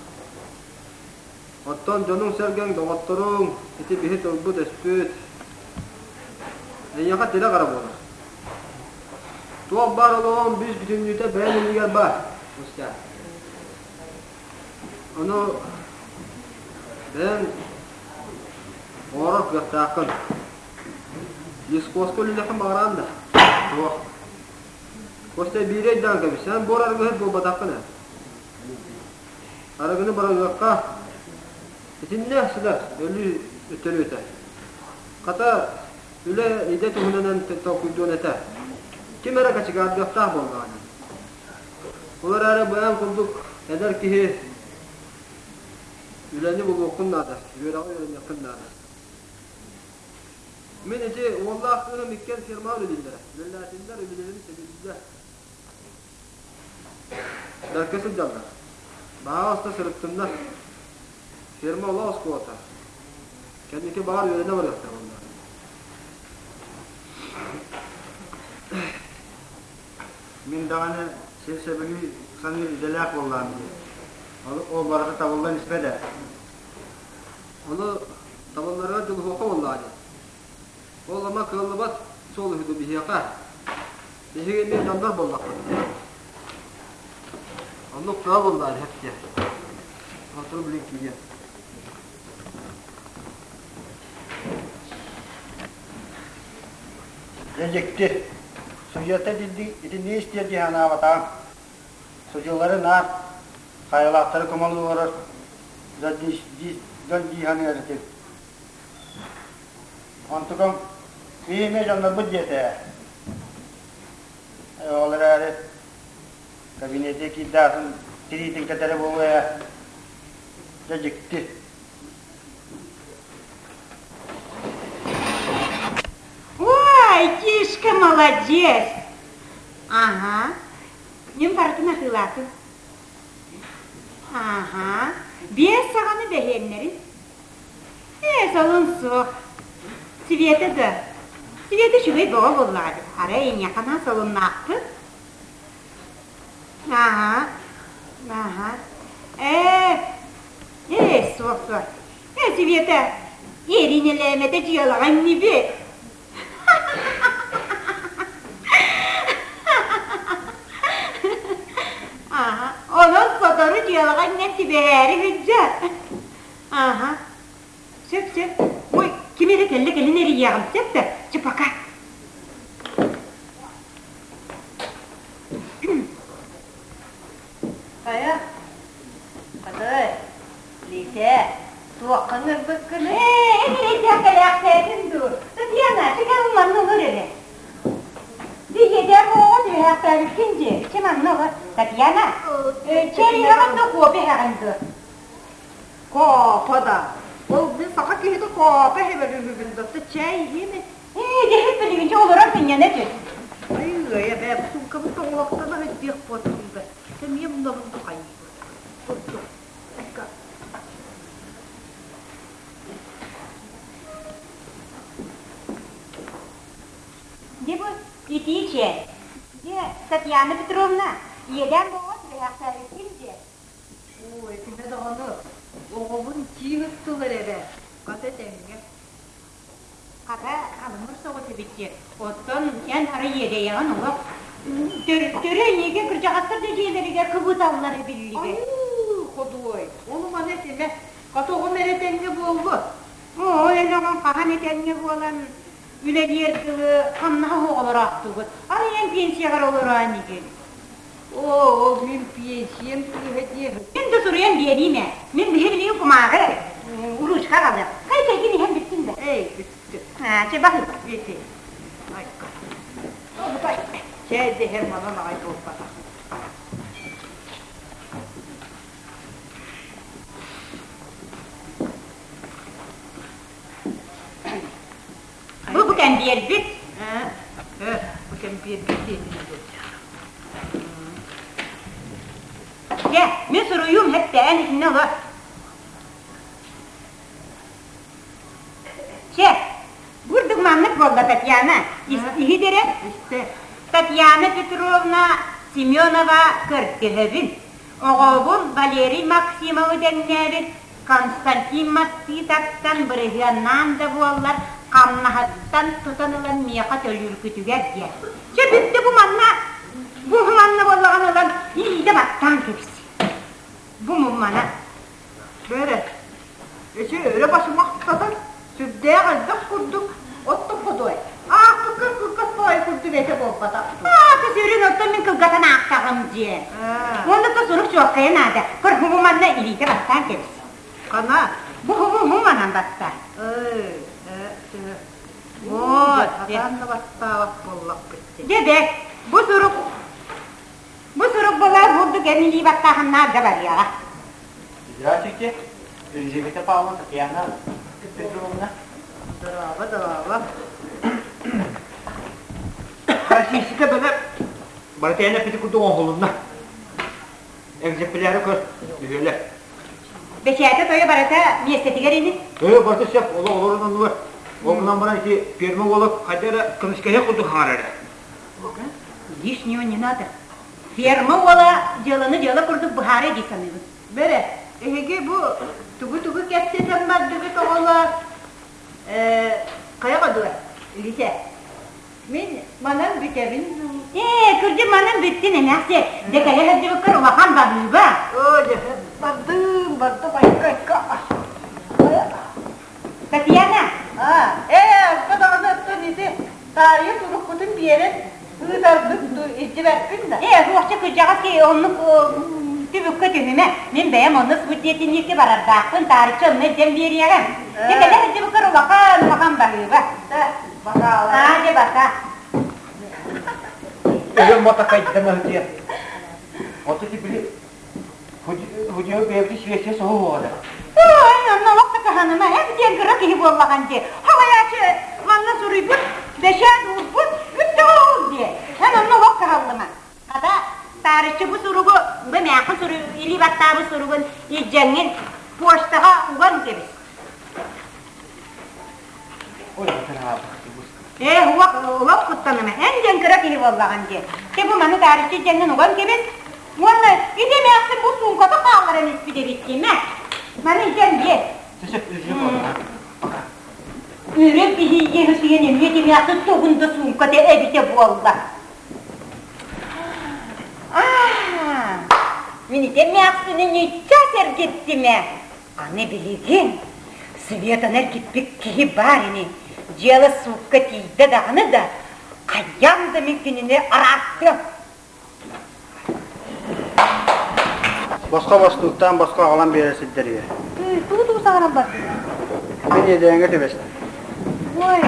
Оттон дьонуҥ-сэргэҥ, доҕотторуҥ ити биһи тылбыт-өспүт эйиэхэ тирэх эрэ буолар. Туох баар олоҕуҥ бүүс бүтүннүүтэ бэйэҥ иннигэр баар, Костя. Ону бэйэҥ оҥорор кыахтааххын. Лесхозка үлэлиэххин баҕараҕын да? Суох. Костя биири өйдөөн кэбис, эн буор арыгыһыт буолбатаххын ээ. Арыгыны барыһыахха итиннэ сытар өлүү төрүөтэ. Хата үлэ идэ туһунан толкуйдуон этэ. Ким эрэ качыгаардыахтаах буоллаҕына. Ол эрээри быйаҥ курдук эдэр киһи үлэни булуоххун наада, үөрэҕи үөрэниэххин наада. Мин ити уоллаах кыыһым иккиэн фермаҕа үлэлииллэрэ. Үлэлээтиннэр, үлэлэрин сөбүлүүллэр. Бэркэ сылдьаллар. Баһаалыста сырыттыннар. Ферма олох оскуолата. Кэнники баҕар үөрэнэ барыахтара буоллаҕа. Мин даҕаны сир сөбүлүү саныыр идэлээх буоллаҕым дии. Ол барыта табыллан испэт ээ. Ону табылларыгар дьулуһуохха буоллаҕа дии. Ол ама кыаллыбат суол үһү дуу биһиэхэ. Биһиги эмиэ дьоннор буоллахпыт. Оннук тыа буоллаҕа иһэттиэ. Сотору билин киириэ. Дьэ дьикти. Судьуйата итинник истиэр дии санаабатаҕым. Судьуйалары наар хайалаахтары көҥүл олорор дьон дии саныыр этим. Онтукам киһи эмиэ дьоннорбут диэтэ. Ол эрээри кабинетигэ киирдэ атын тириитин кэтэрэ буолуо ээ. Дьэ дьикти. Ой, Тишка молодец! Ага. Мин барытын атыылаатым. Ага. Биэс саҕаны бэһиэннэрин. Ээ, солун суох. Света да. Света үчүгэй бөҕө буоллаҕа дии. Арай эйиэхэ наһаа солуннаахпын. Ага. Ага. Ээ, ээ, суох, суох. Ээ, Света, эринэлээмэтэ дьыалаҕа иннибит. Ага, онон сотору дьыалаҕа иннэн түбэһээри сылдьар. Ага, сөп, сөп. Ой, ким эрэ кэллэ кэлин эрийиэҕим, сөп да? Чэ, пока. Хайа, хатай, Лиитээ, туохха ыҥырбыккыный? Ээ, эн эрэйдээх кэлээхтээтин дуу? Татьяна, чэ манна олор эрэ. Дии оҕо түһээхтээбиккин дии. Чэ манна олор. Татьяна, чэ иһэҕин да кофе иһэҕин дуу? Кофе да. Ол мин саха киһитэ кофе иһэбэр үһүбүн да, чэй иһиэм Ээ, дьэһит билигин чэ олорор сынньана түс. Ай, ыайа бээ, суумкабын тоҥолохтон аһыйдыах буолтум да. Эмиэ мунабын тухайбыт. Курдук. Дьэ бу итии чэй. Дьэ, Татьяна Петровна, иэдээн буолуо түбэһээхтээбиккин дии. Оо, этимэ даҕаны, оҕобун тииҥ ыттылар эрэ, хата этэҥҥэ. Хата, алымыр соҕус эбит дии. Оттон эн арай иэдэйэҕин олох. Төрө эйиигин кырдьаҕастар да дьиэлэригэр кыбыталлар биллибэт. Айыы, ходуой, ону маны этимэ. Хата оҕом эрэ этэҥҥэ буоллун. Оо, эн оҕоҥ хаһан этэҥҥэ буолан үлэлиэр дылы хамнаһа суох олороохтугут. Арай эн пенсияҕар олороо инигин. Оо, мин пенсиям кыыһа диэ. Мин да суруйан биэриим ээ. Мин биһи билигин кумааҕы ручка аҕалыам. Хай чэйгин иһэн бүттүн да. Эй, бүттү. Аа, чэ баһыыба. Ити. Айка. Чэй дэһэр манан аҕай буолбатах. Бу бу кэмбиэрбит. Ээ, бу кэмбиэрбит диэтин Дьэ, мин суруйуум хэптээн итиннэ олор. Чэ, бурдук маннык буолла Татьяна. Иһит эрэ. Татьяна Петровна Семенова көрдөһөбүн. Оҕобун Валерий Максимовы тэҥнээбит Константин Маститовтан бырыһыаннаан да буоллар хамнаһыттан тутан ылан миэхэ төлүүргүтүгэр диэн. Чэ бүттэ бу манна бу манна буоллаҕына ылан илиитэ баттаан кэбис. Бу муммана. Бөрө, эчи өрө басымахтатан сүрдээх элбэх курдук оттон ходуой. Аахпыккар кылгас баҕайы курдук этэ буолбатах. Аата сүрүн оттон мин кылгатан аахтаҕым дьиэ. Уонна то сурук чуоккайа наада. Көр бу манна илиитэ баттаан кэбис. Хана? Бу бу бу манан баттаа. Вот. Хатаан да баттаабат буоллахпыт. Дьэ бэк, бу сурук бу сурук буолар бурдук эн илии баттааһыннаах да барыаҕа. Здравствуйте, Елизавета Павловна, Татьяна Петровна. Здорово, здорово. Российская бөлө барытыйана пити курдук оҥоһулунна. Экземпляры көр, үһүөлэр. Бэчээтэ тойо барыта миэстэтигэр ини? Ээ, барыта сөп, олох олорун оннугар. Ол гынан баран ити ферма уола хайда эрэ көмүскэһиэх курдук хаҥар эрэ. Лишнего не надо. Ферма уола дьыаланы дьыала курдук быһаарыа дии саныыбын. Бэрэ, эһиги бу тугу-тугу кэпсэтэн бардыгыт оҕолор? Ээ, хайаҕа дуо, Лисэ? Мин манан бүтэбин. Ээ, кырдьык манан бүттүн эмээхсиэ. Дьэ кэлэ сылдьыбыккар улахан баһыыба. Оо, дьэ, бардым, бардым, айка-айка. Татьяна! Аа, ээ, арба даҕаны оттон ити таарыйа суруккутун биэрэн ыытаргыт дуу, илдьибэппин да. Ээ, суохча кырдьаҕас киһи оннук түбүккэ түһүмэ. Мин бэйэм онно спутниктиникке барардаахпын, таарыччы онно илдьэн биэриэҕим. Дьэ кэлэ сылдьыбыккар улахан, улахан баһыыба. Да, бакаала. Аа, дьэ бака. Өлөн мотокайдан ыһытыа. Ото ти били Худьуо бэйэбити силиэстийэ соһуоҕа Ой, онно олох да кыһаныма, эн диэн кыра киһи буоллаҕын дии. Халайааччы манна суруйбут, бэчээт уурбут, бүттэ ол диэ. Эн онно олох кыһаллыма. Хата, таарыччы бу суругу, бу мээххэ суру, илии баттаабыт суругун илдьэҥҥин почтаҕа уган кэбис. Ээ, уох, олох куттаныма. Эн диэн кыра киһи буоллаҕын дии. Чэ, бу маны таарыччы дьэҥҥин уган кэбис. Уонна ити эмээхсин бу суумката хаалларан испит эбит дии, Маны илдьэн биэр. Үрүҥ киһи сыйан эмиэ эмээхсин тугун да суумката эбитэ буолла. Аа, мин ити эмээхсини ньыччас эргиттим ээ. Аны билигин Светаны эргиппит киһи баар ини, дьыала суукка тиийдэ даҕаны да, хайаан да мин кинини араартыам. Босхо бостууктаан босхо аҕалан биэрэр сирдэригэр. Тугу-тугу саҥаран бардыҥ? Мин иэдээҥҥэ түбэстим. Ой,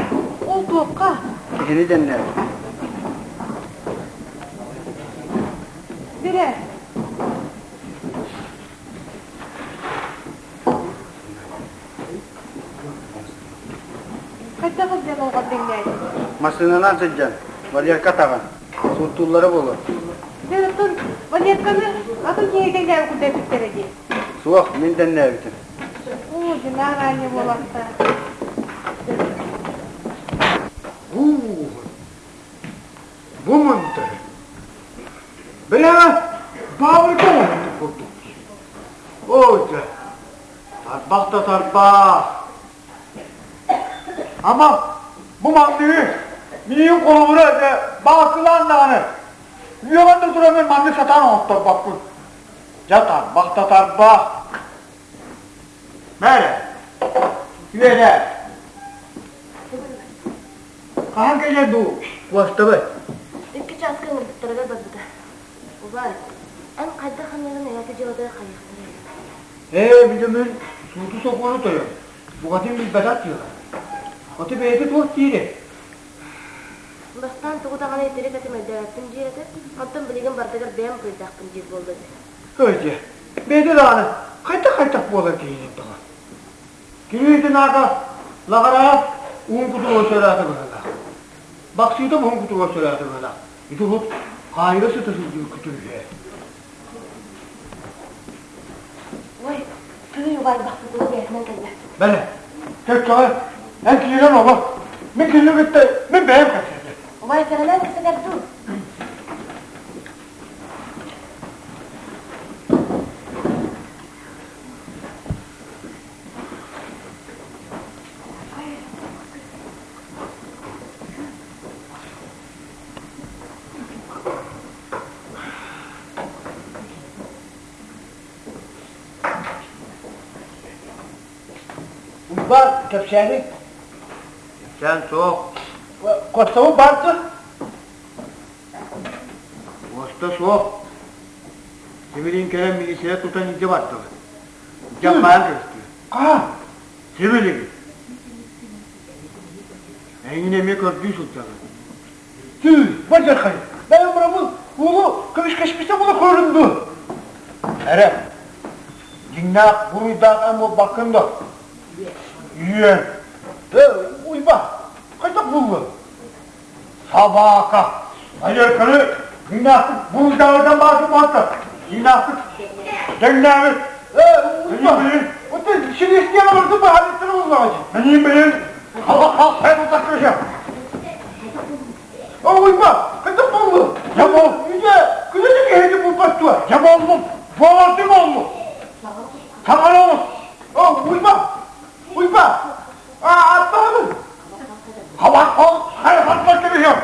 ол туохха? Киһини дэннээбит. Бирэ, Хайдах сылдьан олоҕор дэҥнээтиҥ? Массыынанан сылдьан, Валерка атаҕын. Сууттууллара буолуо. Дьэ, оттон Валерканы атын киһи дэҥнээбит курдук эппиттэрэ дии. Суох, мин дэннээбитим. Оо, дьинаан аанньа буолахта. Уу! Тарбаах. Ама бу манныгы миигин холобура дьэ баакылаан даҕаны үөҕэн да тураммын маннык сатаан оҥотторбоппун. Дьэ тарбах да тарбах. Мээрэ, үөрэ. Хаһан кэлэр бу куостабыт? Икки чааска ыҥырбыттарыгар барбыта. Убай, эн хайдах аныгын эйэти дьыалатыгар хайыахтарай? Ээ, билэмин сууту-сокуону тойон, букатын билбэтэх дьыала. Оты бэйэтэ туох диирэ? Бастаан тугу даҕаны итирик этим өйдөөбөппүн диир этэ, онтон билигин барытыгар бэйэм буруйдаахпын диир буолла дии. Өөдьэ, бэйэтэ даҕаны хайдах-хайдах буолар киһини тоҕо? Кириитин аата лаҕараат уун кутуруга сөрөөтө быһыылаах. Бахсыыта уһун кутуруга сөрөөтө быһыылаах. Ити урут хаайыга сыта сылдьыбыт күтүрүһэ. Ой, тыый убай бахсытыга бэйэтинэн кэллэ. Бэлэ, кэккэҕэ эн киирэн олор. Мин кинини кытта мин бэйэм кэпсэтиэм. Убай сэрэнэн кэпсэтэр дуу? Уйбаан кэпсээни? Кэпсээн суох. Куостабыт баар дуо? Куоста суох. Сибилин кэлэн милиция тутан илдьэ бардылар. Дьаппаан кэбистилэр. Хаһан? Сибилигин. Эйигин эмиэ көрдүү сылдьаллар. Түү, бадьархай, бэйэм бырабыл уолу көмүскэспитэ буола көрүн дуо? Эрэ, дьиҥнээх буруйдаах эн буолбаккын да? Үөн. Э, уйба, хайдах булла? Собака. Айырканы дьиҥнээхтик буруйдааҕыттан баатын буолта. Дьиҥнээхтик дэҥнээбит. Э, уйба, вот силиэстийэҕэ барытын быһаарыттара буоллаҕа дии. Мин билин Уйба, хайдах буоллу? Дьэ бол, үдэ, күнэ да киһини булбат дуо? Дьэ боллум, буолардым оллу. Таҥара олус. О, Уйба, Уйба, аттаһабын. Хабат ол, хайхатма кэбиһиэм.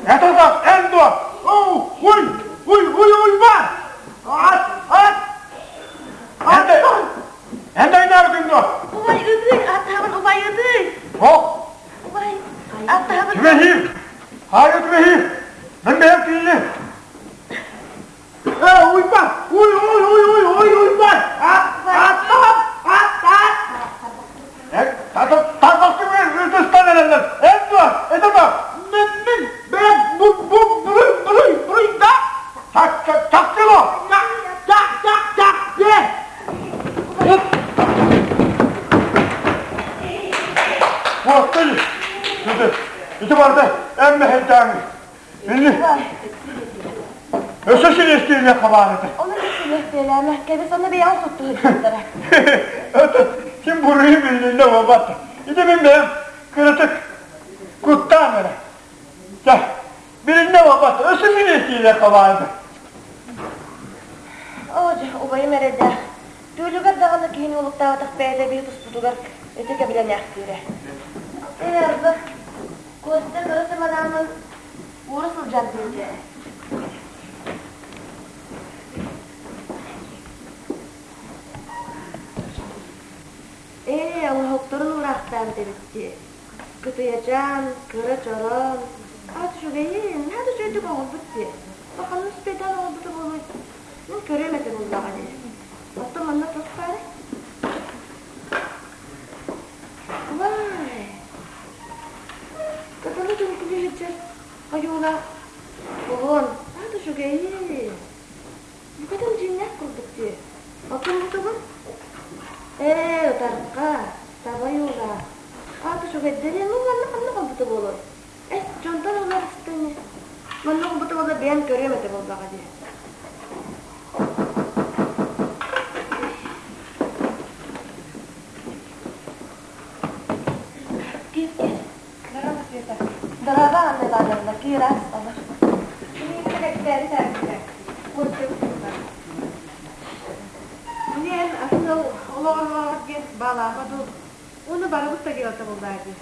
Это да, эн дуо? О, уй, уй, уй, Уйба! Ат, ат! Эн да ойнаабытыҥ дуо? Убай ытый, аттаһабын убай ытый. Ох! Убай, аттаһабын. Түбэһиим! Хаайы түбэһиим! Мин бэйэм кинини! Э, уйба! Уй, уй, уй, уй, уй, уйба! Ат, аттаһап! Ат, ат! Эн, тарбахтым ытыстан эрэллэр. Эн дуо? Это дуо? Мин, мин, бэйэм, бу, бу, буруй, буруй, буруй да! Так, так, так, так, так, так, так, Буоттай, ити барда эн мэһэйдээҥи. Инни. Өссө силиэстиилиэх хабаар этэ. Оны силиэстиэлээмэ, кэбис онно бэйэҕин суттуһуйдуктара. Это ким буруйу билиннэ буолбат. Ити мин бэйэм кыратык куттаан эрэ. Чэ, Билиннэ буолбат, өссө силиэстиилэр хабааны. Оо, дьэ, убайым эрэйдээх. Түүлүгэр даҕаны киһини олуктаабатах бэйэтэ биһи туспутугар ити кэбилэниэхтиирэ. Ээ, арба, Костя кыра сыманаамын уура сылдьар диэбитэ. Ээ, оҥоһуктарын уураахтаабыт эбит дии. Кытыйачаан, кыра чороон, аат үчүгэйин, наһаа да үчүгэйдик оҥорбут дии. Улаханнык үспүйдээн оҥорбута буолуой? Мин көрүөм этэ буоллаҕа дии. Оттон манна туох баарый? Убаай! Кытылы түҥкүлүү сылдьар ойуулаах кулун, аат үчүгэйин. Букатын дьиҥнээх курдук дии. Оттон бу тугун? Ээ, ытарха, таба ойуулаах. Аата үчүгэйдэрин, ну манна ханна холбута буолуой? Эс, дьонтон ылар истэни. Манна холбута буолла бэйэм көрүөм этэ буоллаҕа дии. Киир, киир. Здорово, Света. Здорово, Анна Ивановна. Киир, ас, олор. Миигин кэпсээри саарбыта. Костя устунна. Мне атын ол Олоҕор диэн баалаама дуу. Уонна барыбыт да дьыалата буоллаа дии.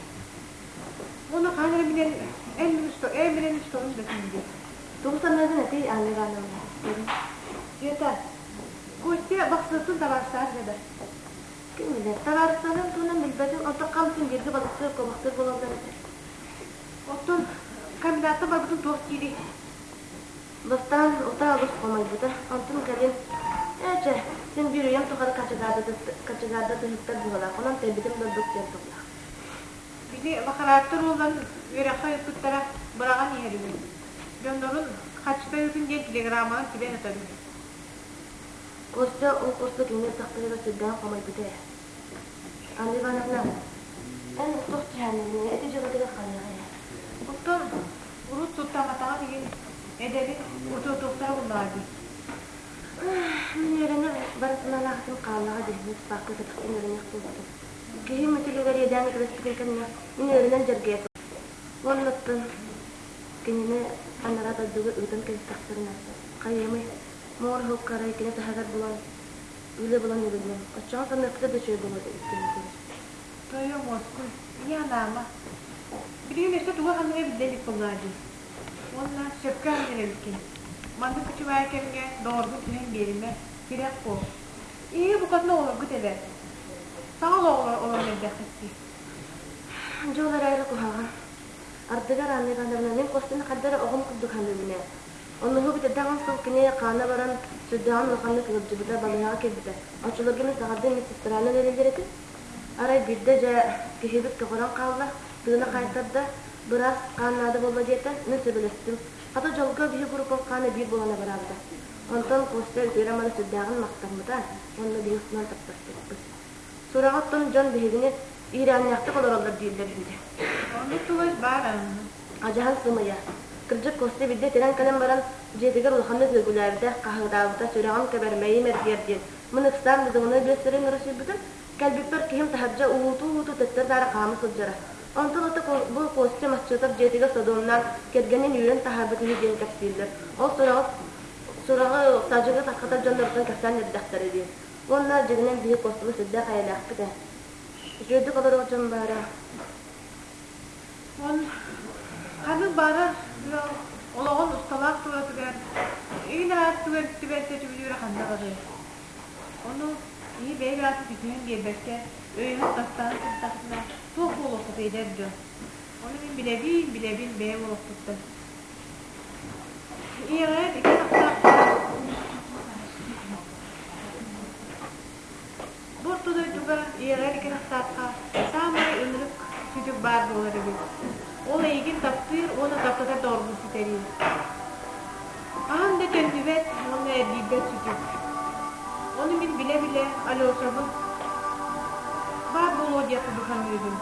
Уонна хаһан эрэ минэн эн эн билэн исторун да дии. Тугу саныыгын этэй, Анна Ивановна? Света, Костя бахсыттын табаарыстаах да. Ким билэр, табаарыстарын туһунан билбэтим, онтон хам-түм бииргэ балыктыыр, куобахтыыр буолаллар этэ. Оттон комбинаттан барбытын туох диирий? Бастаан утаа олус хомойбута, онтон кэлин ээ чэ, син биир үйэм тухары хачыгаарда тыһыттар быһыылаах, онон тэйбитим да ордук диэн тыллаах. Били бакарааттар уолларын үөрэххэ ыыппыттара быраҕан иһэр үһү. Дьоннорун хаччыта ыытын диэн телеграмманан сибээс атар үһү. Костя ол курдук кинилэр тахтарыгар сүрдээх хомойбута ээ. Анна Ивановна, эн туох түһээннэринэ ити дьыалатыгар ханыаҕай ээ. Оттон урут суттамматаҕын иһин эдэрин утуотуохтара буллаҕа дии. Мин үөрэнэр бары санаалаахтым хааллаҕа дии, мин спакка кэтэхтэн үөрэниэх буолбутум. Киһим үтүлүгэр иэдээн түбэспитин кэннэ мин үөрэнэн дьэргэйэ Уоннаттан кинини анараа дойдуга ыытан кэбистэхтэринэ, хайыамый, муора уһуккарай кини таһыгар булан, үлэ булан үлэлиэм. Оччоҕо саныахпыта да үчүгэй буолуо эбит диэн этилэр. Тойон уоскуй, ийэ анаама. Билигин өссө тугу ханныга биллэ илик буоллаҕа дии. Уонна сөпкө аһынар эбиккин. Маннык күчүмэҕэй кэмҥэ доҕоргун түһэн биэримэ, тирэх буол. Ийэ букатын оҕолоргут эбээт. Саҥа олоҕу олорон эрдэххит дии. Дьол эрээри куһаҕан. Ардыгар Анна Ивановна мин Костяны хайда эрэ оҕом курдук саныыбын ээ. Оннугу бүтэрдэҕин сыл кини хаана баран, сүрдээҕин улаханнык ыалдьыбыта, балыыһаҕа киирбитэ. Оччолорго мин саҥардыы медсестранан үлэлиир этим. Арай биирдэ дьэ киһибит көҕөрөн хаалла, тыына хаайтарда, быраас хаан наада буолла диэтэ, мин сөбүлэстим. Хата дьолго биһи группам хаана биир буолан абыраабыта. Онтон Костя үтүөрэн баран сүрдээҕин махтаммыта уонна биһи устунан таптаспыппыт. Сураҕа оттон дьон биһигини иирээннээхтик олороллор дииллэр үһү. Оннук тулай баар аанна. Адьаһан сымыйа. Кырдьык Костя биирдэ итирэн кэлэн баран, дьиэтигэр улаханнык үөгүлээбитэ, хаһыытаабыта, сүрэҕим кэбэр, мэйиим эргийэр диэн. Мин ыксаан быдыгыны биэс сирин өрөсүйбүтүм. Кэлбиппэр киһим таһырдьа уһуутуу-уһуутуу төттөрү-таары хаама сылдьара. Онтон ото бу Костя Масчытов дьиэтигэр содуомнаан, кэргэнин үүрэн таһаарбыт үһү диэн кэпсииллэр. Ол сураҕы сураҕы садьыгы тархатар дьонноруттан кэпсээн эрдэхтэрэ дии. Уонна дьиҥинэн биһи Костябыт сүрдээх эйэлээхпит ээ. Үчүгэйдик олорор дьон баара. Он ханнык баҕарар ыал олоҕун усталаах туоратыгар иин араас түгэн түбэлтэ түбүлүүрэ ханна барыай? Ону киһи бэйэ аатын түсүһэн биэрбэккэ, өйөһөн тастаһан сырыттахпына туох буолуохпут эдэр дьон? Ону мин билэбин, билэбин бэйэм олохпуттан. Ийэҕэр ити тахсаахха Бу орто дойдуга ийэҕэр икки саамай ынырык сүтүк баар буолар эбит. Ол эйигин таптыыр уонна таптатар доҕоргун сүтэрии. Хаһан да төннүбэт уонна эргийбэт сүтүк. Ону мин билэ-билэ Алешабын баар буолуо диэх курдук саныыбын.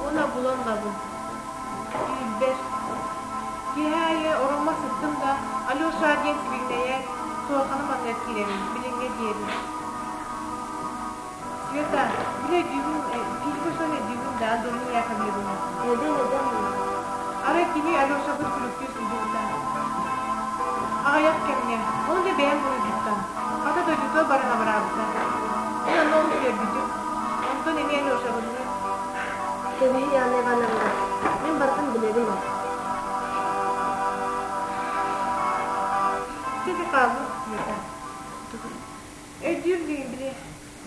Уонна булан ылабын. Түүлбэр. Киэһэ аайы ороммор сыттым да, Алеша диэн сибигинэйээт, суорҕаным анныгар киирэбин, билиҥҥэ диэри. Света, били өйдүүгүн, киһи көрсөн өйдүүгүн да, Антонина Яковлевна. Эдэн, эдэн. Арай кини Алешабын күлүктүү сылдьыбыта. Аҕыйах кэмҥэ, ол да бэйэм буруйбуттан, хата дойдутугар баран абыраабыта. Мин онно олус үөрбүтүм. Онтон эмиэ Алешабынныыр. Кэбиһи Анна Ивановна, мин барытын билэбин ол. Сити хаалбыт Света. Өйдүүр диин били,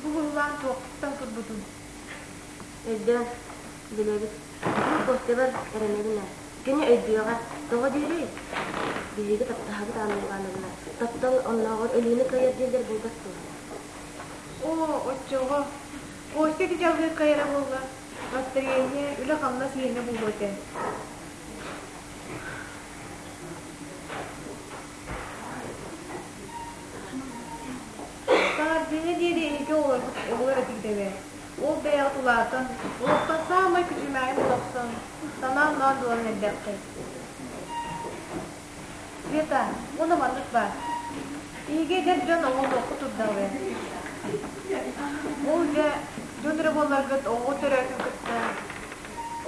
бу быһылаан туохтан турбутун. Өйдөөн, билэбит. Мин Костябар эрэнэбин ээ. Кини өйдүөҕэ. Тоҕо диирий? Биһиги таптаһабыт Анна Ивановна. Таптал оннооҕор өлүүнү кыайар дииллэр буолбат дуо? Оо, оччоҕо Костя ити дьаллыыр кыайара буолла. Настроение, үлэ-хамнас иэнэ буолуо этэ. Саҥардыыҥҥа диэри эһиги оҕолоргут оҕолор этигит эбээт. Ол бэйэҕит улаатан, олохтон саамай күчүмэҕин олохсон, санаан-ноон буолан эрдэххит. Света, уонна маннык баар. Эһиги эдэр дьон оҕолонуоххут турдаҕа Ол дьэ, дьон эрэ буолларгыт оҕо төрөөтүн кытта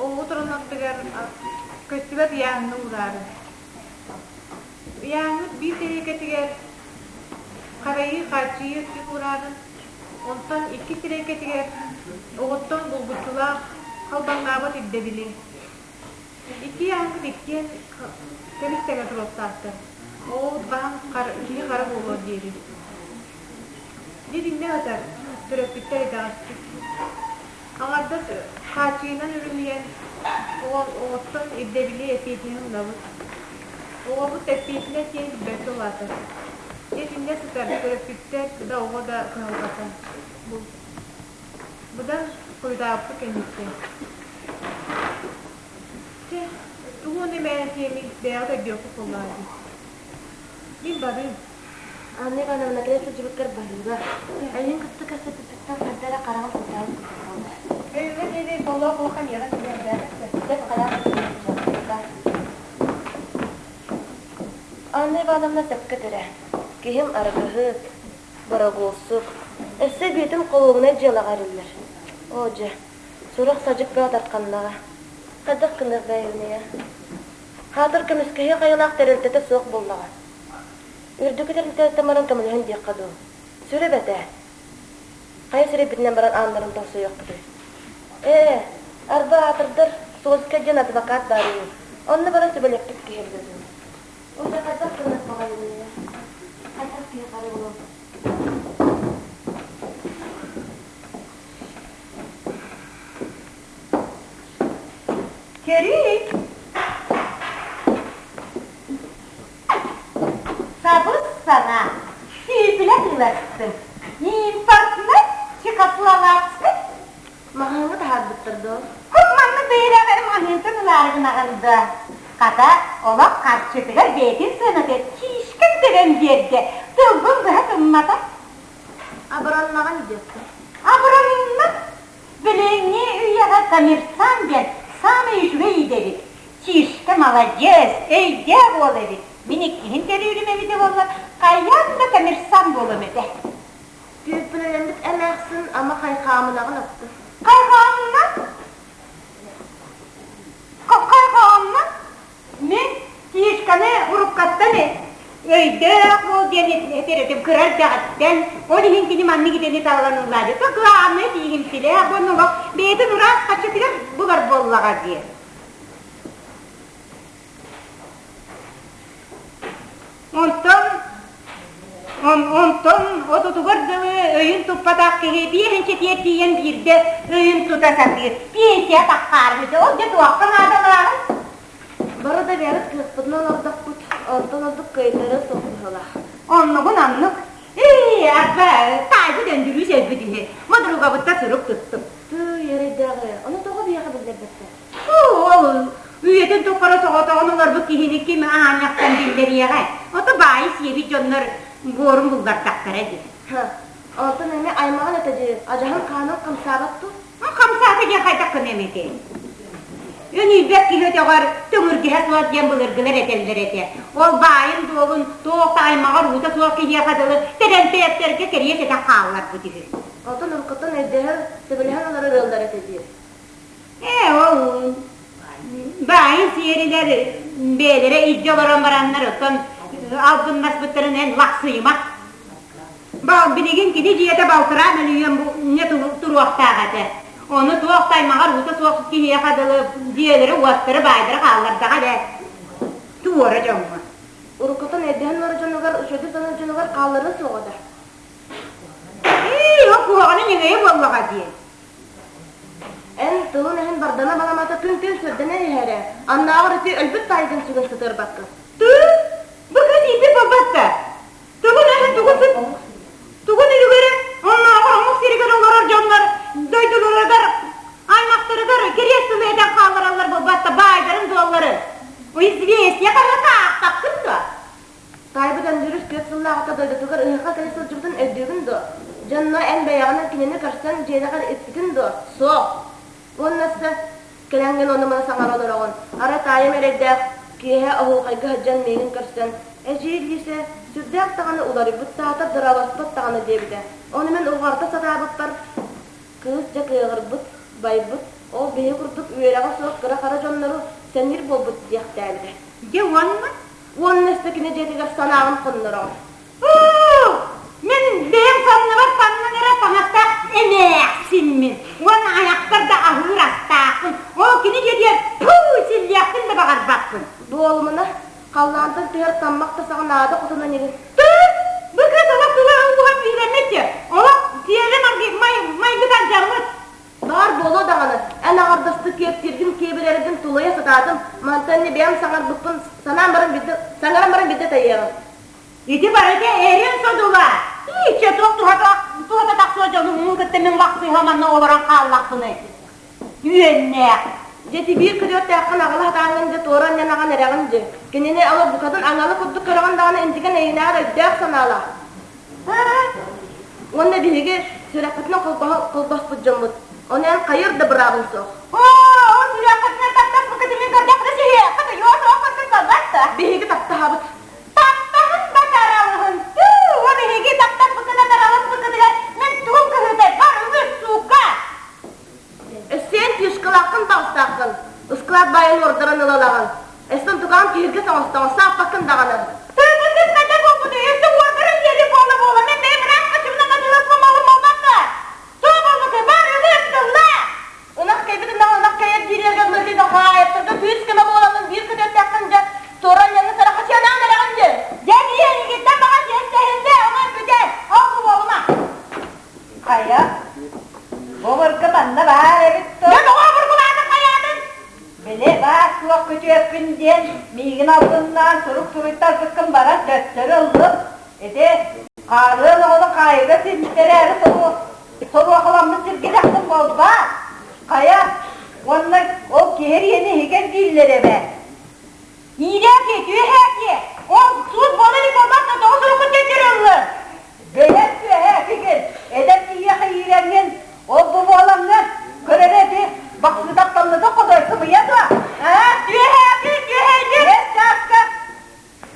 оҕо туран ардыгар көстүбэт ыйааһыны уураары. Ыйааһыҥҥыт биир тэриэлкэтигэр харайыы, хааччыйыы өттүн уураарын. Онтон икки сирэйгэтигэр оҕоттон булгуччулаах халбаҥнаабат ирдэбили. Икки аҥыт иккиэн тэбис-тэҥэ туруохтаахтар. Оҕобут хаһан киһи хара буолуор диэри. Дьэ итиннэ сытар төрөппүттэр итэҕэстик. Аҥардас хааччыйынан үлүһүйэн оҕоттон ирдэбили эппиэтинэһи умнабыт. Оҕобут эппиэтинэс диэн билбэккэ улаатар. Дьэ итиннэ сытар төрөппүттэр да оҕо да кыһалҕата. Быдан хойутаабыппыт кэнниттэн. Чэ, тугу уонна мээнэ этиэмий, бэйэҕит өйдүөххүт буоллаҕа дии. Мин барыым. Анна Ивановна кэлэ сылдьыбыккар баһыыба. Эйигин кытта кэпсэппиппиттэн хайда эрэ хараҕым сылдьаабыт курдук буолла. Өйүҥҥэ диэри соллоох улахан миэхэ силиэрдээбэт Сөп хайаан да Анна Ивановна сөпкө этэрэ. Киһим арыгыһыт, борогуулсук. Өссө эбиитин холуобунай дьыалаҕа эриллэр. Оо дьэ, сурах-садьык бөҕө тарханнаҕа. Хайдах гыныах бэйэбиний ээ? Хаатыр көмүскэһиэх айылаах тэрилтэтэ суох буоллаҕа. Үрдүкү тэрилтэттэн баран көмөлөһөн диэххэ дуу. Сүрэ бэрт ээ. Хайа сирэйбитинэн баран ааннарын тоҥсуйуохпутуй? Ээ, арба аатырдар Сольскай диэн адвокат баар үһү. Онно баран сүбэлэппит киһи эбитэ дуу. Ол дьэ хайдах гыныах баҕайыбыный ээ? Хайдах киһи хара буолуом? Көрүүй! Сабыс-саҥа, сүүпүлэ тыыластым. Импортнай чехословацкай. Маҕаһыыҥҥа таһаарбыттар дуо? Кур маннык бэйэлээх маҕаһыынтан ылаары гынаҕын да. Хата, олох харчытыгар бэйэтин сыаната чиишкэн тэбэн биэрдэ. Тылбын быһа гыммата. Абыраннаҕын диэххэ. Абыранна? Билиҥҥи үйэҕэ коммерсант диэн саамай үчүгэй идэ эбит. Чишка маладьыас, өйдөөх уол эбит. Мин иккиһин төрүүрүм эбитэ буоллар, хайаан да коммерсант буолуом этэ. Түөппүлэлэммит эмээхсин ама хайхаамынаҕын оттон. Хайхаамына? Хайхаамына? Мин Тишканы уруккаттан өйдөөх буол диэн этэр этим кыра эрдэҕиттэн. Ол иһин кини маннык идэни талан ыллаабыт. Главное тииһимтилээх уонна олох бэйэтин ыраас хаччытыгар булар буоллаҕа диэн. Онтон онтон отутугар дылы өйүн туппатах киһи биэһинчэтигэр тиийэн биирдэ өйүн тута сатыыр. Пенсия таххаарбыт. Ол дьэ туохха наадалааҕый? Бары да бэйэбит кыахпытынан олордохпут, онтон ордук кыайтарыа суох быһыылаах. Оннугун оннук. Ээ, арба, таайбыт Өндүрүүс өлбүт үһү. Модуругабытта сурук туттум. Тыый, эрэйдээҕи, ону тоҕо биһиэхэ биллэрбэттэр? Ол үйэтин тухары соҕотоҕун олорбут киһини ким аанньахтан биллэриэҕэ. Ото баайы сиэбит дьоннор буорун буллардахтара дии. Ха, онтон эмиэ аймаҕын этэ дии, адьаһын хаанын хамсаабат дуу? Хамсаата диэн хайдах гыныам этэй? Өнүйбэт киһи өтөҕөр төҥүргэһэ суох диэн былыргылар этэллэр этэ. Ол баайын-дуолун туох да аймаҕар уута суох киһиэхэ дылы тэрэнтэйэптэргэ кэриэс этэ хаалларбыт үһү. Оттон уруккуттан өйдөһөр, сөбүлэһэн олорор ыаллар этэ дии. Ээ, ол баайын сиэрилэр бэйэлэрэ илдьэ олорон бараннар оттон албыннаспыттарын эн лахсыйыма. Билигин кини дьиэтэ балтараа мөлүйүөн туруохтаах этэ. Ону туох да аймаҕар уута суох киһиэхэ дылы дьиэлэри-уоттары, баайдары хааллардаҕа эбээт. Туора дьоҥҥо. Уруккутун өйдөһөн олорор дьонугар, үчүгэйдик саныыр дьонугар хаалларыа суоҕа да. Ии, ол куһаҕаны ньыҥайа буоллаҕа дии. Эн тылын-өһүн бардана баламата күн-күн сүрдэнэн иһэрэ, аннааҕар ити өлбүт таайгын сүгэн сытыарбаккын. Тыы, бу кыыс ииппит буолбат да? Тугун өһүн тугун сыт тугун үлүгэрэ оннооҕор омук сиригэр олорор дьоннор дойдуларыгар аймахтарыгар кириэс тылы этэн хааллараллар буолбат да баайдарын-дуолларын. Известия хаһыакка аахпаккын дуо? Таайбыт Өндүрүс түөрт сыллааҕыта дойдутугар ыһыахха кэлэ сылдьыбытын өйдүүгүн дуо? Дьонно эн бэйэҕинэн кинини көрсөн дьиэлэҕэр иппитин дуо? Суох. Уонна өссө кэлэҥҥин ону-маны саҥара олороҕун. Арай таайым эрэйдээх киэһэ оһуохайга сылдьан миигин көрсөн, «Эдьиий Лиисэ, сүрдээх даҕаны уларыйбыт саатар дорообоспот даҕаны» диэбитэ. Ону мин уҕарыта сатаабыппар, кыыс дьэ кыаҕырбыт, байбыт, ол биһи курдук үөрэҕэ суох кыра-хара дьоннору сэниир буолбут диэхтээбитэ. Дьэ уонна Уонна өссө кини дьиэтигэр санааҕын хоннороҕун. Оо, мин бэйэм санныбар саннан. кыра таҥастаах эмээхсиммин уонна айахпар да аһыыр астаахпын. Ол кини диэтигэр пуу силлиэхпин да баҕарбаппын. Буолумуна, халлаантан түһэр таммах да саҕа наада хотунан игин. Тыы, бу кыыс олох тула ылбыһан биирэммит олох сиэлэ майгытан дьаммыт. Баар буолуо даҕаны, эн аҥардастыы киэптииргин киэбирэргин тулуйа сатаатым, мантан инньэ бэйэм саҥарбыппын санаан баран биирдэ саҥаран баран биирдэ тайыаҕым. Ити барыта эрин содула. Иччэ туох туһата туһата тахсыа дьонуҥ кытта мин лахсыһа манна олорон хааллахпыный. Үөннээх. Дьэ ити биир күрүөттээххин аҕала сатааҥҥын дьэ туора анньан аҕан эрэҕин дьэ. Кинини ала букатын аҥалы курдук көрөҕүн даҕаны интигэн эйинээҕэр өйдөөх-санаалаах. Уонна биһиги сүрэхпитинэн холбоспут дьоммут. Ону эн хайыр да быраабыҥ суох. Оо, сүрэххитинэн таптаспыккытын мин көрдөхпүнэ сүһүөххүт уйуо суох курдук буолбат да? Биһиги таптаһабыт. Таптаһын да таралыһын. Туу, биһиги таптаспыккытын таралыспыккытыгар мин тугум кыһыытай бар үгүс сука. Сен фишкалааххын баҕастааххын, ыскылаат баайын уордаран ылалаҕын. Эстэн тукаам киһиргэ соҥостоҕун, сааппаккын даҕаны. Тыыппытын хата буолбуту, өссө уордаран диэри буола-буола, мен бэйэм ыраах хачымнан атыыласпам малым буолбат да. Туох буолбутай, бар ылыас тылла! Ынах кэйбит ынах ынах кэйэр диирэргэ дылы хаайыттарга күүс көмө буоланын биир көтүөттээххин дьэ, туора анньаны сарахачыанаан эрэҕин дьэ. Дьэ биһигиттэн баҕа сиэстэһиннэ, онон бүтэр, ол бу буолума. Хайа, бу манна баар эбит дуо? Дьэ тоҕо обургулаатын хайаатын? Били баар-суох күтүөппүн диэн миигин албыннаан сурук суруйтарбыккын баран төттөрү ыллым. Ити хаарыан оҕону хаайыыга симтэрээри соруохаламмыт сиргэ тахтым буолбаат? Хайа, уонна ол киһи эриэни иһигэр дииллэр эбээт. Иирээки, түөһээки, ол суут буола илик буолбат да тоҕо суруккун төттөрү ыллын? Бэйэҥ түөһээкигин, эдэр киһиэхэ иирэҥҥин, ол-бу буолаҥҥын, көр эрэ ити бахсыытаптаммыта ходой сымыйа дуо? Аа, түөһээки, түөһэйдик! Биэс чааска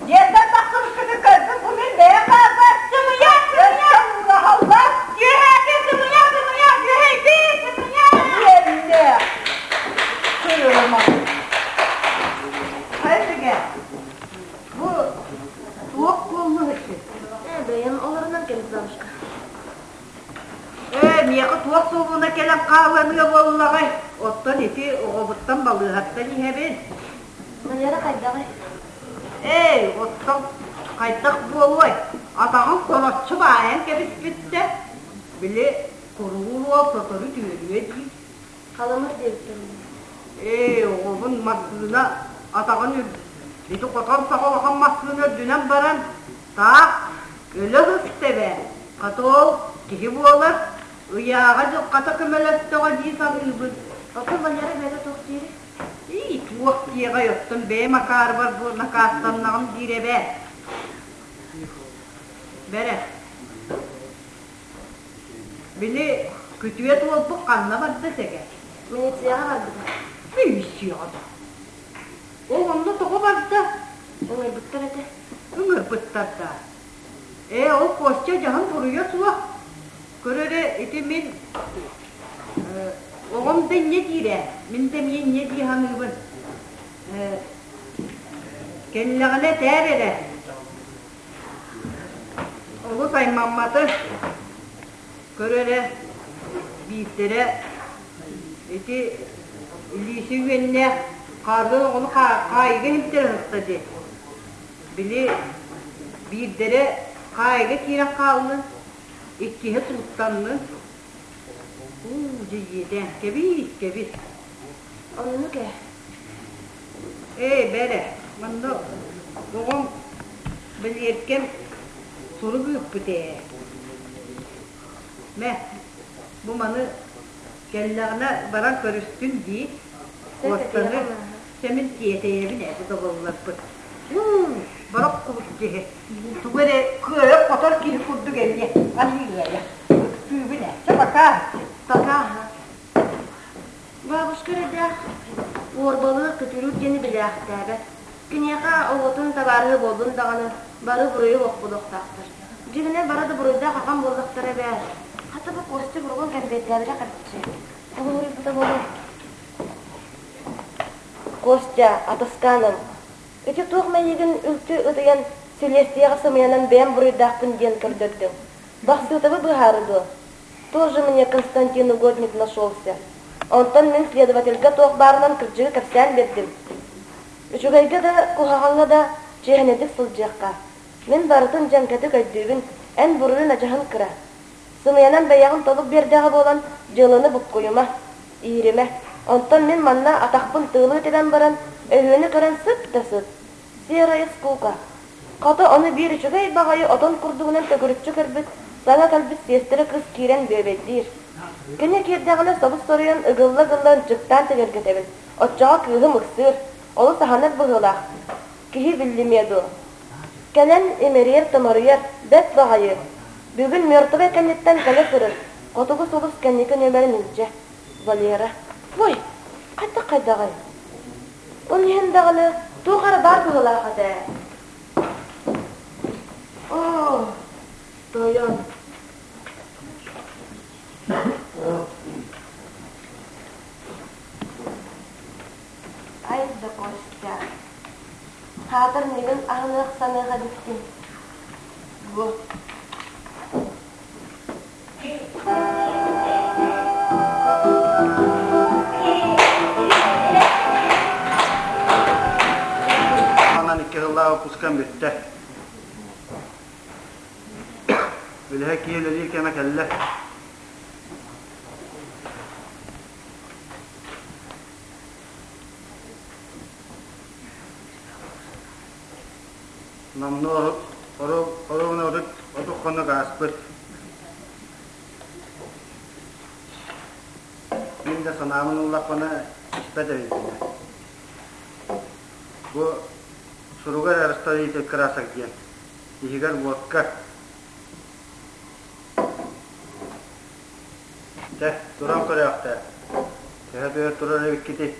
дьиэттэн тахсыбыккытын көрбүт бу мин бэйэм хаалбар. Сымыйа, сымыйа! Өссө уураһаллар. Түөһээки, сымыйа, сымыйа, түөһэйдик, сымыйа! Диэннээх. Кырыма. Хайа бигэ, бу туох буоллуҥ ити? Ээ, бэйэм олорунан кэлбит бабушка. Ээ, миэхэ туох суолуна кэлэн хааланыа буоллаҕай? Оттон ити оҕобуттан балыыһаттан иһэбин. Валера хайдаҕый? Ээ, оттон хайдах буолуой? Атаҕын соноччу баайан кэбиспиттэр. Били куруур уол сотору түөрүө дии. Халамыр диэбиттэр ини. Ээ, оҕобун массыына атаҕын ити хотон саҕа улахан массыына үрдүнэн баран, таах, өлө сыста эбээт. Хата ол киһи буолар, ыйааҕа дьылҕата көмөлөстөҕө дии саныыбын. Оттон Валера бэйэтэ туох диирий? Ии, туох диэҕэй, оттон бэйэм акаарыбар бу накаастаннаҕым диир эбээт. Бэрэ, Били күтүөт уолбут ханна барда сэгэ? Милицияҕа барбыта. Милицияҕа да? Ол онно тоҕо барда? Ыҥырбыттар этэ. Ыҥырбыттар да? Ээ, ол Костя дьаһын буруйа суох. Көр эрэ, ити мин оҕом да инньэ диир ээ. Мин да эмиэ инньэ дии саныыбын. Кэллэҕинэ этээр эрэ. Олус аймамматы көр эрэ, биирдэрэ ити илииси үөннээх хаардын оҕону хаайыга иһимтэрэ сытта дии. Били биирдэрэ хаайыга киирэн хааллын, иккиһэ сууттаннын. Уу, дьэ иэдээн, кэбиис, кэбис. Оннук ээ. Ээ, бэрэ, манна оҕом Бэлиэркэм сурук ыыппыт ээ. Мэ, бу маны кэллэҕинэ баран көрүстүн дии. Куостаны сэмин тиэтэйэбин ээ, бу доболлорбут. Уу, барах кубут киһи. Тугу эрэ кыайар-хотор киһи курдук эмиэ аныырая. Ыксыыбын ээ. Чэ, пока. Пока, аһа. Бабушка эрэйдээх уорбалыыр, күтүрүүр диэни билээхтээбэт. Киниэхэ оҕотун табаарыһа буоллун даҕаны, бары буруйу боппулуохтаахтар. Дьиҥинэн бары да буруйдаах аҕам буоллахтара эбээт. Хата бу Костя буругун кэмбиэрдээбитэ харчы. Тугу буруйбута буолуой? Костя, атаскааным, ити туох мэйиигин үлтү ытыйан силиэстийэҕэ сымыйанан бэйэм буруйдаахпын диэн көрдөрдүҥ. Бахсыытабы быһаары дуо? Тоже мне Константин угодник нашелся. Онтон мин следовательга туох баарынан кырдьыгы кэпсээн биэрдим. Үчүгэйгэ да, куһаҕаҥҥа да чиэһинэйдик сылдьыахха. Мин барытын дьэҥкэтик өйдүүбүн, эн буруйун адьаһын кыра. Сымыйанан бэйэҕин толук биэрдэҕэ буолан, дьыаланы буккуйума, ииримэ. Онтон мин манна атахпын тыылыы тэбэн баран, өһүөнү көрөн сыт да сыт. Серая скука. Хата ону биир үчүгэй баҕайы отон курдугунан төгүрүччү көрбүт, саҥа кэлбит сиэстэрэ кыыс киирэн бүөбэйдиир. Кини киирдэҕинэ собус-соруйан ыгылла-ыгылла ынчыктаан тигэргэтэбин, оччоҕо кыыһым ыксыыр, олус аһынар быһыылаах. Киһи биллимиэ дуо? Кэлэн имэрийэр-томоруйар, бэрт баҕайы. Бүгүн мертвый кэнниттэн кэлэ сырыт, хотугу сулус кэнники нүөмэрин илдьэ. Валера. Ой, хайдах хайдаҕый? Ол иһин даҕаны туох эрэ баар быһыылаах этэ. Оо, тойон. Ай да Костя, хаатыр миигин аһыныах саныах эбиккин. Бу. Манан икки сыллаах выпускам бүттэ. Үлэһэ киһи үлэлиир кэмэ кэллэ. Номнуо оруобуна 30 хонук ааспыт. Мин да санаабын ыллахпына испэт эбиппин. Бу суругар растворитель красок диэн. Иһигэр водка. Чэ, туран көрөөхтөө. Төһө түһэр турар эбиккитий?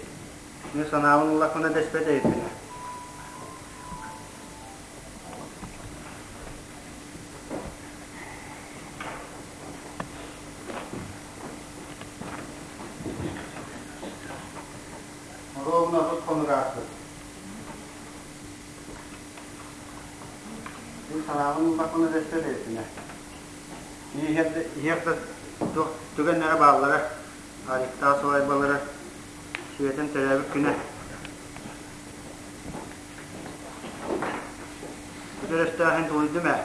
Мин санаабын ыллахпына дэспэт эбиппин. Ровно 30 хонук ааспыт. Мин санаабын ыллахпына дэспэт эбиппин. Иһиэх да туох түгэннэрэ бааллара, Аликтаах сыбаайбалара, Светам төрөөбүт күнэ. Бүтэр өстөөхүн тулуйдум ээ.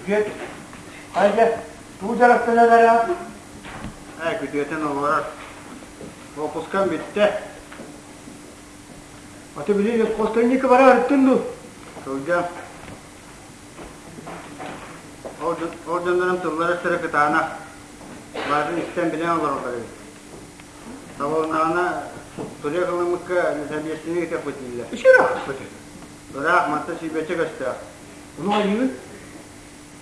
Күтүөт, хайдах, туу дьарыктанан эрэ? Ээ, күтүөтэн олорор. Уоппускам бүттэ. Аты били Костонника бара ырыттын дуу? Сылдьан. Ол, ол дьоннорум тыллара-өстөрө кытаанах. Барытын истэн билэн олороллор эбит. Табылыннаҕына туруйа ылыммыкка нэсэлиэстини ыытыахпыт дииллэр. Ыраахпыт. Ыраах, мантан сүүрбэччэ көстөөх. Ону хайыыбын?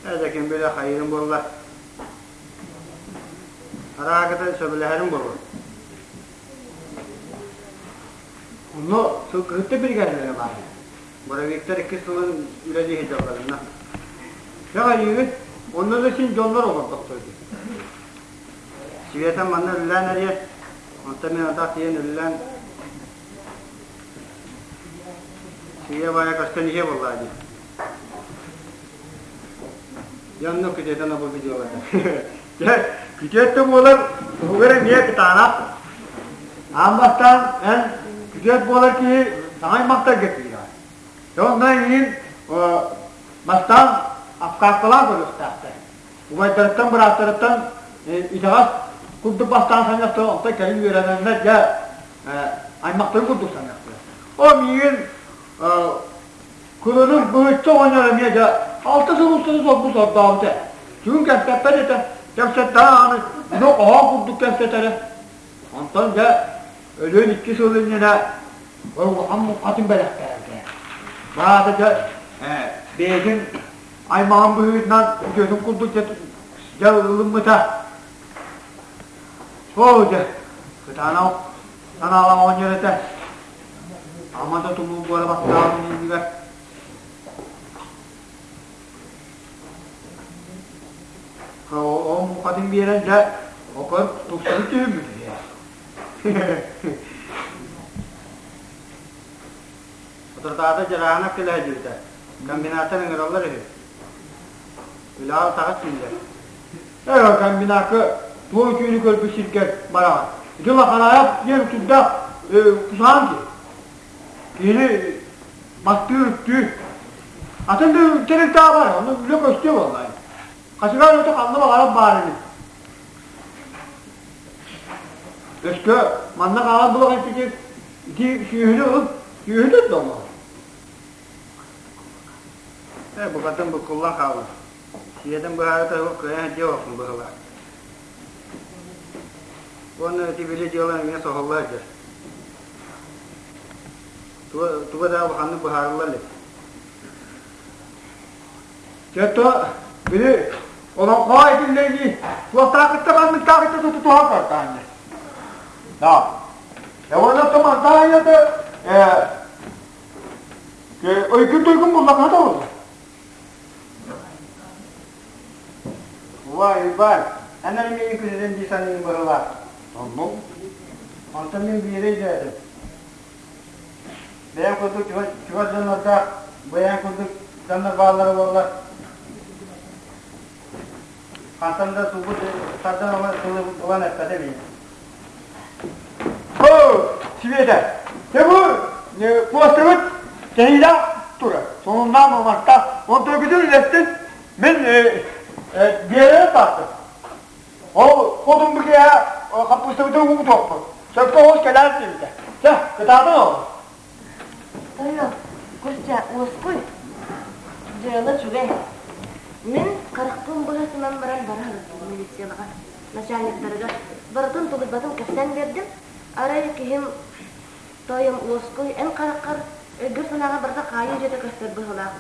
Ээ да ким билэ хайыырым буолла. Араакыта сөбүлэһэрим буолуо. Онно сылгыһыттар биригээдэлэрэ баар. Боровиктар иккис сылын үлэлии сылдьалларына. Дьэ хайыыбын? Онно да син дьоннор олордохторо дии. Света манна үлэлээн эриэ, онтон мин атах тиийэн үлэлээн сыыйа баайа көстөн иһиэ буоллаа дии. Дьэ онно күтүөтэн обургу дьыалата. Дьэ, күтүөт да буолар, туһугар эмиэ кытаанах. Аан бастаан эн күтүөт буолар киһи саҥа аймахтарга киирэр. Дьэ онно эйигин бастаан обкаткалаан көрүөхтээхтэр. Убайдарыттан, бырааттарыттан итэҕэс курдук бастаан саныахтара, онтон кэлин үөрэнэннэр дьэ аймахтарын курдук саныахтара. О миигин Кылыныр быһычча оҕонньор эмиэ дьэ алта сыл устата солбу сордообута. Түүн кэпсэппэт этэ, кэпсэттэҕэ даҕаны ону хоһоон курдук кэпсэтэрэ. Онтон дьэ өлүөн икки сыл иннинэ улахан муҥхатын бэлэхтээбитэ. Баата дьэ бэйэтин аймаҕын быһыытынан үтүөтүн курдук дьэ, дьэ ылыммыта. Оо дьэ, кытаанах санаалаах оҕонньор этэ. Ама да тумул буола баттаабын иннигэр Ол муҥхатын биэрэн дьэ окон тупсары түһүммүт үһү. Соторутааҕыта Дьарааһынап кэлэ сылдьыбыта. Комбинаттан ыҥыраллар үһү. Үлэҕэ таҕыс дииллэр. Ээ, комбинакка туох үтүөнү көрбүт сиргэр бараҕын. Ити Лахараев диэн сүрдээх кусаан киһи. Киһини баттыыр-үктүүр. Атын да тэрилтэҕэ бар, онно үлэ көстүө буоллаҕа. Хачыгаар өтө ханна баҕарар баар ини. Өскө манна хаалан булах ити ити сүөһүнү ылып сүөһү төрдө Ээ, букатын буккуллан хаалла. Сиэтин быһаарыта суох кыайан сылдьыа олохпун быһыылаах. Уонна ити били дьыала эмиэ соһулла сылдьар. Туга, туга да улаханнык быһаарылла илик. Чэ, били олоҥхоҕо этиллэрдии туохтаахыттан ханныктаахыттан тутуһан картаанньа. Да. Уонна тумантаанньата өйгүн туйгун буллахха да буолла. Уа, Иван, эн эрэ миигин күнүнэн дии саныыгын быһыылаах. Оннук. Онтон мин биири өйдөөтүм. Бэйэм курдук чугас дьоннордоох, бэйэм курдук дьоннор бааллара буоллар, хантан да сулбут тардан ылан тылы булан эппэтэ миигин. О, Света, дьэ бу постабыт кэһиилээх турар, сонуннаах маматтаах. Онтон күтүр үлэстин мин биэрэ тааттым. Ол хотун бу киэһэ хаппыыстабытын уутуохпут. Сөпкө оҕус кэлээр диэбитэ. Чэ, кытаатан ол. Тойо, Костя, уоскуй. Дьыала үчүгэй. Мин харахпын быһа симэн баран бара сырыттым милициялаҕа, начальниктарыгар. Барытын тулуйбатым кэпсээн биэрдим. Арай киһим тойом уоскуй, эн хараххар өйгөр-санааҕар барыта хаайыы дьиэтэ көстөр быһыылаах.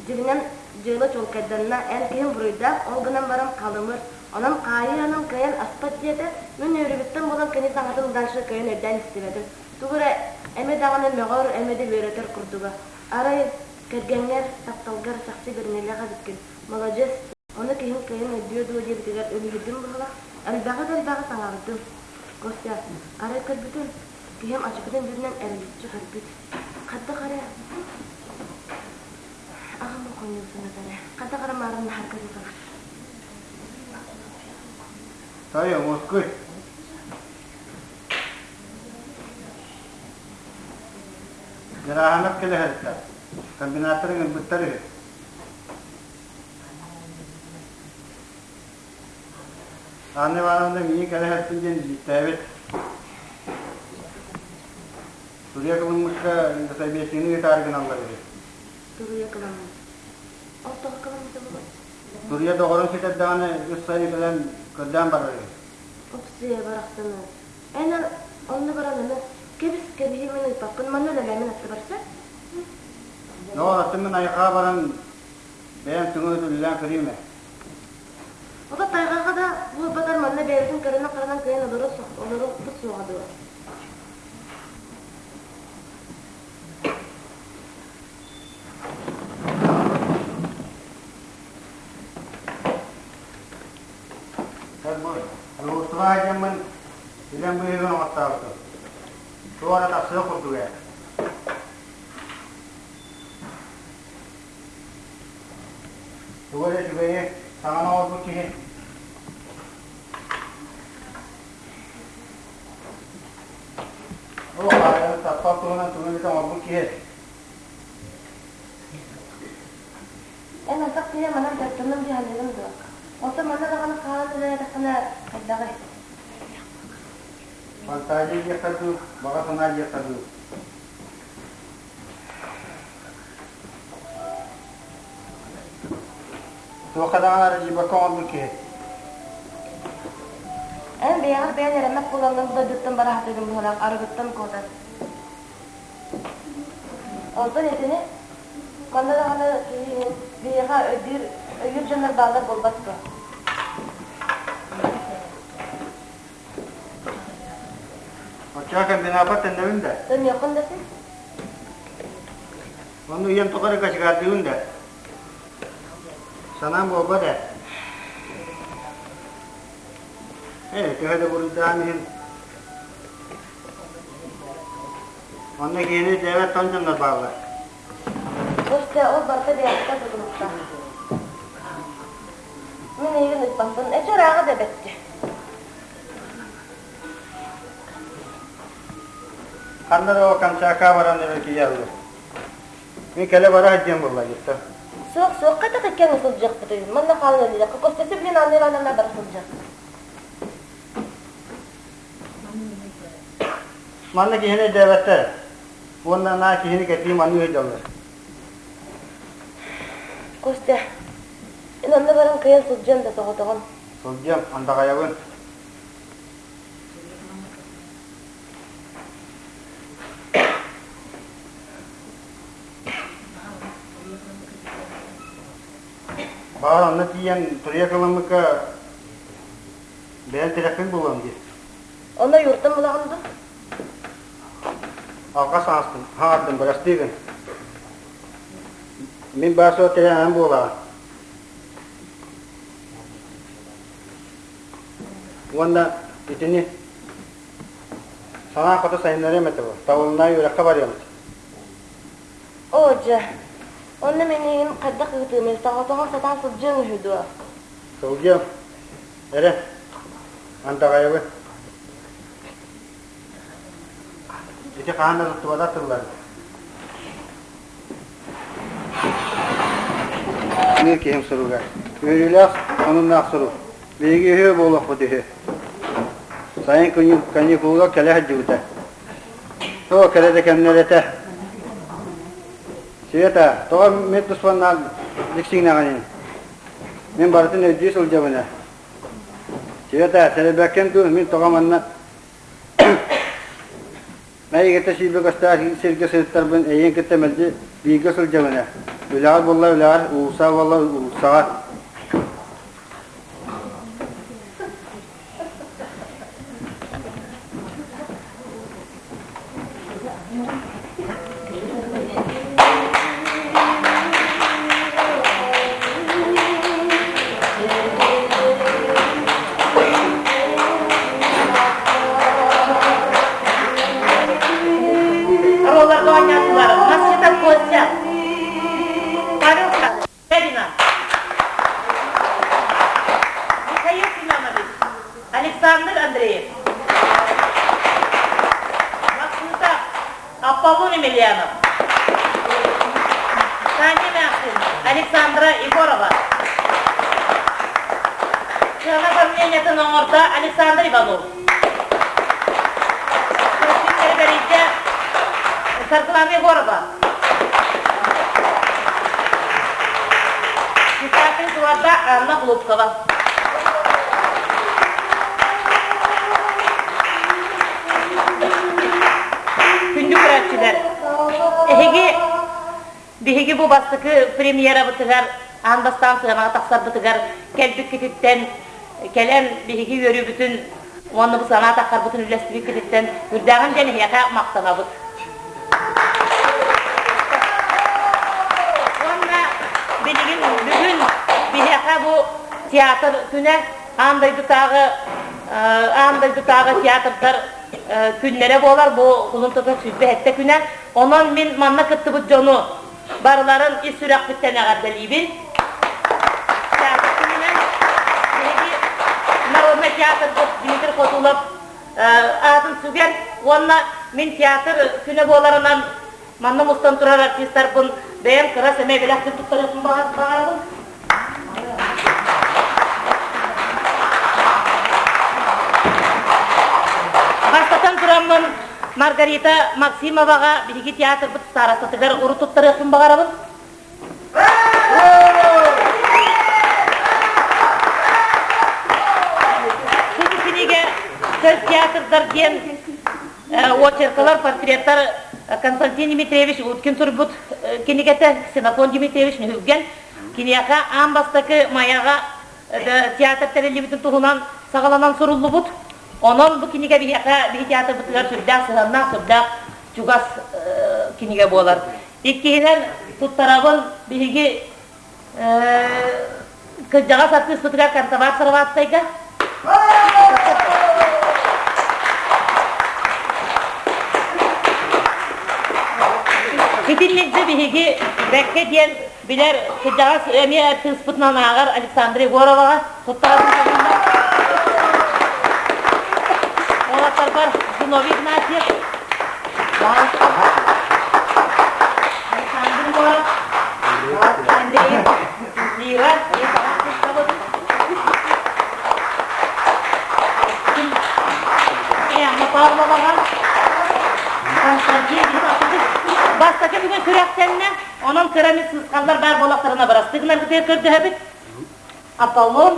Дьиҥинэн, дьыала чуолкайданна, эн киһим буруйдаах, ол гынан баран халымыр, онон хаайыы аанын кыайан аспат диэтэ, мин үөрүүбүттэн буолан кини саҥатын дальше кыайан өйдөөн истибэтим. Тугу эрэ эмэ даҕаны мөҕөр, эмэ да үөрэтэр курдуга. Арай, кэргэҥҥэр, тапталгар чахчы бэриниилээх эбиккин, маладьыас, ону киһим кыайан өйдүө дуо диэбитигэр үлүһүйдүм быһыылаах, элбэҕи да элбэҕи саҥардым. Костя, арай көрбүтүм, киһим ачыкытын үрдүнэн эриличчи көрбүт. Хайдах эрэ Аҕам оҕонньор санатара, хайдах эрэ маарыннаһарга дылы. Тайа, уоскуй. Дьарааһынап кэлэ сырытта. Комбинаттар ыҥырбыттар үһү. Анна Ивановна миигин кэлэ сырыттын диэн илдьиттээбит. Туруйа кылыммыкка собеседнигы ыытаары гыналлар үһү. Туруйа кыламмыт. Ол тоҕо кыламмыта буолуой? Туруйа доҕорун сүтэрдэҕинэ үс сайын кэлэн көрдөөн барар үһү. Оксуйа барахсаны. Эн онно баран аны кэбис кэбиһи мин ыыппаппын манна үлэлээмин аттыбар сөп? Доҕор, аттым мин айхаа баран бэйэм түҥү үлэлээн көрүүм ээ. Ото тайҕаҕа да буолбатар манна бэйэбитин көрөнөн-харанан кыайан олоруохпут суоҕа дуо? Дьулустубаа диэммин үлэм быыһыгар оҥортообутум. Туох эрэ тахсыах курдук ээ. Тугу эрэ үчүгэйи саҥаны оҥорбут киһи Ол хаайан таптал туһунан тугу эмит оҥорбут киһи. Эн антах киһи манан дьарыктанным дии саныыгын дуо? Оттон манна даҕаны хаалан үлэлээтэххинэ хайдаҕый? Фантазия диэххэ дуу, баҕа санаа диэххэ дуу. Туохха даҕаны аралдьыйбакка оҥорбут киһи. Эн бэйэҕэр бэйэн эрэммэт буолаҥҥын дойдуттан бара сатыыгын быһыылаах арыгыттан куотан. Онтон итини манна даҕаны киһи биһиэхэ өйдүүр өйүүр дьоннор бааллар буолбат дуо? Оччоҕо комбинаппар төннөбүн да? Төннүөххүн да син. Онно ийэм тухары кочегардыыбын да? Санаам буолбат ээ. Ээ, төһө да буруйдаан иһин онно киһини дьиэбэр тоҥ дьоннор бааллар. Костя, ол барыта бэйэҕиттэн тутулуктаах. Мин эйигин ыыппаппын, эчи ырааҕа да бэрт. Ханна да ол Камчака баран эбэкийэ Мин кэлэ бара сылдьыам буолла дьиттэ. Суох, суох, хайдах иккиэн сылдьыахпытый? Манна хаалан өлүөххэ. Костя блин Анна Ивановна бара сылдьар. Манна киһини өйдөөбөттөр. Уонна наа киһини кэтии маныы сылдьаллар. Костя, эн онно баран кыайан сылдьыан да соҕотоҕун. Сылдьыам, андаҕайабын. Баҕар онно тиийэн туруйа кыламмыкка бэйэм тирэхпин булуом дии. Онно юртан булаҕын дуу? Алҕас аастым, хаҥардым, бырастыы гын. Мин баар суох тирэҕим буолаҕын. Уонна итини санаа хоту сайыннарыам этэ бу. Табылыннаа үөрэххэ барыам этэ. Оо дьэ, онно мин эйигин хайдах ыытыамый, соҕотоҕун сатаан сылдьыаҥ үһү дуо? Сылдьыам. Эрэ, андаҕайабын. Ити хаһан да туттубатах тылларым. Мин киһим суруга. Үөрүүлээх, сонуннаах сурук. Биһиги үһүө буолуохпут үһү. Сайын каникулга кэлэ сылдьыбыта. Тоҕо кэлэ да кэмнэр этэ. Света, тоҕо мин туспаннаах дьиксиҥнэҕиний? Мин барытын өйдүү сылдьабын ээ. Света, сэрэйбэккин дуу, мин тоҕо манна Эйигиттэн сүүрбэ көстөөх сиргэ сырыттарбын эйигин кытта мэлдьи бииргэ сылдьабын ээ. Үлэҕэр буолла үлэҕэр, уулусса буолла уулуссаҕа. Ролларга оонньоотулар Масчитов Костя, Павел Шерина, Михаил Семенович, Александр Андреев, Максута Аполлон Емельянов, Таня Мякин, Александра Егорова. Сыана оформлениетын оҥордо Александр Иванов. Көстүүмнэри бэрийдэ Саргылана Егорова. Спектакль туруорда Анна Хлопкова. Күндү көрөөччүлэр, эһиги биһиги бу бастакы премьерабытыгар аан бастаан сыанаҕа тахсарбытыгар кэлбиккититтэн кэлэн биһиги үөрүүбүтүн уонна бу санаа таххарбытын үллэстибиккититтэн үрдээҕин диэн эһиэхэ махтанабыт. Уонна билигин бүгүн биһиэхэ бу театр күнэ аан дойдутааҕы аан дойдутааҕы театрдар күннэрэ буолар бу кулун тутар 27 күнэ. Онон мин манна кыттыбыт дьону барыларын ис сүрэхпиттэн эҕэрдэлиибин. Театр күнүнэн биһиги народнай театрбыт Дмитрий Хотулов аатын сүгэн уонна мин театр күнэ буоларынан манна мустан турар артистарбын бэйэм кыра сэмэй бэлэхпин туттарыахпын баҕарабын. Бастатан тураммын Маргарита Максимоваҕа биһиги театрбыт старостатыгар урут туттарыахпын баҕарабын. Бу кинигэ Көс театрдар диэн очеркалар, портреттар Константин Дмитриевич Уткин суруйбут кинигэтэ Ксенофон Дмитриевич Нүһүлгэн Киниэхэ аан бастакы Майаҕа театр тэриллибитин туһунан саҕаланан суруллубут. Онон бу кинигэ биһиэхэ, биһи театрбытыгар сүрдээх сыһыаннаах, сүрдээх чугас кинигэ буолар. Иккиһинэн туттарабын биһиги кырдьаҕас артыыспытыгар Кантабар Сароватскайга. Итинник да биһиги бэккэ диэн билэр кырдьаҕас эмиэ артыыспытынан ааҕар Александра Егороваҕа туттарабын саныыллар. Уолаттарбар Зиновий Игнатьев, Александр Егоров, Андрей Лира, Анна Павловаҕа, Константин Бастакы бүгүн күрэхтэннэ, онон кыра эмит сыысхаллар баар буоллахтарына бырастыы гынаргытыгар көрдөһөбүт. Аполлон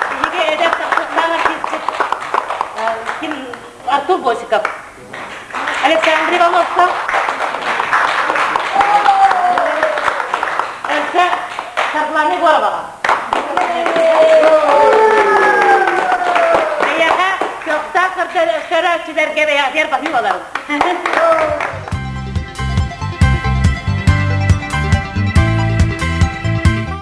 биһиги эдэр тахсыктаах артиспыт ким Артур Босиков, Александр Ивановка, Өссө Саргылана Егороваҕа. Эйиэхэ көхтөөх көрөөччүлэргэ бэйэҕитигэр баһыы боларын.